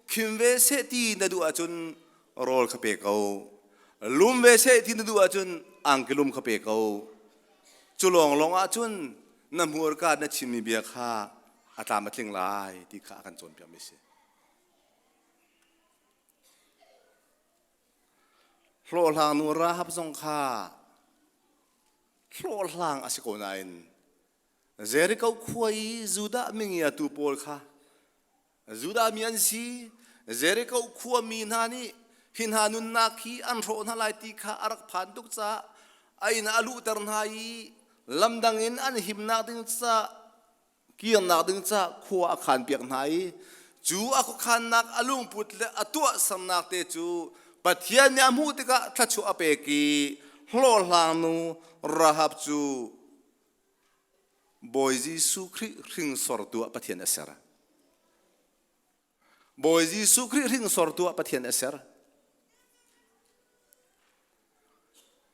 khim ve seh ti na duh ahcun rawl kha pe ko. Lum ve seh ti na duh ahcun angki lum kha pe ko. Cu lawnglawng ahcun na hmurka na chimmi bia kha a tlam a tling lai ti kha a kan cawnpiakmi a si. Hlawhhlang nu Rahab zong kha hlawhhlang a si ko nain Jericho khua i Judah mingiatu pawl kha Judah mi an si Jericho khua mi hna nih hi hna nunnak hi an hrawh hna lai ti kha a rak phan tuk caah a inn ah a luhter hna i lamdang in an himnak ding ca kirnak ding ca khua a khanpiak hna i cu a khuakhannak a lungput le a tuahsernak te cu Pathian nih a hmuh tikah thluachuah a pek i hlawhhlang nu Rahab cu Bawi Jesuh Khrih hringsortu ah Pathian a ser. Bawi Jesuh Khrih hringsortu ah Pathian a ser.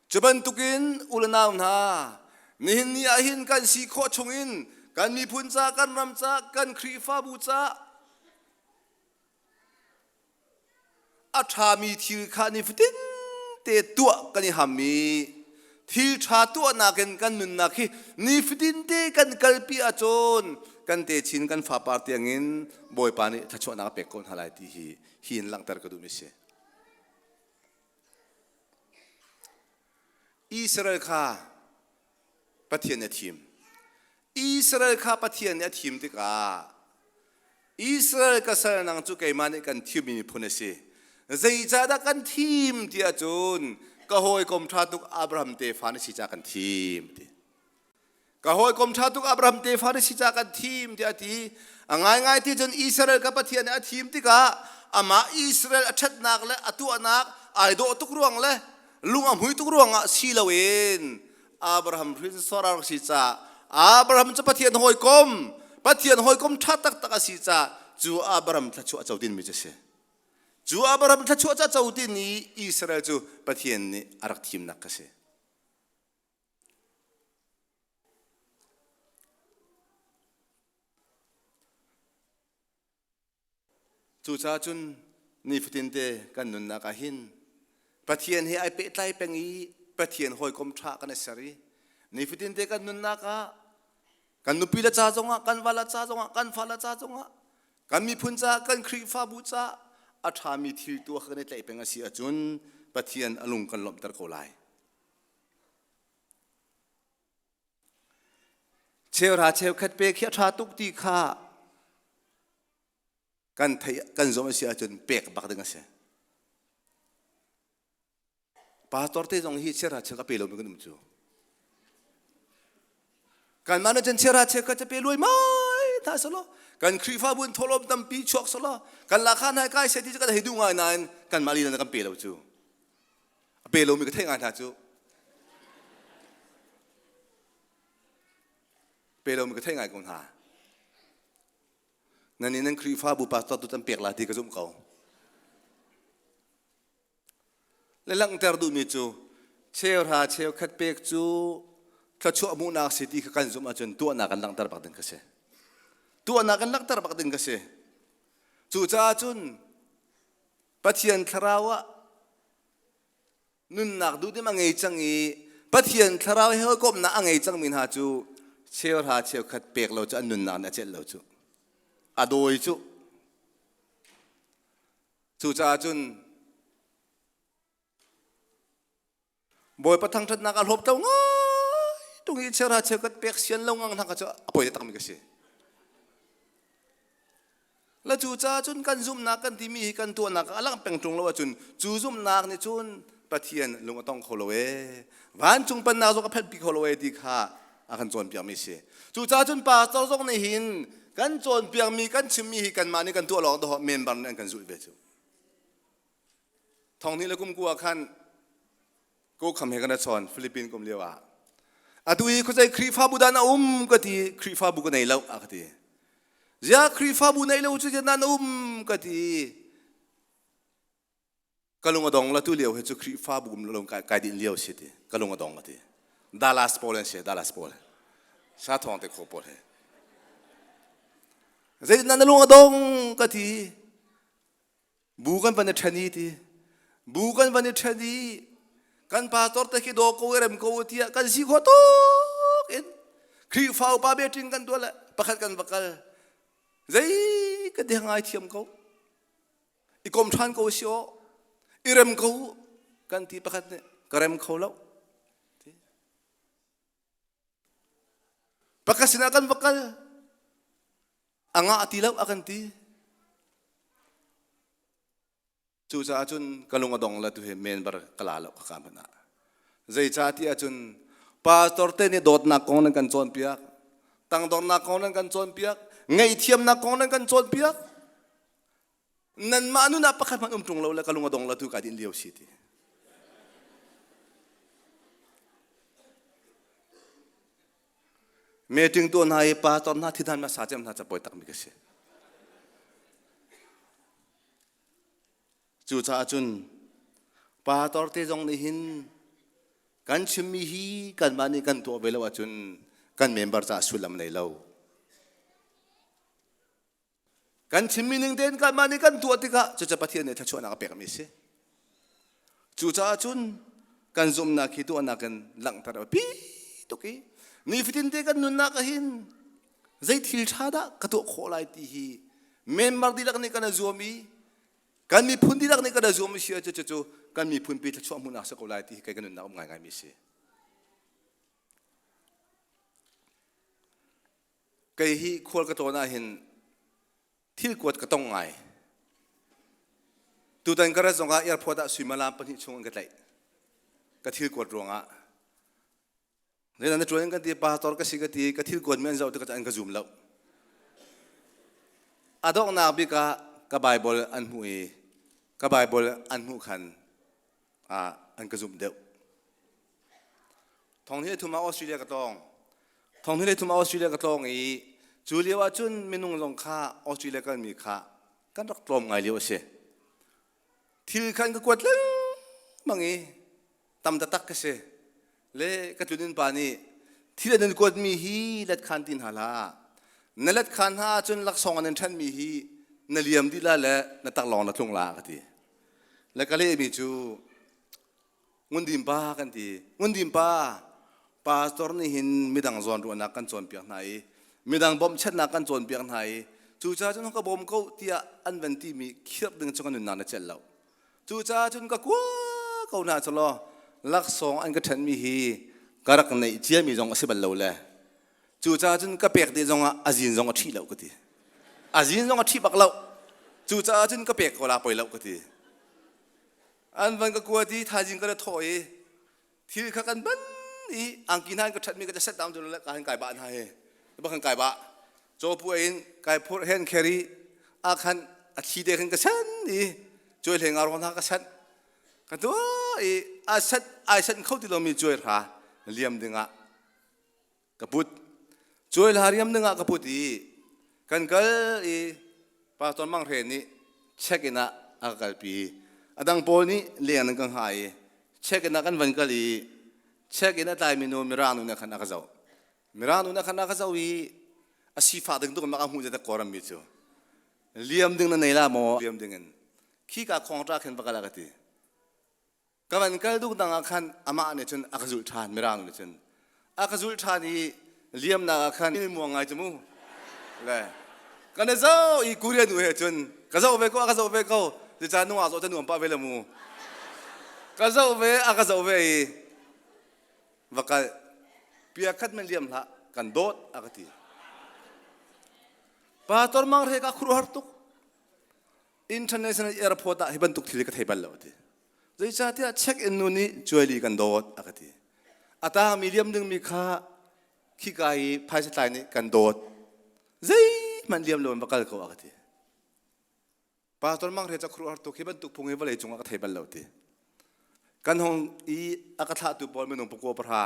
Cu bantukin u le nau hna, nihin ni ah hin kan si khawh chungin kan miphun ca, kan ram ca, kan Khrihfabu ca a ṭhami thil kha nifatin te tuah kan i ham i thil ṭha tuahnak in kan nunnak hi nifatin te kan kalpi ahcun kan techin kan fapar tiangin Bawipa nih thluachuahnak a pek ko hna lai ti hi hi in langhter ka duhmi a si. Israel kha Pathian nih a thim. Israel kha Pathian nih a thim tikah Israel ka sal nang cu keimah nih kan thimmi miphun a si. Zeicahdah kan thim ti ahcun ka hawikom ṭha tuk Abraham tefa na si caah kan thim ti. Ka hawikom ṭha tuk Abraham tefa na si caah kan thim tiah a ti. A ngaingai ti cun Israel ka Pathian nih a thim tikah amah Israel a ṭhatnak le a tuahnak ai dawh tuk ruang le lung a hmui tuk ruangah si loin Abraham hrinsor a rak si caah Abraham cu Pathian hawikom Pathian hawikom ṭha taktak a si caah cu Abraham thluachuah a co dinmi cu a si. Cu Abraham thluachuah cu a co din i Israel cu Pathian nih a rak thimnak a si. Cucaah cun nifatin te kan nunnak ah hin Pathian he ai pehtlai peng i Pathian hawikom ṭha kan i ser i nifatin te kan nunnak ah kan nupi le ca zongah kan vala ca zongah kan fale ca zongah kan miphun ca kan Khrihfabu ca a ṭhami thil tuah kan i tlaih peng a si ahcun Pathian a lung kan lawmhter ko lai. Cheuhra cheukhat pek hi a ṭha tuk ti kha kan theih kan zumh a si ahcun pek bak ding a si. Pastor te zong hi cheuhra cheukhat a pe lomi kan um cu. Kanmah nih cun cheuhra cheukhat cu pe luai mai hna selaw kan Khrihfabu in thawhlawm tampi chuak selaw kan lakha hna kai seh ti cu kan hei duh ngai nain kanmah lila kan pe lo cu. A pe lomi ka theih ngai hna cu. Pe lomi ka theih ngai ko hna. Nan nih nan Khrihfabu pastor tu kan pek la ti ka zumh ko. Le langhter duhmi cu cheuhra cheukhat pek cu thluachuah hmuhnak si ti kha kan zumh ahcun tuahnak kan langhter bak ding ka si. Tuahnak kan langhter bak ding ka si. Cucaah cun Pathian thlarau ah nunnak duhdim a ngei cang i Pathian thlarau he hawikomhnak a ngei cangmi hna cu cheuhra cheukhat pek lo cu an nunnak nih a celh lo cu a dawi cu cucaah cun Bawipa thangṭhatnak a hlawp to ngai tung i cheuhra cheukhat pek sian lo ngang hna kha cu a poi takmi ka si. La cu ca cun kan zumhnak kan timi hi kan tuahnak a langh peng ṭung lo ahcun cu zumhnak nih cun Pathian lung a tong kho lo ee vancung pennak zong a phenhpi kho lo ee ti kha a kan cawnpiakmi si. Cucaah cun pastor zong nih hin kan cawnpiakmi kan chimmi hi kanmah nih kan tuah lawng dawh member nih an kan zulh ve cu. Thong hnih le kum kua khan ko kham he kan ra chawn Philippine kum lio ah atu hi khuazei Khrihfabu dah na um ka ti Khrihfabu ka nei lo a ka ti zia Khrihfabu nei lo cu na na um ka ti ka lung a dong la tu lio he cu Khrihfabu um lo kai kai din lio si ti ka lung a dong ka ti Dallas pawl an si Dallas pawl sa thong te kho pawl he zei na na lung a dong ka ti Bu kan van i ṭhen i ti. Bu kan van i ṭhen i kan pastor te khi daw ko i rem ko tiah kan si khawh tuk in Khrihfa upa meeting kan tuah le pakhat kan va kal. Zei ka ti ngai thiam ko. I kom ṭhan ko si aw. I rem ko kan ti pakhat nih ka rem kho lo. Pakhat sinah kan va kal. A ngah ti lo a kan ti. Cucaah cun ka lung a dong la tu hi men bar ka la lo ka ka hmanh ah. Zeicah ti ahcun pastor te nih dawtnak kong nan kan cawnpiak, tangdornak kong nan kan cawnpiak, ngaihthiamnak kong nan kan cawnpiak. Nanmah nun ah pakhat hmanh um ṭung lo le ka lung a dong la tu ka din lio si ti. Meeting tuah hna i pastor hna thithan ma sa cem hna capawi takmi ka si. Cucaah cun pastor te zong nih hin kan chimmi hi kanmah nih kan tuah ve lo ahcun kan member caah sullam nei lo. Kan chimmi ning tein kanmah nih kan tuah tikah cucu Pathian nih thluachuahnak a pekmi a si. Cucaah cun kan zumhnak hi tuahnak in langhter a biapi tuk i nifatin te kan nunnak ah hin zei thil ṭha dah ka tuah khawh lai ti hi member dihlak nih kan i zuam i kan miphun dihlak nih kan i zuam i si ahcun cucu kan miphun pi thluachuah hmuhnak si ko lai ti hi kei ka nunnak um ngaingaimi a si. Kei hi khual ka tlawn ahhin thil kuat ka tong ngai. Tutan ka rat zongah airport ah suimilam pahnih chung an ka tlaih. Ka thil kuat ruangah. Zeidah na ṭuan kan ti, pastor ka si ka ti, ka thil kuatmi an zoh tikah an ka zum lo. A donghnak bik ah ka Bible an hmuh i ka Bible an hmuh khan ah an ka zumh deuh. Thong hi thum ah Australia ka tlawng. Thong hi thum ah Australia ka tlawng i cu lio ah cun minung zong kha Australia kalmi kha kan rak tlawm ngai lio a si. Thil khan ka kuat lengmang i tam taktak ka si. Le ka tluninn pa nih thil an in kuatmi hi let khan ti hna hlah. Na let khan hna ahcun laksawng an in ṭhenmi hi Na liam dih la le na taklawng na tlung la ka ti. Le ka lehmi cu Ngundim pa kan ti. Ngundim pa, pastor nih hin midang zawn ruahnak kan cawnpiak hna i midang bawmhchanhnak kan cawnpiak hna i cucaah cun ka bawm ko tiah an van timi khirh ding cu ka nunnak na celh lo. Cucaah cun ka kua ko hna cu law laksawng an ka ṭhenmi hi ka rak neih ciami zong a si bal lo le cucaah cun ka pek dih zongah a zin zong a ṭhi lo ka ti. A zin zong a ṭhi bak lo. Cucaah cun ka pek ko la poi lo ka ti. An van ka kuat i thaizing ka thawh i thil kha kan ban i angki hna in ka ṭhatmi ka set down le ka han kai bah hna he ba khan kai bah cawpu in kai phur hen carry a khan a thli te khan ka sen i cuai hleng a ron ha ka sen ka tu i a set ai sen kho ti lomi cuai hra liam dingah ka put cuai hla riam dingah ka put i kan kal i pastor Mang Hre nih check in ah a ka kalpi a dang pawl nih leng an kan ha i check in ah kan van kal i check in a tlaimi nu mirang nu nih khan a ka zoh mirang nu nih khan a ka zoh i a sifak ding tuk mak a hmuh zet kawram mi cu liam ding na nei la maw liam ding in khi ka khong tra khin va kal a ka ti Ka van kal duk dang ah khan amah nih cun a ka zulh ṭhan mirang nih cun a ka zulh ṭhan i liamnak ah khan muang ngai cu mu le kan i zoh i Korea nu he cun ka zoh ve ko a ka zoh ve ko cucaah nungak zoh cu nuam pah ve le mu ka zoh ve a ka zoh ve i va kal pia khat man liam hlah kan dawt a ka ti pastor mang re ka khuruhar tuk International airport ah hi bantuk thil ka thei bal lo ti. Zeicahtiah check-in nu nih cuaili kan dawt a ka ti. A tangmi liam dingmi kha khika i phaisa tlai nih kan dawt. Zeihmanh liam lo in va kal ko a ka ti. Pastor Mang Hre ca khuruahar tuk hi bantuk phung hi vawlei cungah ka thei bal lo ti. Kan hong i a ka thlahtu pawl minung pakua pahra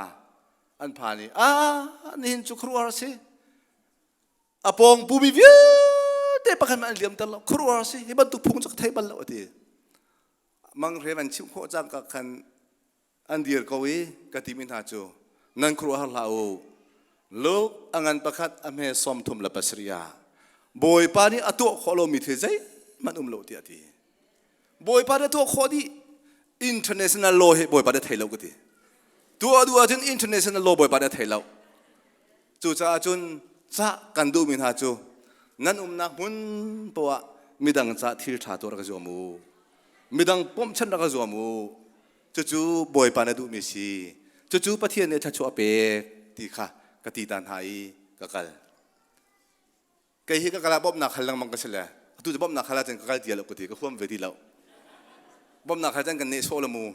an phan i ah nihin cu khuruahar si. A pawng pumi vialte pakhat hmanh an liamter lo khuaruahar si hi bantuk phung cu ka thei bal lo a ti manghre an chimh khawh cangka khan an dir ko i ka timi hna cu nan khuaruahar hlah u Luke a ngan pakhat a hme 37 ah Bawipa nih a tuah khawh lomi thil zeihmanh um lo tiah a ti Bawipa nih a tuah khawh dih international law hi Bawipa nih a thei lo ka ti tuah duh ahcun international law Bawipa nih a thei lo Cucaah cun cah kan duhmi hna cu nan umnak hmun poah midang cah thil ṭha tuah rak i zuam u. Midang bawmhchanh rak i zuam u. Cucu Bawipa na duhmi si. Cucu Pathian nih thluachuah a pek ti kha ka ti ta hna i ka kal. Kei hi ka kal ah bawmhnak hal lengmang ka si le atu cu bawmhnak hal ahcun ka kal ti lo ka ti ka huam ve ti lo. Bawmhnak hal cun kan nehsawh le mu.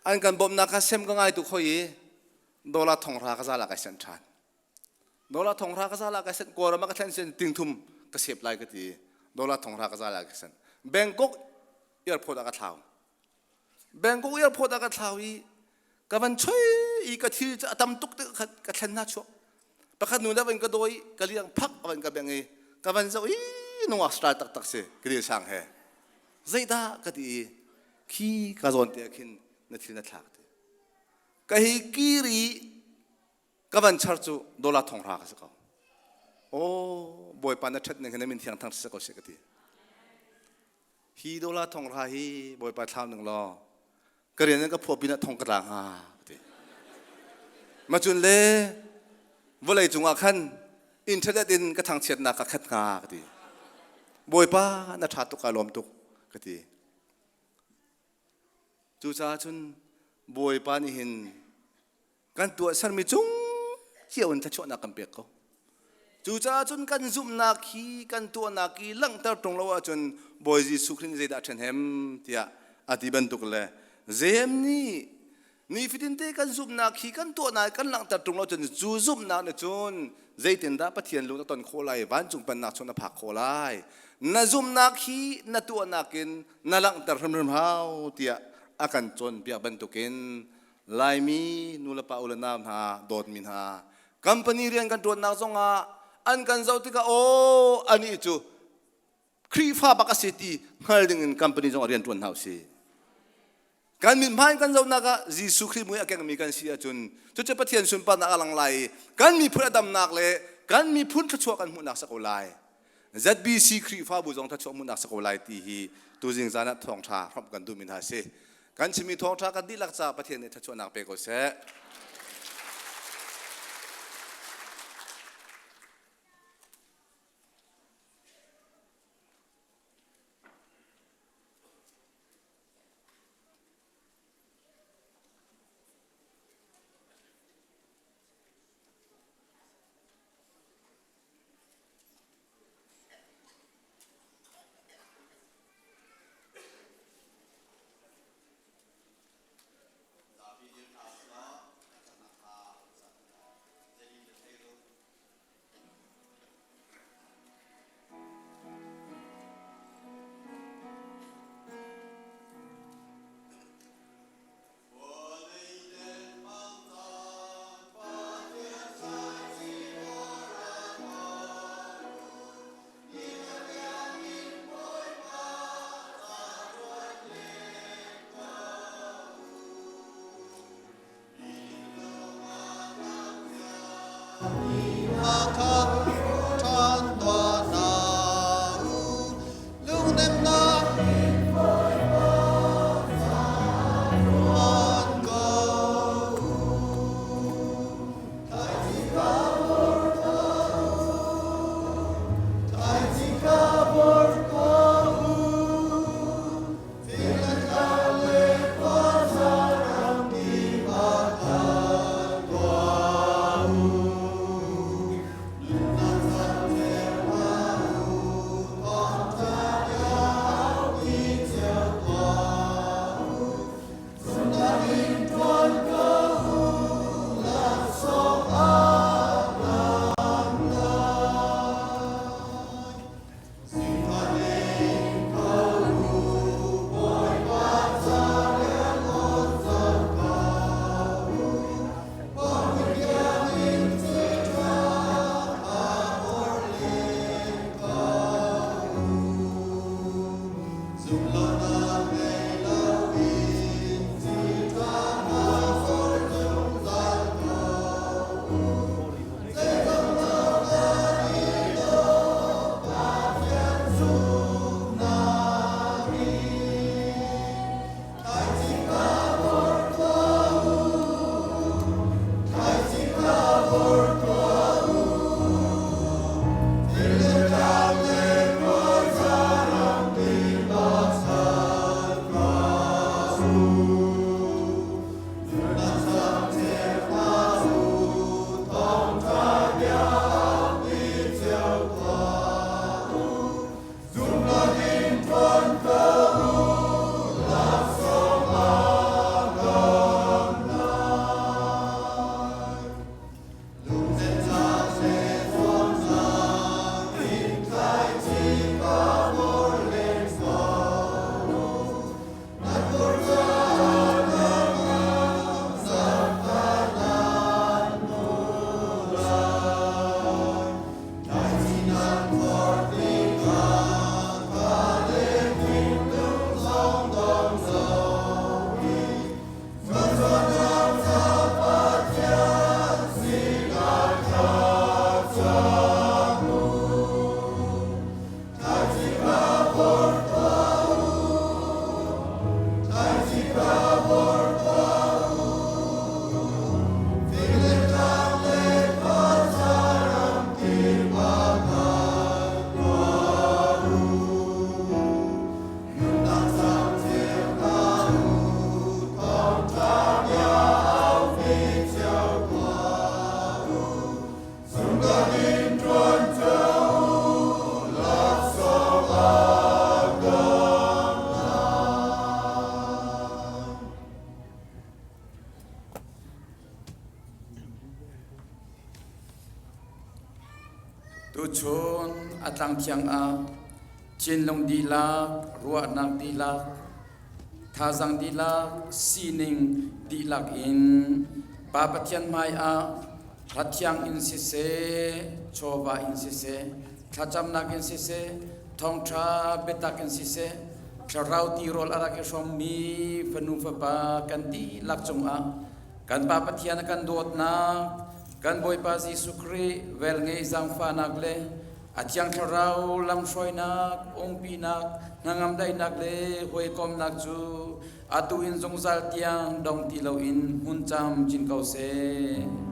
An kan bawmhnak kha sem ka ngai tu khoi i Dollar thonghra ka zal ah kai sanh ṭhan. Dollar thonghra ka zal ah kai sanh Kawlram ah ka thlen sin ting thum ka sep lai ka ti. Dollar thonghra ka zal ah ka sanh. Bangkok airport ah ka thlau. Bangkok airport ah ka thlau i ka van choi i ka thil cu a tam tuk te ka thlen hna chuak. Pakhat nu le van ka dawi ka liang phak a van ka beng i ka van zoh i nungak style taktak si ka dil sang he. Zeidah ka ti i khi ka zawn te ah khin na thil na thlak ti. Ka hi kir i ka van char cu dollar thonghra ka si ko. Oh, Bawipa na ṭhat ning hi na min thiang thang si ko seh ka ti. Hi dollar thonghra hi Bawipa thlau ning law ka rian in ka phuah pinah thong ka tla hnga ka ti. Macun le vawlei cungah khan internet in ka thangchiatnak ka khat hnga ka ti. Bawipa na ṭha tuk ka lawm tuk ka ti. Cucaah cun Bawipa nih hin kan tuahsermi cung cio in thluachuahnak kan pek ko. Cucaah cun kan zumhnak hi kan tuahnak hi langhter ṭung lo ahcun Bawi Jesuh Khrih nih zeidah a ṭhenhem tiah a ti bantuk le Jeim nih nifatinte kan zumhnak hi kan tuahnak kan langhter ṭung lo cun cu zumhnak nih cun zeitindah Pathian lung na ton khawh lai vancung pennak chung na phak khawh lai na zumhnak hi na tuahnak in na langhter hrimhrim hau tiah a kan cawnpiak bantukin Laimi nulepa u le nau hna dawtmi hna company rian kan ṭuannak zongah an kan zoh tikah aw anih cu Khrihfa bak a si ti hngal dingin company zongah rian ṭuan hna usih. Kan mithmai kan zohnak ah Jesuh Khrih mui a kengmi kan si ahcun cucu Pathian sunparnak a lang lai i kan miphun a damnak le kan miphun thluachuah kan hmuhnak si ko lai. ZBC Khrihfabu zong thluachuah hmuhnak si ko lai ti hi tuzing zan ah thawngṭha hrawmh kan duhmi hna si. Kan chimmi thawngṭha kan dihlak caah Pathian nih thluachuahnak pe ko seh. Tuchun a tlangthiang ah thinlung dihlak, ruahnak dihlak, thazaang dihlak, sining dihlak in Pa Pathian hmai ah hlathiang in siseh, chawva in siseh, thlacamnak in siseh, thawngṭha biatak in siseh, thlarau tirawl a rak i hrawmmi fanu fapa kan dihlak cungah kan Pa Pathian a kan dawtnak, kan Bawipa Jesuh Khrih velngeih zaangfahnak le A Thiang Thlarau lamhruainak, umpinak, hnangam daihnak le hawikomnak cu atu in zungzal tiang dong ti loin hmun camcin ko seh.